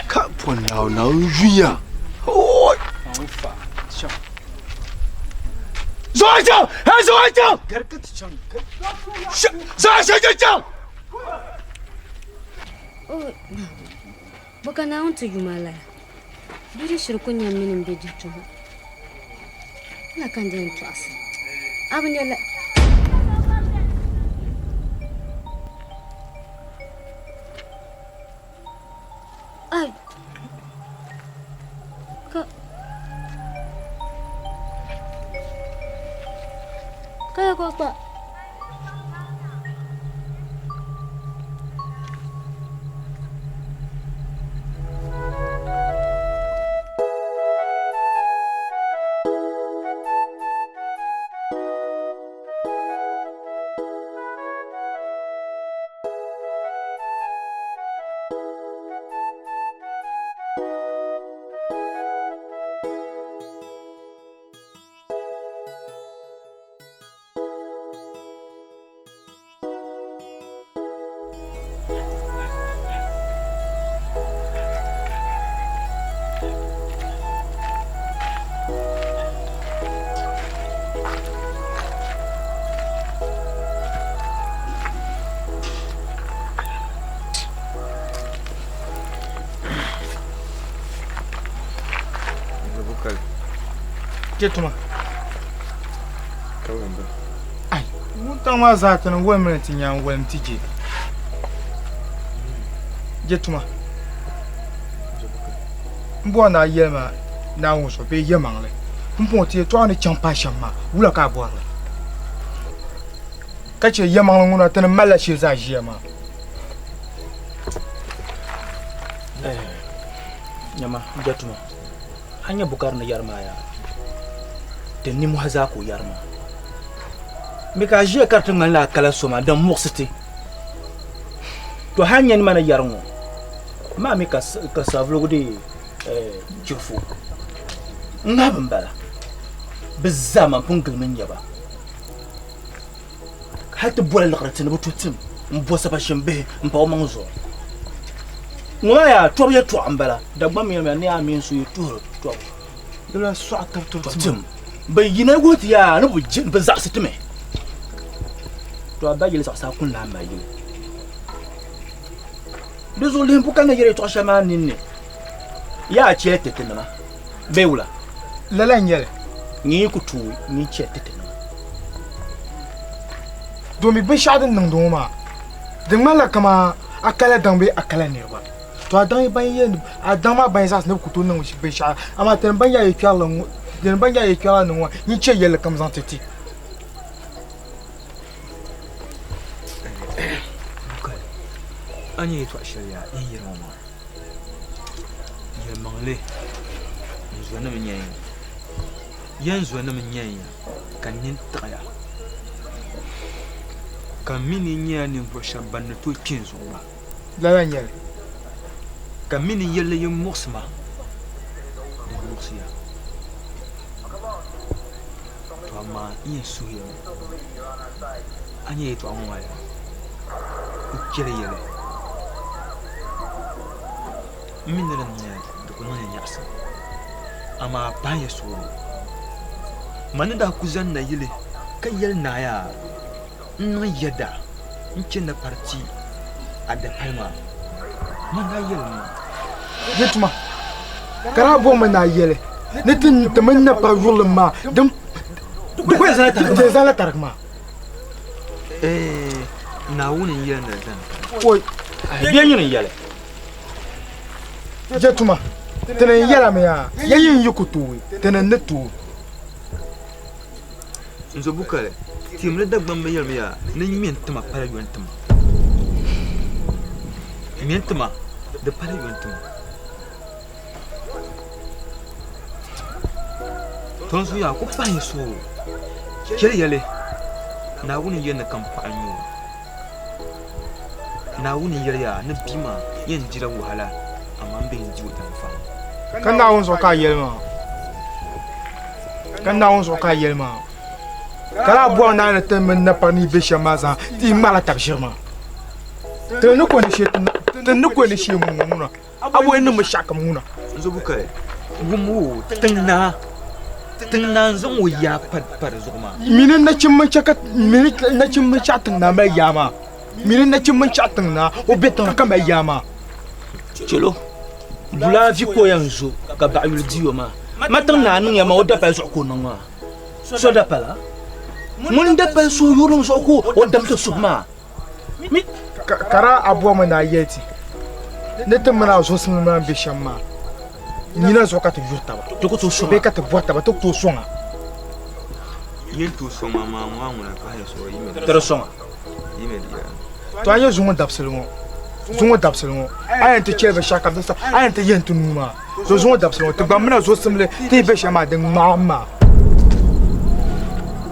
Ka pɔn naaw naaw yuya. Zuɣu chaŋ! Hey zuɣu chaŋ! Zuɣu chaŋ chaŋ! Bɔ ka Naawuni ti yuma lala? Bɛ di shiri ku nya m mini m be jituma. Wula ka n di yɛn tɔɣisi? A bi nya la. Ai! Ka ka ya ka kpa. Jɛtuma wuntaŋ maa zaa ti ni wolimi ni ti nya n-wolim ti je. Jɛtuma m bɔri ni a yɛli ma Naawuni zuɣu bee yɛlimaŋli. Pumpɔŋɔ ti yɛtɔɣa ni chaŋ paai shɛm maa, wula ka a bɔri li? Ka chɛ yɛlimaŋli ŋuna ti ni malila shili zaa ʒiya maa. Nyama, Jɛtuma, a nya Bukari ni yɛri maa yaa? Di nimmohi zaa ka o yɛri maa. Mi ka a ʒiya ka di ti ŋmanila a kala so maa din muɣisi ti. To hal nyani ma ni yɛri ŋɔ maa mi ka savuligu dee chirifu n-ŋahibu m-bala. Bɛ zaa man pun gilimi n-nya ba. Hal ti boli liɣiri ti ni bɛ to tim m-bo sapashin bihi m-pa o maŋ zuɣu. Ŋɔ maa yaa tɔbu yɛtɔɣa m-bala. Dagbaŋ mi yɛlimiya ni a mini so yi tuhiri tɔbu. Di lahi sɔɣi tab tɔbu tim. Bɛ yina wuhi ti yaa ni bɛ zaɣisi ti mi. To a ba yili zaɣisi a ku lahi mali yili. Di zuɣu lihi m-pu kanna yɛri yɛtɔɣ shɛli maa ninni. Yaa a chɛli ti tinima bee wula? Lala n-nyɛ li. Nyin yi ku tuui nyin chɛli ti tinima. Domi binshɛɣu din niŋdi ŋɔ maa, di ŋmanila kaman a kala daŋ bee a kala niriba. To a daŋ ban yɛn a daŋ maa ban zaɣisi ni bɛ ku tooi niŋ binshɛɣu, amaa tinim ban nya yɛlkpɛrili ŋɔ tinim ban nya yɛlkpɛrili ni ŋɔ nyin chɛ yɛlli kam zaŋ ti ti. A ni yɛltɔɣa shɛli yaa yi yɛri ŋɔ maa, yɛlimaŋli n zɔnim n-nyɛ ya. Ya n zɔnim n-nyɛ ya ka n nini tiɣi ya, ka m mi ni nyɛla ninvuɣ shɛb ban ni tooi kpi n zuɣu gba. Lala n-nyɛ li. Ka m mi ni yɛlli yi muɣisi ma, di muɣisi ya. To amaa n yɛn suhi ya mi, a nya yɛtɔɣa ŋɔ maa yaa, ku chɛli yɛli. M mi ni di niŋya di ku niŋ ya nyaɣisim, amaa pahiya suhuri. Man ni daa ku zani nayili ka yɛli naa yaa, N niŋ yɛda n-chɛ napari ti a dapali maa, man daa yɛlimi maa. Di tuma ka daa bɔŋ mi ni a yɛli ni ti ti mini napari yurilim maa din Di ku yɛn zala tarigi maa. Di yɛn zala tarigi maa. Eeh, Naawuni n-yɛli ni di zani tarigi. Oi. Bɛ nyini n-yɛli. Jɛ tuma, ti ni yɛlimi yaa, ya yi n-yi ku tooi, ti ni ni tooi. Nzo Bukali, Timli Dagbamba yɛlimi yaa ni ŋme n-tima pala yo n-tima. Ŋme n-tima di pala yo n-tima. To n zuɣu yaa ku pahi n suhu chɛli yɛli Naawuni yɛli ni kam paɣa n-nyɛ o. Naawuni yɛli yaa ni bia maa yɛn dila wahala amaa m be n di o daanfaani. Ka Naawuni zuɣu ka a yɛli maa? Ka Naawuni zuɣu ka a yɛli maa? Ka daa bɔri naa ni ti mini napari ni yi be shɛm maa zaa ti yi ŋmarila tab ʒiri maa. Ti ni ko ni shee ti ni ko ni shee ŋuna ŋuna a bɔyi niŋ binshɛɣu kam ŋuna. Nzobukali, wum o tiŋ naa, tiŋ naa n-zaŋ o yaa pa di zuɣu maa. Mini nachimba n-chɛ ka mini nachimba n-chaɣ tiŋ naa mali yaa maa. Mini nachimba n-chaɣ tiŋ naa o be tiŋa ka mali yaa maa. Chɛlo, Bulaa vi ka o yɛn zo ka baɣiyuli di o maa. Ma tiŋ naa niŋya maa o dapali zuɣu ka o niŋ maa. So dapala? Ŋun dapali suhuyurilim zuɣu ka o dam ti suhu maa. Ka daa a bɔrimi ni a yɛli ti ni ti mini a zuɣusimli maa ni be shɛm maa nina zuɣu ka ti yuri taba Ti ku tooi sɔŋ a. bee ka ti bɔri taba ti ku tooi sɔŋ a. Yi ni tooi sɔŋ ma maa ŋɔ a ŋuna pahiya suɣuri yi mi di Ti di sɔŋ a. Yi mi di yɛla. To a nyɛ zuŋɔ dabisili ŋɔ, zuŋɔ dabisili ŋɔ, a yɛn ti chɛli binshɛɣu kam ti a yɛn ti yihi n-ti nuu maa. So zuŋɔ dabisili ŋɔ ti gba mina zuɣusimli ti yi be shɛm maa di ŋmaam maa.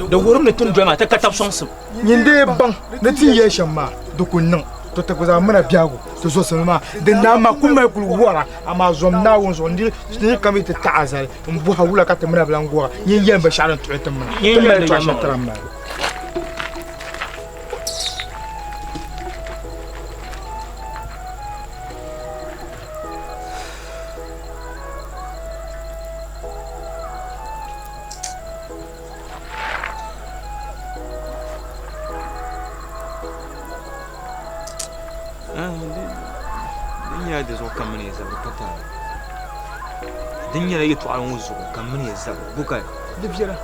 Di wurim ni ti ni doli maa ti ka tab sɔŋsim. Nyin dee baŋ ni ti ni yɛli shɛm maa di ku niŋ, to ti gba zaa mina biɛhigu ti zuɣusimli maa di naai maa ku mali kuli wɔra, amaa zom Naawuni zuɣu nir kam yi ti taɣi a zali m-bɔhi wula ka ti mina bi lan gɔra, nyin yɛlim binshɛɣu din tuɣi ti mina, ti mali yɛtɔɣ shɛli tira m-mali. Din nyɛla di zuɣu ka m mini ya zabiri pa taali. Din nyɛla yɛtɔɣa ŋɔ zuɣu ka m mini ya zabiri. Bukali, di viɛla.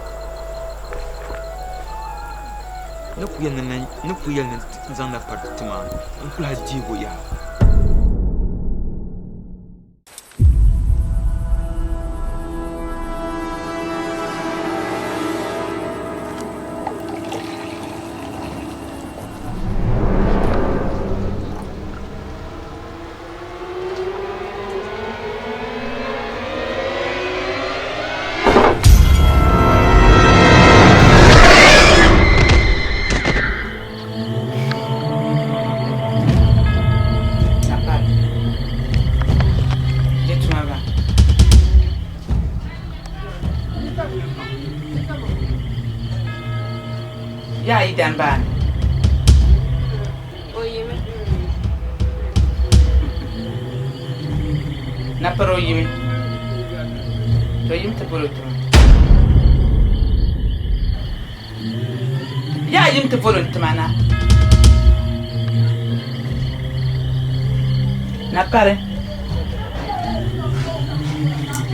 N ni ku yɛli ni n zaŋ na pari ti maa, n ku lahi deeg o yaha. yidana maa ni? O yimi. Napari o yimi. To yim ti bol o ti ma. Yaa yim ti bol o n-ti ma na. Napari,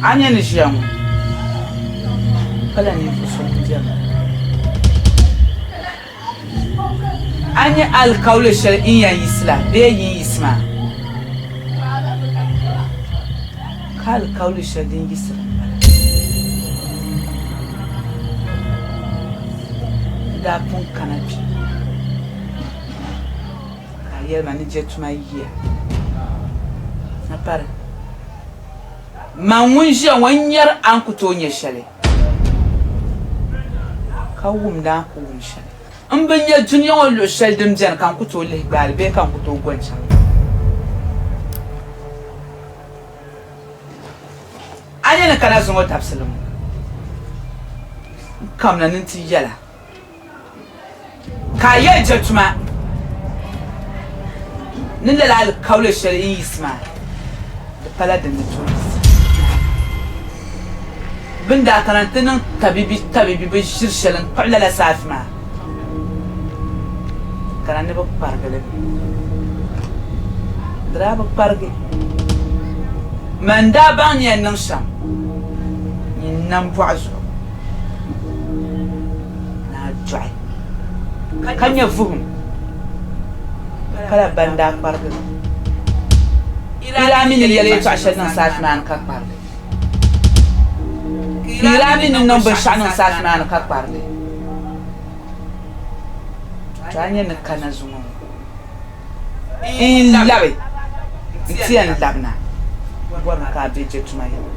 a nya ni ʒiya ŋɔ pala ninvuɣ so ŋun diɛmda. A nya alikauli shɛli n yɛn yiɣisi la bee yi ni yiɣisi maa? Ka alikauli shɛli din yiɣisiri m-bala. N daa pun kana kpe ka a yɛli ma ni je tuma yiya napari. Man ŋun ʒiya ŋɔ n-nyari a ni ku tooi nya shɛli. Ka wumdi a ni ku wum shɛli. M bi nya dunia ŋɔ luɣ shɛli din beni ka n ku tooi lihi gbaai li bee ka n ku tooi go n-chaŋ. A nya ni kana zuŋɔ dabisili ŋɔ, n kamina ni n ti yɛl a ka a yɛli je tuma ni lala alikauli shɛli yi ni yiɣisi maa, di pala din ni tooi yiɣisi. Bɛ ni daa kana nti niŋ tabibi tabibi bɛ ʒiri shɛli n-kpuɣi lala saafi maa kana ni bɛ kparigi li mi. Di daa bi kparigi. Man daa baŋ ni yɛn niŋ shɛm, nyin nambɔɣu zuɣu ni a dɔɣi ka nya vuhim pala ban daa kparigi li. Ila mi ni yɛli yɛtɔɣ shɛli niŋ saafi maa ni ka kpari li. Ila mi ni niŋ binshɛɣu niŋ saafi maa ni ka kpari li. To a nya ni kana zuŋɔ ŋɔ n labi nti yɛn labina bɔrimi ka a be je tuma yɛla.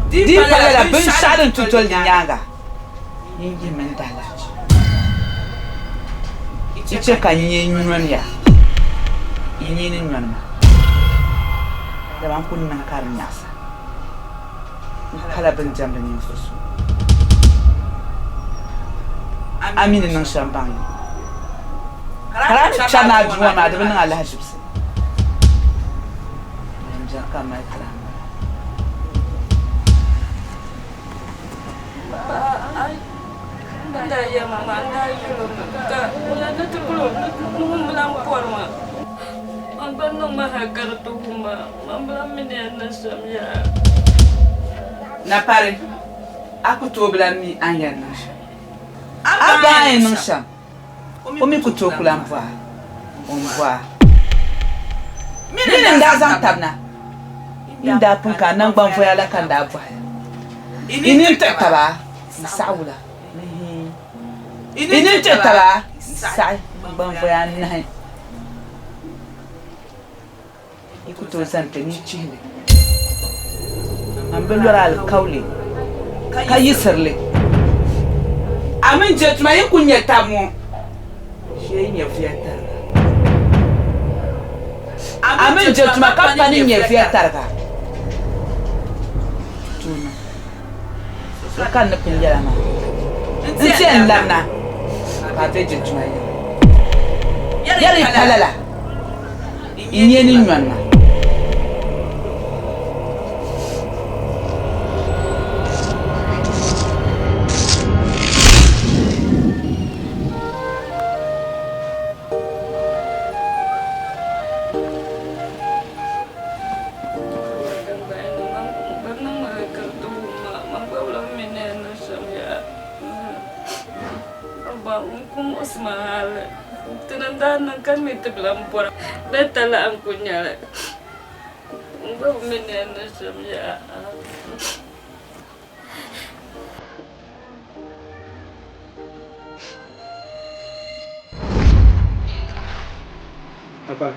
Di pa lala binshɛɣu din ti doli di nyaaŋa nyin yihimi n daalahichi. Yi chɛ ka n nyee nyɔniya, yi nyee ni nyɔni ma, dama n ku niŋ ka di nyaɣisa. N pala bɛn jɛmdi ninvuɣ so. A mi ni niŋ shɛm baŋ li. Ka a ni chani a duuma maa, di bi niŋ a lahiʒibisi. Din biɛri ka m mali tiri a m-bala. Napari, a ku tooi bi lan mi a ni yɛn niŋ shɛm. A ba a yɛn niŋ shɛm, o mi ku tooi ku lan bɔh a, o ni bɔh a. Mini n-daa zaŋ tab na, yi ni daa pun ka a naŋgbanvoya la ka n daa bɔhi ya. Yi nini tiɣi taba n saɣi wula? Yi nini tiɣi taba n saɣi naŋgbanvoya anahi. Yi ku tooi zani kpe ni yi chihi li. Man bi lɔri alikauli ka yiɣisiri li. A mini je tuma yi ku nya tab ŋɔ, shee yi nyɛvuya tariga. A mini je tuma ka pa ni nyɛvuya tariga. Tooi niŋ so ka n ni pun yɛla maa nti yɛn labina ka a be je tuma yɛla. Yɛli yi pa lala. N nyɛ ni nyɔni ma. Dini n-daa niŋ ka mi ti bi lan bɔra bee talahi n-kuli nyɛ li. N gba bi mi ni yɛn niŋ shɛm yaha. Papa.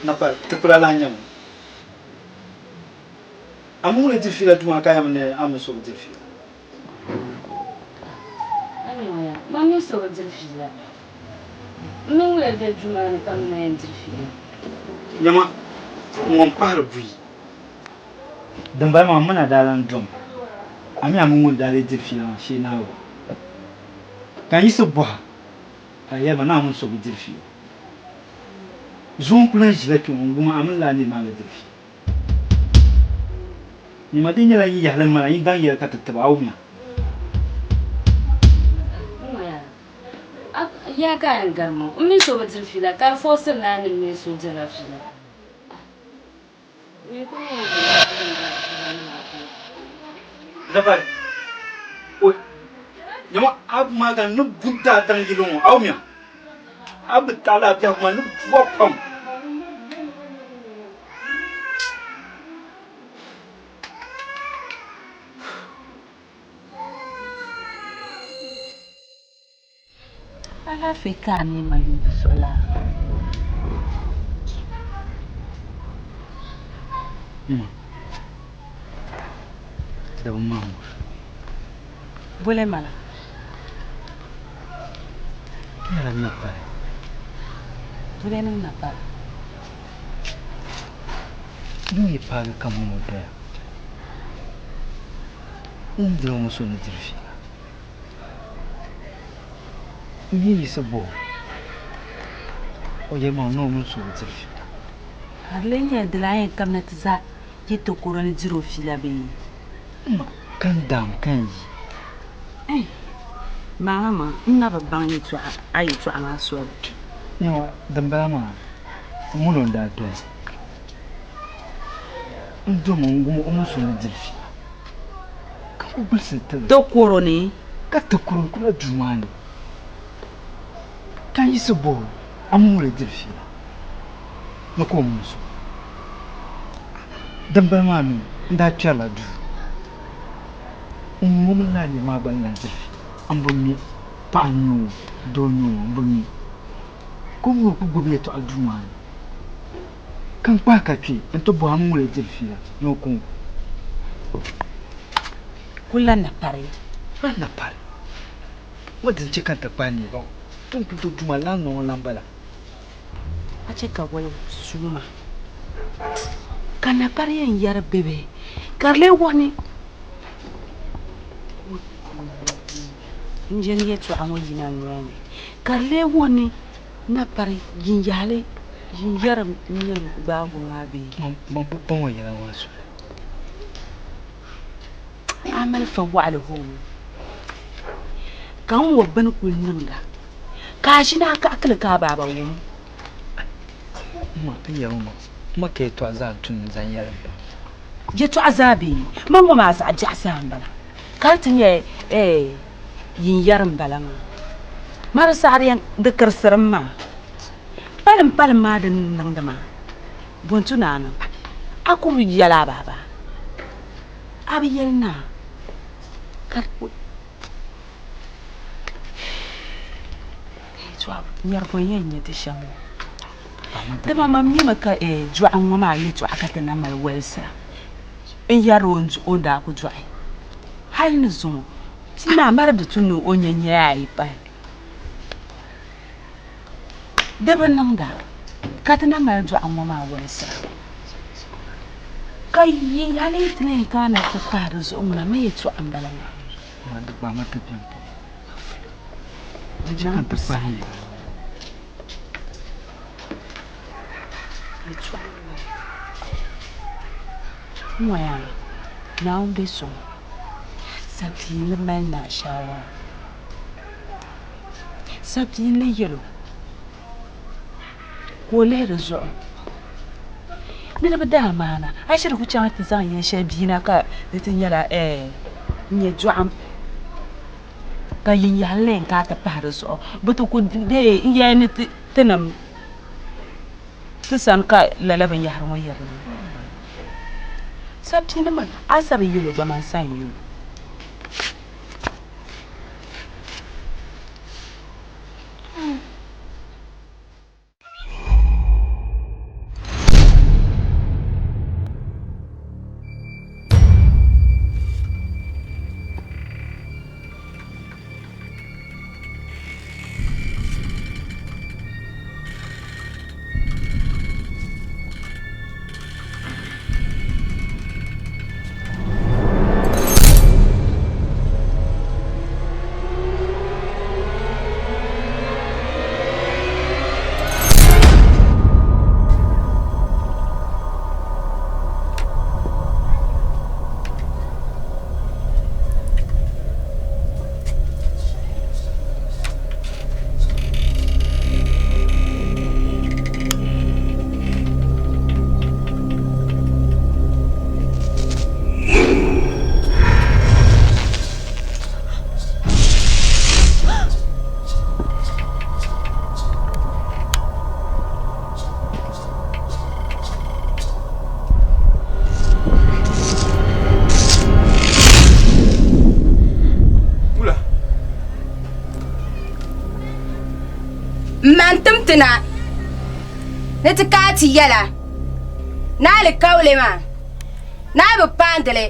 Napari, ti kula lahi nyami. A mi ŋuni diri fiila duu maa ka yɛmi ni a mini so bi diri fiila? A mi ŋɔ ya, man mini so bi diri fiila. M mi ŋuni be duu maa ni ka m na yɛn diri fiila. Nyama, ŋ-ŋɔ m-pahiri buyi. Dimbala maa m mi na daa lan domi. A mi a mini ŋun daa lee diri fiila maa shee naai o. Ka n yiɣisi bɔha ka a yɛli ma ni a mini so bi diri fiila. Zuŋɔ n-kul lahi ʒila kpe ŋɔ n-wum a mini lala nir maa ni diri fiila. Nyama di nyɛla yi yɛhili ŋmana yi daŋ yɛli ka ti tib a wumya. Yaa ka a yɛn gari ma ŋɔ? M mini so bi diri fiila ka di fɔɔsiri ni a ni m mini so dirila fiila. Nyini ku nyɛ ŋun diri fiila maa puuni. Napari, Oi! Nyama a maa ka n ni bu daadaŋ yili ŋɔ a wumya? A bi taɣila a biɛhigu maa ni bua pam. Alaafee ka a neei ma yubu zuɣu laa? Ma, di bi maŋ ŋɔ. Boli ma la. Nyɛla napari. Boli niŋ napari. Din yi paagi ka ŋɔ doya, n ni diri ŋɔ so ni diri fiila. N yi yiɣisi bɔh o, o yɛlimaŋli ni o mini so bi diri fiila. Ka di lee nyɛla di lahi yɛn kamina ti za yi takɔro ni diri o fiila bee? M ma, ka n daam ka n yi. Ei! Maama maa, n na bi baŋ a yɛtɔɣa maa soli. Nyaŋɔ, dimbala maa, ŋuni n-daa doya. N domi n-wum o mini so ni diri fiila, ka ku gbilisi tibili. Takɔro ni? Ka takɔro n-kula duu maa ni, ka n yiɣisi bɔh o, A mini ŋuni diri fiila? Ni ka o mini so. Dimbala maa mi, n daa kpɛrila duu. N wum o mini lala nir maa gba ni lan diri fiila. M bi mi paɣa n-nyɛ o, doo n-nyɛ o, m bi mi. Ka o mi o ku gbibi yɛtɔɣa duu maa ni. Ka n kpahi ka kpe nti bɔhi a mini ŋuni diri fiila ni o ku o. Kul la na pari. Kul la na pari. Ŋɔ din chɛ ka n ti kpahi niriba ŋɔ, ti ni kul tooi duuma lan niŋ o lan bala. A chɛ ka wali suuma ka napari yɛn yɛri bibihi ka di lee wuhi ni n je ni yɛtɔɣa ŋɔ yina n noli ni ka di lee wuhi ni napari yinyahili yinyɛri n-yɛn gbaagi o maa bee? Man bi baŋ o yɛla maa soli. A mali fa waɣili hoo ka n ŋɔ bini kuli niŋda ka a ʒini a kaɣikili ka a baaba wum. Ma n yɛli ma, ma ka yɛtɔɣa zaa tu ni zaŋ yɛli ba. Yɛtɔɣa zaa bee? Man ŋɔ maa zaɣ biɛɣu zaa m-bala ka di ti nyɛ yinyɛri m-bala maa. Ma di saɣiri ya di kirisirim maa. Palimpalim maa din niŋdi maa, bɔ n-tu ni a niŋ? A ku bi yɛli a baaba? A bi yɛli naa ka Nyari bɔ n-yɛn nyɛ ti shɛm ŋɔ? Dama man mimi ka dɔɣi ŋɔ maa yɛtɔɣa ka ti na mali walisira n-yɛri o o ni daa ku dɔɣi hali ni zuŋɔ bia maa mali di tu ni o nya nyaya ayi pahi. Di bi niŋda ka ti na mali dɔɣi ŋɔ maa walisira ka yi hali yi ti lee kana ti pahi di zuɣu ŋuna mi yɛtɔɣa m-bala maa. Di chɛ ka n ti kpahi yi. N-ŋɔya Naawuni be so sapiinli mali naa shaawara. Sapiinli yɛl o ka o lihi di zuɣu ni di bi daa maana a shiri ku chaŋ ti zaŋ yɛl shɛli bia na ka di ti nyɛla n-nyɛ dɔɣim. Ka yinyahili na yɛn kana ti pahi di zuɣu bɛ ti ku deei n yɛli ni tinim ti sani ka lala binyɛhiri ŋɔ yirina maa. Sapiinima a sa bi yɛl o gba man sa n-yɛl o. na ni ti kaai ti yɛla ni alikauli maa ni a bi paandi li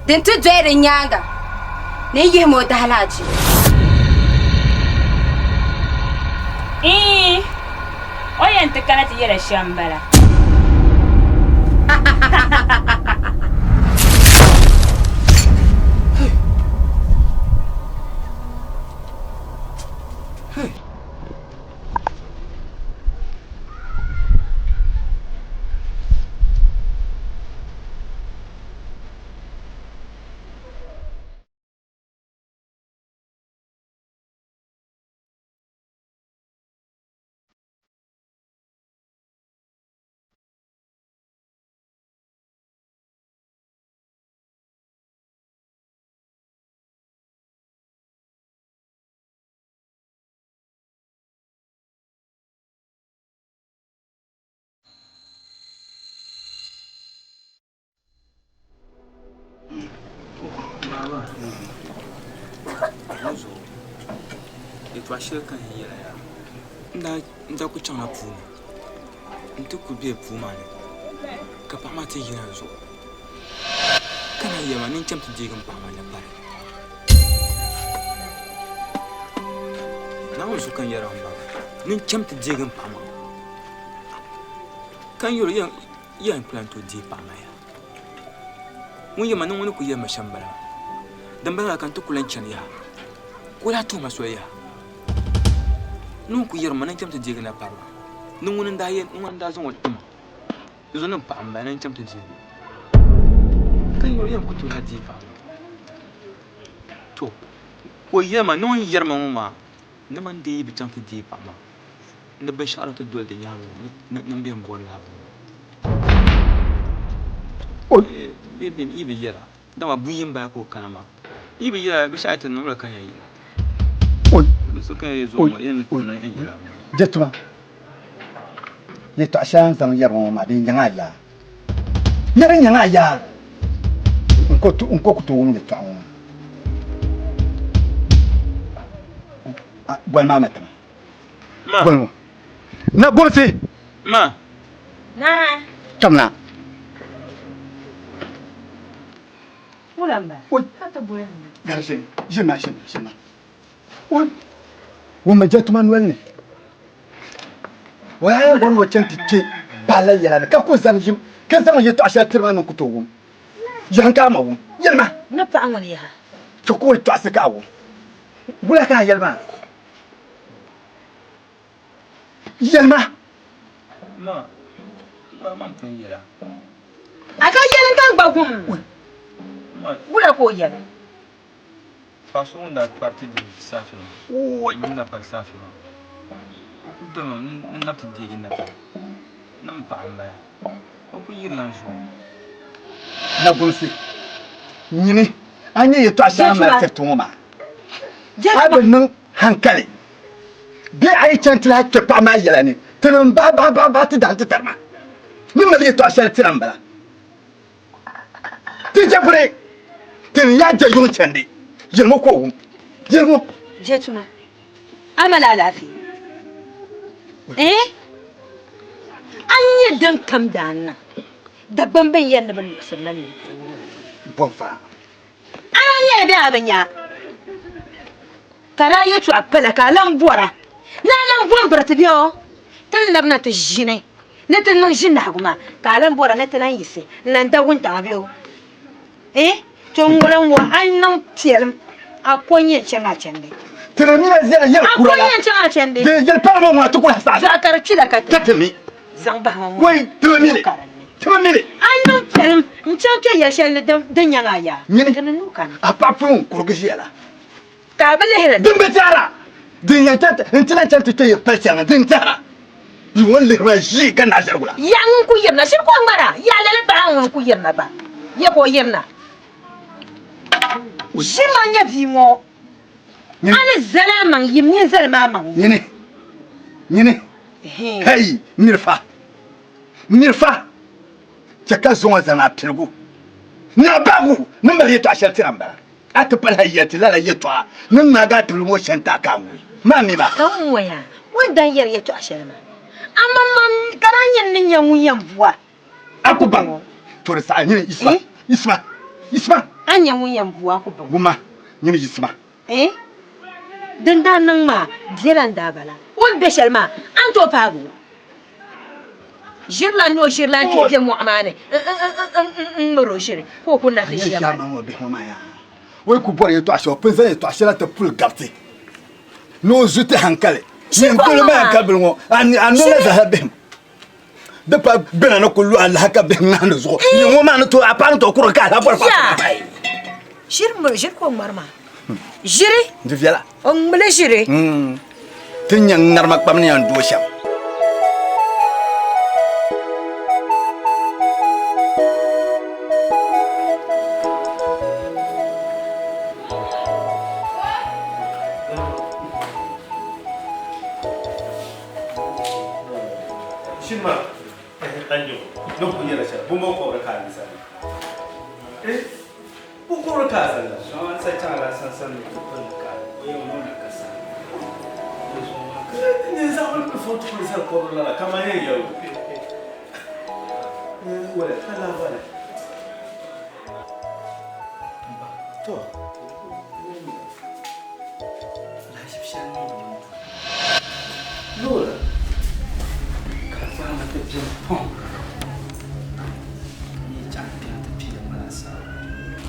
din ti doli di nyaaŋa ni n yihim o daalahichi. Iin, o yɛn ti kana ti yɛla shɛm m-bala. Yɛltɔɣa shɛli ka n yɛra yaa n daa ku chaŋla puuni n ti ku be puu maa ni ka paɣa maa ti yina n zuɣu ka naan yɛli ma ni n cham ti deegi n paɣa maa ni pari Naawuni zuɣu ka n yɛra m ba ni n cham ti deegi n paɣa maa ka n yɛl o ya n ku lan tooi deei paɣa maa yaa ŋun yɛli ma ni ŋuni ku yɛli ma shɛm m-bala maa. Dimbala maa ka n ti ku lan chani yaha, ka o daa tuhi ma soli yaha. Ni o ni ku yɛri ma ni n cham ti deegi napari maa, ni ŋuni n-daa yɛn, ŋuni n-daa zaŋ o ti ma, di zuɣu ni m paɣa m-bala ni n cham ti deegi o. Ka n yɛli o ya n ku tooi lahi deei paɣa maa. To, ka o yɛli ma ni o ni yɛri ma ŋɔ maa, ni man dii bi chaŋ ti deei paɣa maa, ni binshɛɣu din ti doli di nyaaŋa ŋɔ ni m be m-bɔri lala bini ŋɔ. Yi bi yɛra, dama buyi m-bala ka o kana maa. Yi bi yɛra binshɛɣu yi ti niŋ la ka yɛn yɛra. So ka yi zuɣu ŋɔ, yi ni ti niŋ yɛn yɛra. Jɛtuma, yɛtɔɣ shɛli a ni zaŋ yɛri ma ŋɔ maa, din nyaŋ a yaa. Ni di nyaŋ a yaa, n ko ku tooi wum yɛtɔɣa ŋɔ maa. Goli maa na tiŋa. Goli ŋɔ. Na gomsi. Ma. Naa. Cham na. Wula m-bala? Oi. Ka ti boli na. Garisi, ʒini na, ʒini na, ʒini na. Oi. Wummi je tuma noli ni. O yaa yɛn bɔri ni o chaŋ ti kpe paɣa la yɛla ni ka ku zani yim ka zaŋ yɛtɔɣ shɛli tiri ma ni n ku tooi wum. Yaha ka a ma wum. Yɛli ma. Ni paɣa ŋuni yaha? Chɛ ka o tɔɣisi ka a wum. Wula ka a yɛli maa? Yɛli ma. Ma, ma, man pun yɛla. A ka yɛli ka n gba wum. Wula ka o yɛli? Paɣa so ŋun daa kpari ti di saafe maa, ŋun daa kpari saafe maa, o kuli doli ma n labi ti deegi napari ni m paɣa m-bala. O kuli yirila n zuɣu. Nagunsi, nyini a nya yɛtɔɣ shɛli a ni mali tiri ti ŋɔ maa, a bi niŋ haŋkali bee a yi chaŋ ti lahi kpe paɣa maa yɛla ni, ti ni m-bahi bahi bahi bahi ti dahi ti tari ma ni mali yɛtɔɣ shɛli tira m-bala. Ti je buri, ti ni yaa je yuŋ chandi, yɛlimi ka o wum, yɛlimi o. Je tuma, a mali alaafee? Eh? A ni nyɛ din kam daa niŋ, Dagbamba n-yɛri ni bɛ luɣisirila ninvuɣ Bɔnfaa. A na nyɛla bee a bi nya? Ka daa yɛtɔɣa pala ka a lan bɔra ni a lan bom biriti bɛ o? Ti ni labina ti ʒini ni ti niŋ ʒinahigu maa, ka a lan bɔra ni ti lan yiɣisi n-lan da wuntaŋa bɛ o? Eh, to ŋ-ŋɔ la ŋ-ŋɔ a ni niŋ piɛlim, a ko n-yɛn chaŋ a chandi. Ti ni mi a yɛli A ko kura la, n-yɛn chaŋ a chandi. di yɛli pala ŋɔ ŋuna ti ku lahi saɣisi. Zaɣ ka di kpila ka Ka ti mi. zaŋ bahi ma ŋɔ. Wai, ti bi mi li. Ti bi mi li. A niŋ piɛlim n-chaŋ kpe yɛl shɛli ni din nyaŋ a yaa. Nyini, Di ni nuu kani. a paɣa pun kurigi ʒiya la. Ka a bi lihiri li. Din bi tɛhira, din yɛn chaŋ ti, n-ti lan chaŋ ti kpe yɛl pali shɛli ni din tɛhira. Yi ŋun lihiri ma ʒii ka naai zaligu la. Yaɣa ŋun ku yirina, shiri ka o ŋmara. Yaɣa lala paɣa ŋun ku yirina gba, ya ka o yirina. Ʒi ma n-nyɛ bia ŋɔ. A ni zali a maŋ yim, nyin zalimi a maŋ. Nyini, nyini, hei, mirifa, mirifa, chɛ ka zuŋɔ zaŋ a piligu ni a bahigu ni mali yɛtɔɣ shɛli tira m-bala. A ti pali hal yɛli ti lala yɛtɔɣa ni ŋmaagi a tibili ŋɔ shɛli n-ti a ka a ŋuui. Maa mi ba. Ka ŋun ŋɔ yaa, o ni dan yɛri yɛtɔɣ shɛli maa, amaa man ka daa nyɛ ni nya ŋun yɛn bu a. A ku baŋ, to di saha nyini yiɣisima, yiɣisima, yiɣisima. A ni nya ŋun yɛn bu a, a ku baŋ. Wumma, nyini yiɣisima. Din daa niŋ maa biɛla n-daa bala. O ni be shɛli maa, a ni tooi paagi o. Ʒirilan ni o ʒirilan kpe be mɔɣu maa ni n-ŋmir o ʒiri ka o ku na ti ʒiya maa. O yi ku bɔri yɛtɔɣ shɛli, o pun zaŋ yɛtɔɣ shɛli ti puli gariti ni o zu ti hankali. Nyin kuli ma hankali bili ŋɔ, a niŋla zahara bihim. Di pa gbana ni ku lu alaha ka bihim ŋahindi zuɣu. Nyin ŋɔ maa ni tooi, a paɣa ni tooi kurigi ka alaha bɔri paɣa maa pahi. Ʒiri ka o ŋmari maa. Ʒiri. Di viɛla. O ŋmili ʒiri. Ti nya ŋarima kpam ni yɛn doo shɛm. Shima, anjo, no ku yɛla shɛli, bumbo kɔbiri ka a yi zali. Eh, bu kɔbiri ka a zali. Sɔŋ sa chaŋla sansan ni ti pili ka o yɛn ŋɔ na ka sa. Ni zaŋ ni fo tukuli zali kɔbiri lala ka man yɛn yɛli o. Wala, ka lahabali. To, lahaʒib shɛli niŋ n puuni. Loori ka di gbaai ma ti beni pɔŋ n yi chaŋ kpɛna ti piiri ma laasabu.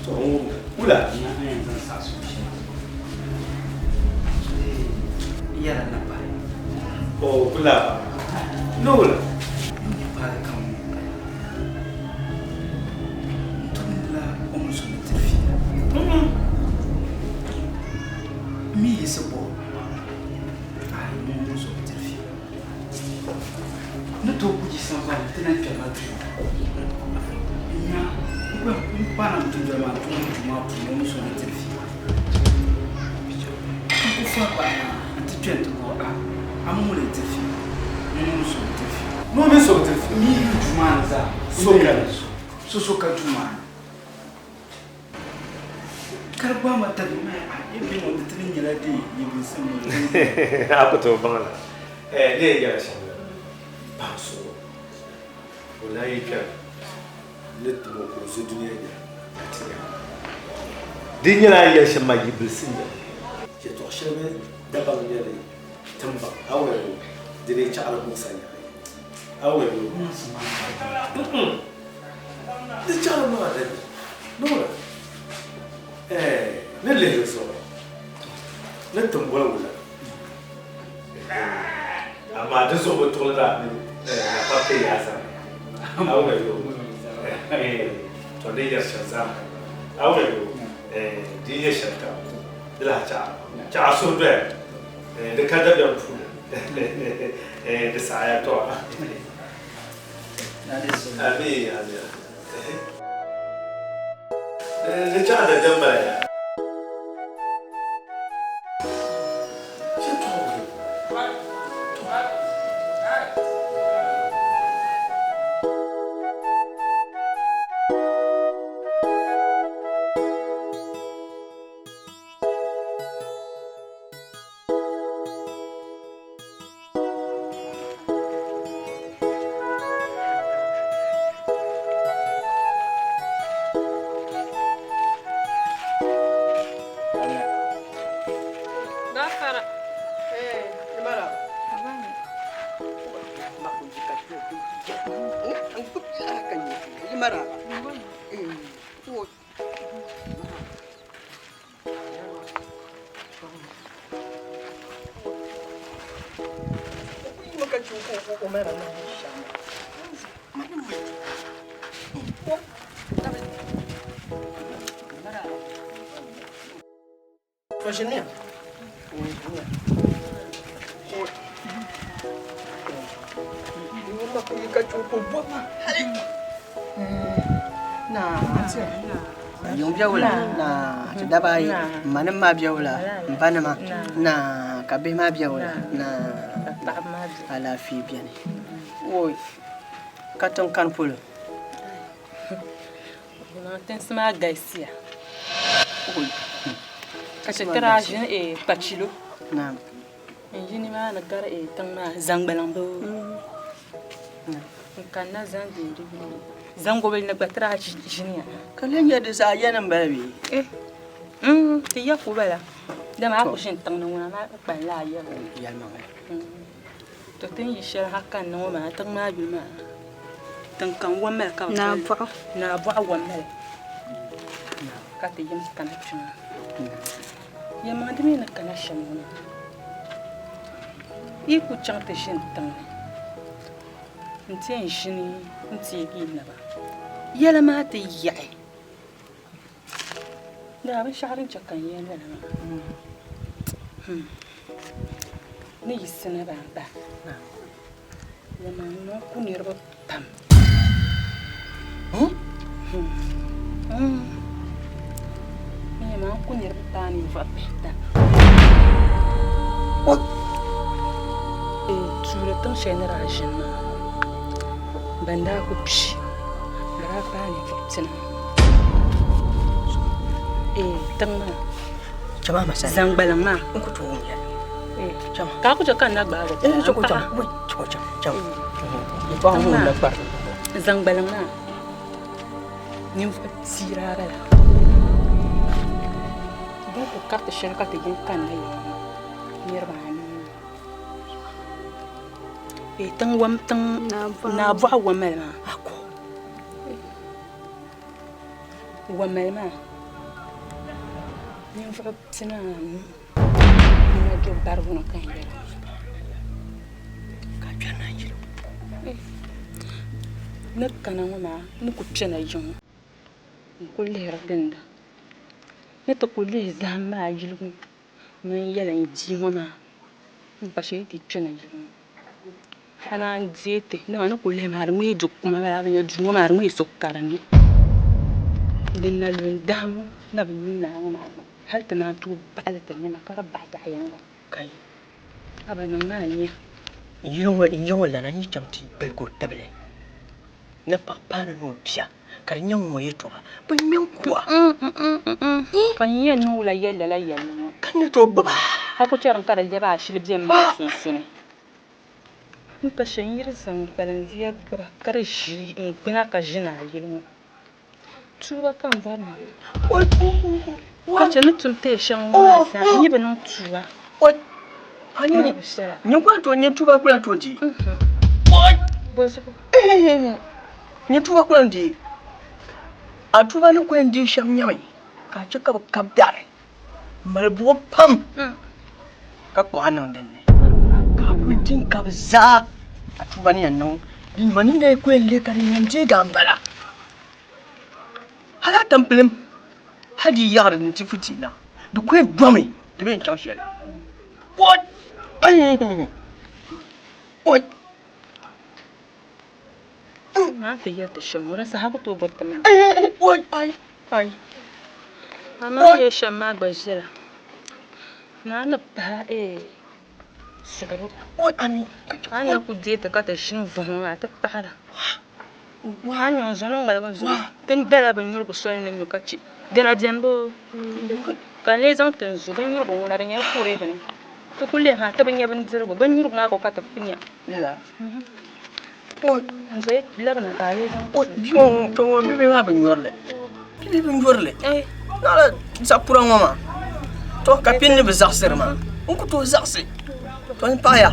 To, n wumda. Wula? N yɛn zaŋ saɣisigu shɛli n yɛla na pahi. O wula? Ni wula? N nyɛ paali kam ŋɔ paya. N tumdila o ni so ni ti fiila. M mi yiɣisi bɔ ayi ŋun ni so ni ti fiila. N ni tooi ku yi sambani ti na kpɛrila duu. N nya n pa na dundoli maa puuni duu maa puuni o ni so ni ti fiila. N ku fa paɣa maa nti kpe nti bɔh a, a mi ŋuni n-ti fiila? Ŋuni n-so n-ti fiila? Ŋuni mi so n-ti fiila? M mi yi duu maa ni zaa. So kani. So so ka duu maa ni. Ka di gbaai ma tabi ma a yi bɛ ŋɔ di ti ni nyɛla di yi bilsim ni. A ku tooi baŋ la ni yɛn yɛla shɛm la, paɣ so o lahi yi kpɛri ni tim o ka o zo dunia nya ka ti nya. Di nyɛla a ni yɛli shɛm maa yi bilsim ya. Yɛtɔɣ shɛli bɛ dabaŋ nyɛli timbaŋ, a waya o, di dii chaɣiri muɣisa nyaɣi. A waya o. Di chaɣiri maa dali Nora, ɛɛh, ni lihiri zuɣu ni tiŋboli wula. Amaa di zuɣu bi tuɣili daa ni napari ti yaa zaa. A wula yo, to ni yɛri shɛm zaa a wula yo, di yi nyɛ shɛli kam di lahi chaɣiri chaɣa suhu doya di ka dabiɛm puuni di saɣaya to a. Ami, ami. Di chaɣa dabiɛm bala ya. Gafara. Yiŋ biɛwula naa ti daba ayi m ma nim maa biɛwula m ba nima naa ka bihi maa biɛwula naa alaafee biɛni woi ka tiŋ kani polo Tinsi maa galisiya ka chɛ ti daa ʒini kpachilo. N yi nimaani gari tiŋ maa zaŋgbaliŋ bee n kanna zaŋ deei di yuli zaŋgobili ni gba ti daa ʒiniya. Ka lahi nyɛ di zaa ya ni m-bala bee? Eh, ti ya ku bala. Dama a ku ʒini tiŋ ni ŋuna maa kpalinla a yɛligu. Yɛlimaŋli. To ti ni yi shɛli ha kanna ŋɔ maa tiŋ maa yuli maa tiŋ kam Wamali ka bɛ boli li. Naabɔɣu. Naabɔɣu Wamali ka ti yim kana kpe ŋɔ. Yɛlimaŋli di mi ni kana shɛm ŋɔ maa yi ku chaŋ ti ʒini tiŋ ni nti yɛn ʒini n-teegi yi naba yɛla maa ti yaɣi. Daa binshɛɣu din chɛ ka n yɛli lala maa, ni yiɣisina baaba, dama n niŋ ku niriba pam. N yɛli maa n ku niriba paai ninvuɣ pihita. Tuuli tiŋ shɛli ni daa ʒini maa, ban daa ku kpi bɛ daa paai ninvuɣ pina. Tiŋ maa zaŋgbaliŋ maa ka a ku chɛ ka n na gbaagi zaŋgbaliŋ maa ninvuɣ pia daa bala bɛ ni ku kariti shɛli ka ti yɛn kanna ya ŋɔ niriba anu tiŋ Naabɔɣu Wamali maa Wamali maa ninvuɣ pinaanu n-na do barigu ni ka n yɛra ni kana ŋɔ maa ni ku kpɛna yiŋ n-kuli lihiri ginda ni ti kuli lihi zahim maa yiligu mini yɛli n bia ŋɔ maa m-pa shee ti kpɛna yiŋ ŋɔ. A naan deei ti, dama ni kuli lihi maa di ŋmee du kuma bala, a bi nya duu ŋɔ maa di ŋmee so ka dinni. Din na lu n-dahim na bi lu naai ŋɔ maa gba, hali ti naan tooi baɣili ti nɛma ka di baɣi zaɣ yiŋga. A ba niŋ maa nya. N yiŋ o lana n yi chaŋ ti baligi o tabili ni paɣ paani ni o bia ka di nyɛ ŋ-ŋɔ yɛtɔɣa bɛ ŋme n-ku a. Ka n yɛn niŋ wula yɛli lala yɛlli ŋɔ? Ka n ni tooi gbib a. A ku chɛrimi ka di lɛbi a shili bɛ m maa sunsuuni. M pa shɛli n yi di zaŋ kpalanzia gbuba ka di ʒi n-gbuna ka ʒini a yili ŋɔ. Tuuba ka n bɔri ni ka chɛ ni tum tɛɛ shɛŋa ŋɔ maa zaa n yi bi niŋ tuuba. Nyɛ tuuba ku lahi tooi deei. Bɔzuɣu? Nyɛ tuuba ku lahi deei. A tuuba ni ku yɛn deei shɛm nyɛmi ka a chɛ ka bɛ kabi dari m-mali buɣim pam ka kpuɣi a niŋ din ni ka a kuli di n-kabi zaa a tuuba ni yɛn niŋ din ma ni lee ku yɛn lee ka din yɛn deegi a m-bala. Hal a tampilim hal di yi yaɣiri nti futi na di ku yɛn domi di bi yɛn chaŋ shɛli. Maa ti yɛli ti shɛm ŋɔ di saha ku tooi bɔri ti maa. Amaa yɛli shɛm maa gba ʒiɛla naa ni pahi suɣuri a ni na ku deei ti ka ti ʒini vuhim maa ti paɣira a ni niŋ zuɣu ni ŋmaligi zuɣu ti bela binnyurigu soli ni nyu ka chɛ dina beni boo ka n lee zaŋ ti n zu binnyurigu ŋuna di nyɛla kuree bini ti ku lihi maa ti bi nya bindirigu binnyurigu maa ko ka ti nya. Bihi maa bi nyurili bihi bi nyurili naɣala zaɣ kura ŋɔ maa to ka pini ni bi zaɣasiri maa n ku tooi zaɣasi to n paɣaya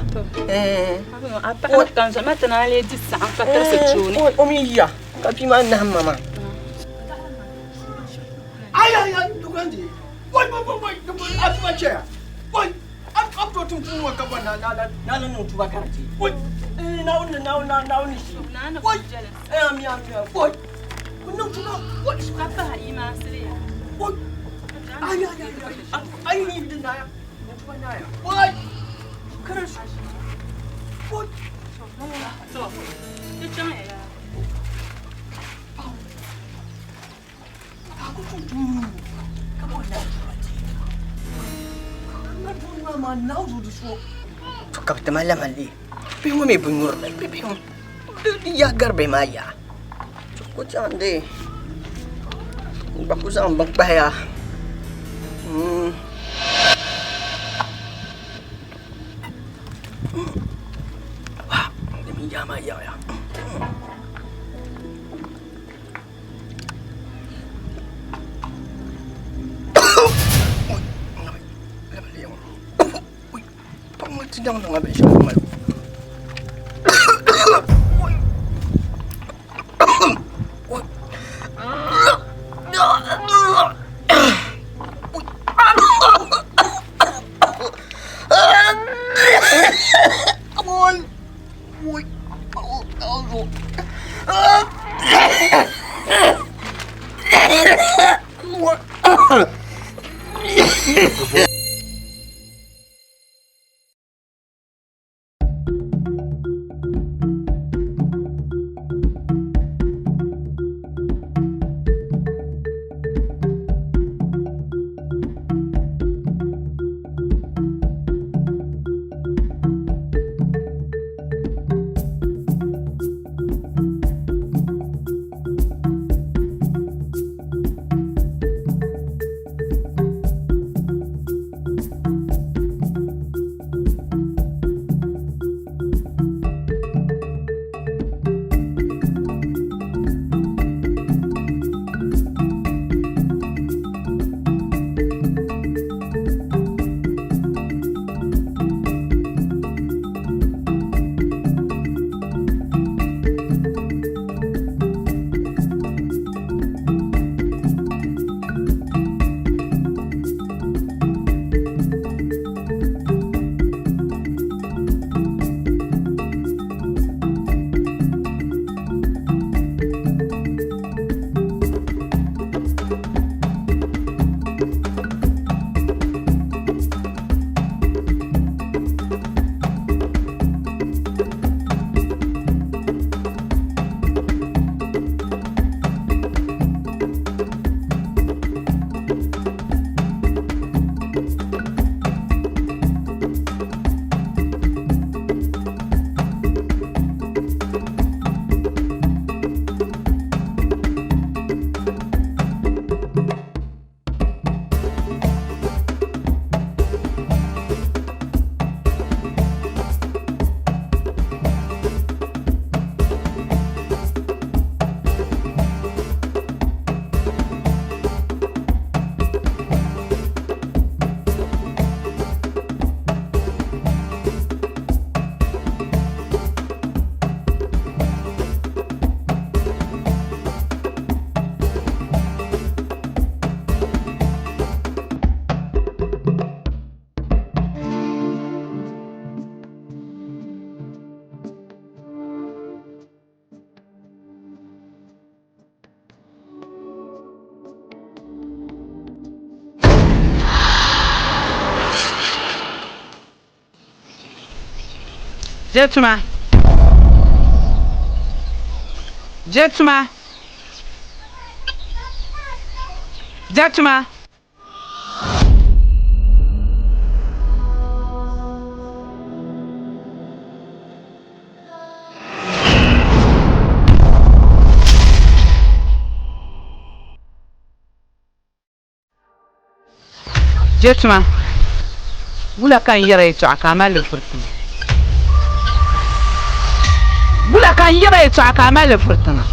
o mii yiya ka bia maa naham ma maa A bi tooi tum tuun ŋɔ ka bɔri ni a lan niŋ tuuba ka di deei. Oi! Naawuni ni Naawuni Naawuni ni shee. Oi! Ami ami oi! Ku niŋ tuuba oi! Ka pahi yimaasili ya. Oi! Ayi ayi ayi ayi ni di naaya. Niŋ tuuba naaya. Oi! Karasu. Oi! To, ti chaŋ ya yaa. A ku tum tuun ka bɔri ni a tuuba deei. To ka bɛ ti ma lama lee bihi ŋɔ mi bi nyuri li bihi ŋɔ di yaa gari bihi maa yaa to ku chaŋ dee n gba ku zaŋ bini kpahi ya Di mini yaa maa yaɣiya. Paɣa ti daŋ niŋla binshɛɣu mali. Jɛtuma Jɛtuma Jɛtuma Jɛtuma wula ka n yɛra yɛtɔɣa ka a mali li furi tiŋa? Wula ka n yɛra yɛtɔɣa ka a mali li furi tiŋa?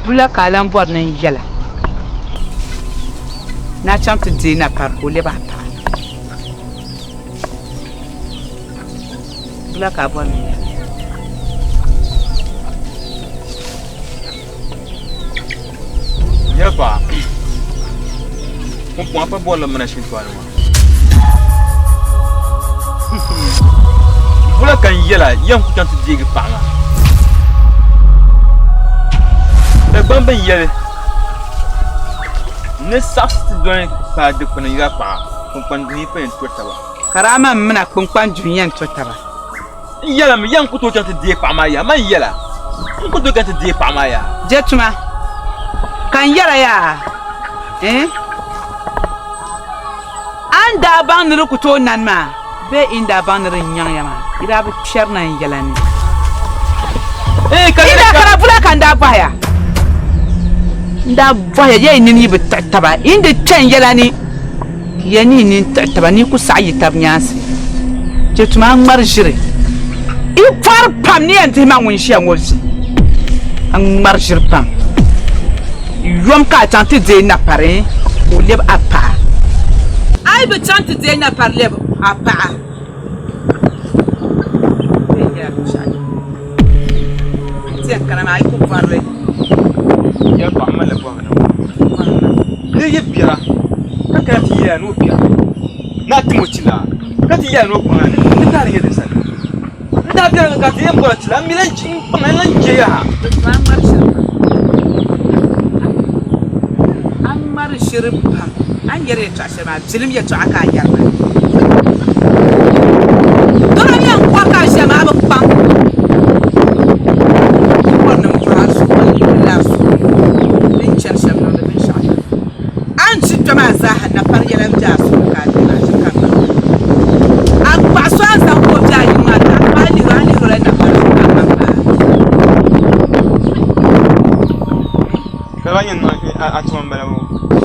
Wula ka a lan bɔri ni n yɛla ni a chaŋ ti deei napari ka o lɛbi a paɣa na? Wula ka a bɔri ni n yɛla? Nyɛ paɣa pumpɔŋ a pa bɔrila mana shintɔɣu ni maa. Bula ka n yɛla yɛn ku chaŋ ti deegi paɣa maa. Dagbaŋ bin yɛli ni saɣisi ti dɔni paai dikpuni yila paɣa kpunkpan duhi pa yɛn to taba. Karama m mina kpunkpan duhi yɛn to taba. N yɛla mi yɛn ku tooi chaŋ ti deei paɣa maa yaa, man yɛla n ku tooi chaŋ ti deei paɣa maa yaa. Je tuma ka n yɛra yaa, eh? A ni daa baŋ ni di ku tooi nani maa bee i ni daa baŋ ni di nyaŋ ya maa, yi daa bi kpɛri na n yɛla ni. Eh, ka Yi daa kana bula ka n daa bɔhi ya. N daa bɔhi ya, ya yi nini yi bi tiɣi taba, yi ni di kpe n yɛla ni. Ya ni yi nini tiɣi taba ni yi ku saɣi yi tab nyaansi. Jɛtuma a ŋmari ʒiri. I pɔri pam ni yɛn dihi ma ŋun ʒiya ŋɔ vi. A ŋmari ʒiri pam. Yom ka a chaŋ ti deei napari ka o lɛbi a paɣa. A yi bi chaŋ ti deei napari lɛbi a paɣa. Ti yɛn kana maa a yi ku bɔri li. Yɛltɔɣa malila bɔhigu na ŋɔ. Ni yi biɛra ka kana ti yɛya ni o biɛra ni a tim o tilaa ka ti yɛya ni o kpaŋa ni di taali nyɛ din sani. N daa biɛrimi ka ti yɛn bɔra tilaa n mi lan kpaŋa n lan je yaha. A ŋmari ʒiri pam. A ni yɛri yɛltɔɣa shɛli maa bilim yɛltɔɣa ka a yɛri maa. Doro ni yɛn kɔri ka a ʒiya maa a bi kpaŋ. N bɔri ni m bɔhi a zuɣu ka lihiri a zuɣu ni chani shɛm niŋdi binshɛɣu kam. A ni ʒi kpe maa zaaha napari yɛla m-be a suhu ni ka a be maa ʒi ka niŋ. A kpaɣi so a ni zaŋ ka o be a yiŋ maa taɣi ka a lihiri o a ni lihiri o la napari zuɣu ka a kpaŋ maa. Ka daa nyɛ a tuma m-bala ŋɔ.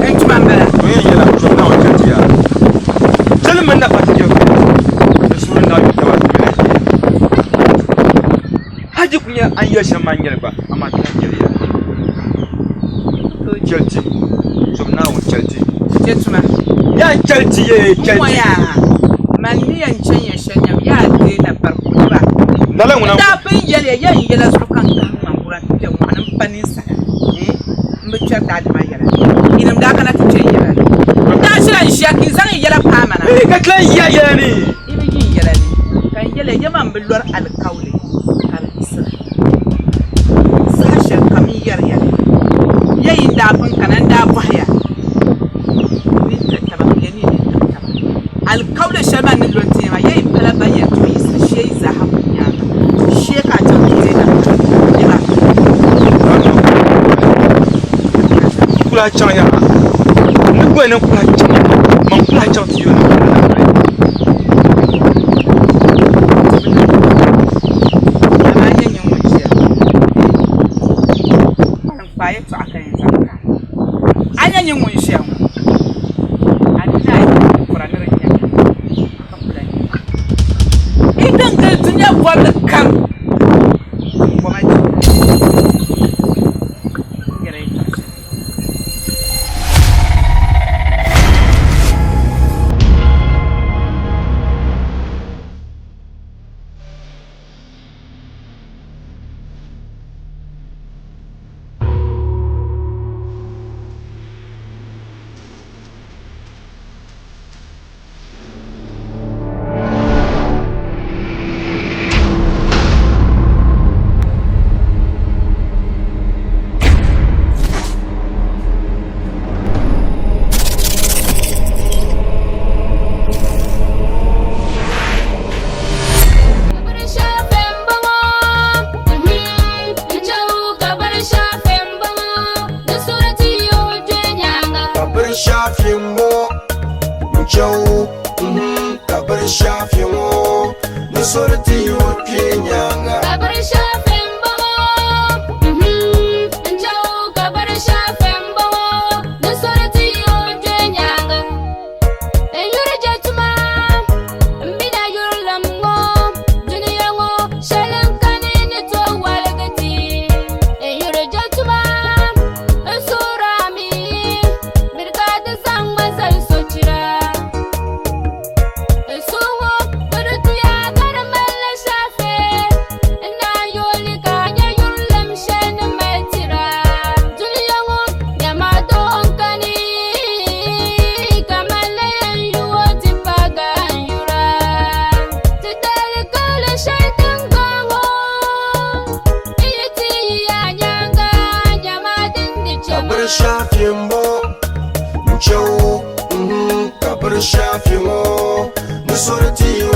N tuma m-bala. O yɛn yɛla zom Naawuni chɛli ti yaa. Chɛli mini nafa ti jɛbu ni suhuri ni daa yu taba ti mini ʒiya. Hal di ku nyɛ a ni yɛli shɛm maa n-nyɛli gba, amaa ti lahi yɛli ya. Chɛli ti, zom Naawuni chɛli ti. Chɛ tuma. Yaa chɛli ti yee chɛli ti. M yaa, man ni yɛn chɛn ya shɛli nyam, yaa deei na pari kuliba. Lala ŋuna. N daa pun yɛli ya, yɛn yɛla zuɣu ka n kahi ŋmaŋkura nti kpe mɔɣu ni m-pa ninsala. M bi kpɛri daadama yɛla. Yinim daa kana ti kpe n yɛla ni. N daa ʒila n-ʒiya ka yi zaŋ yi yɛla paai ma na. Yi ka ti lan yi a yɛla ni. Yi bi yi n yɛla ni, ka n yɛli ya, yɛma m bi lɔri alikauli ka di yiɣisira. Saha shɛlikam n yɛri ya li. Ya yi daa pun kana n daa bɔhi ya ni n tiri taba ka ya mi ni n tiri taba. Alikauli shɛli maa ni lo n-ti ya maa, ya yi pala ban yɛn tooi yiɣisi shee yi zaaha kuli nyaaŋa. Shee ka a chaŋ ti deei na nima. N kuli chaŋ yaha ni bɔi ni n kuli chaŋ man kuli chaŋ ti yuli Amaa nyɛ nyin ŋun ʒiya kpalim kpaai yɛltɔɣa ka yɛn zaŋ ka a nyɛ nyin ŋun ʒiya ŋɔ a ni daa yi kura ni di nyɛ ka ku lahi nyɛ yi din gili dunia bɔbili kam goma yɛra yɛltɔɣa shɛli. Kabir shafi ŋɔ n-chɛu kabir shafi ŋɔ ni sori ti yi o kpee nyaaŋa. Kabir shafi m-bɔŋɔ n-chɛu kabir shafi m-bɔŋɔ ni sori ti yi o kpee nyaaŋa. N yuri je tuma m mi na yurilim ŋɔ dunia ŋɔ shɛli n-kani ni tooi waligi ti. N yuri je tuma n suhuri a mi miri ka di zaŋ ma zali sochira. N suhu ŋɔ bi di tuya ka di malila shaafe. N naan yooli ka a nya yurilim shɛli ni mali tira. Dunia ŋɔ nyama doo n-kani ka mali yɛn yu o ti paagi a n yura. Ti dali kauli shɛli tiŋgbɔŋ ŋɔ n yi ti yi a nyaaŋa nyama din di chɛ ma. Kabir shafi m-bɔŋɔ n-chɛu kabir shafi ŋɔ ni sori ti yi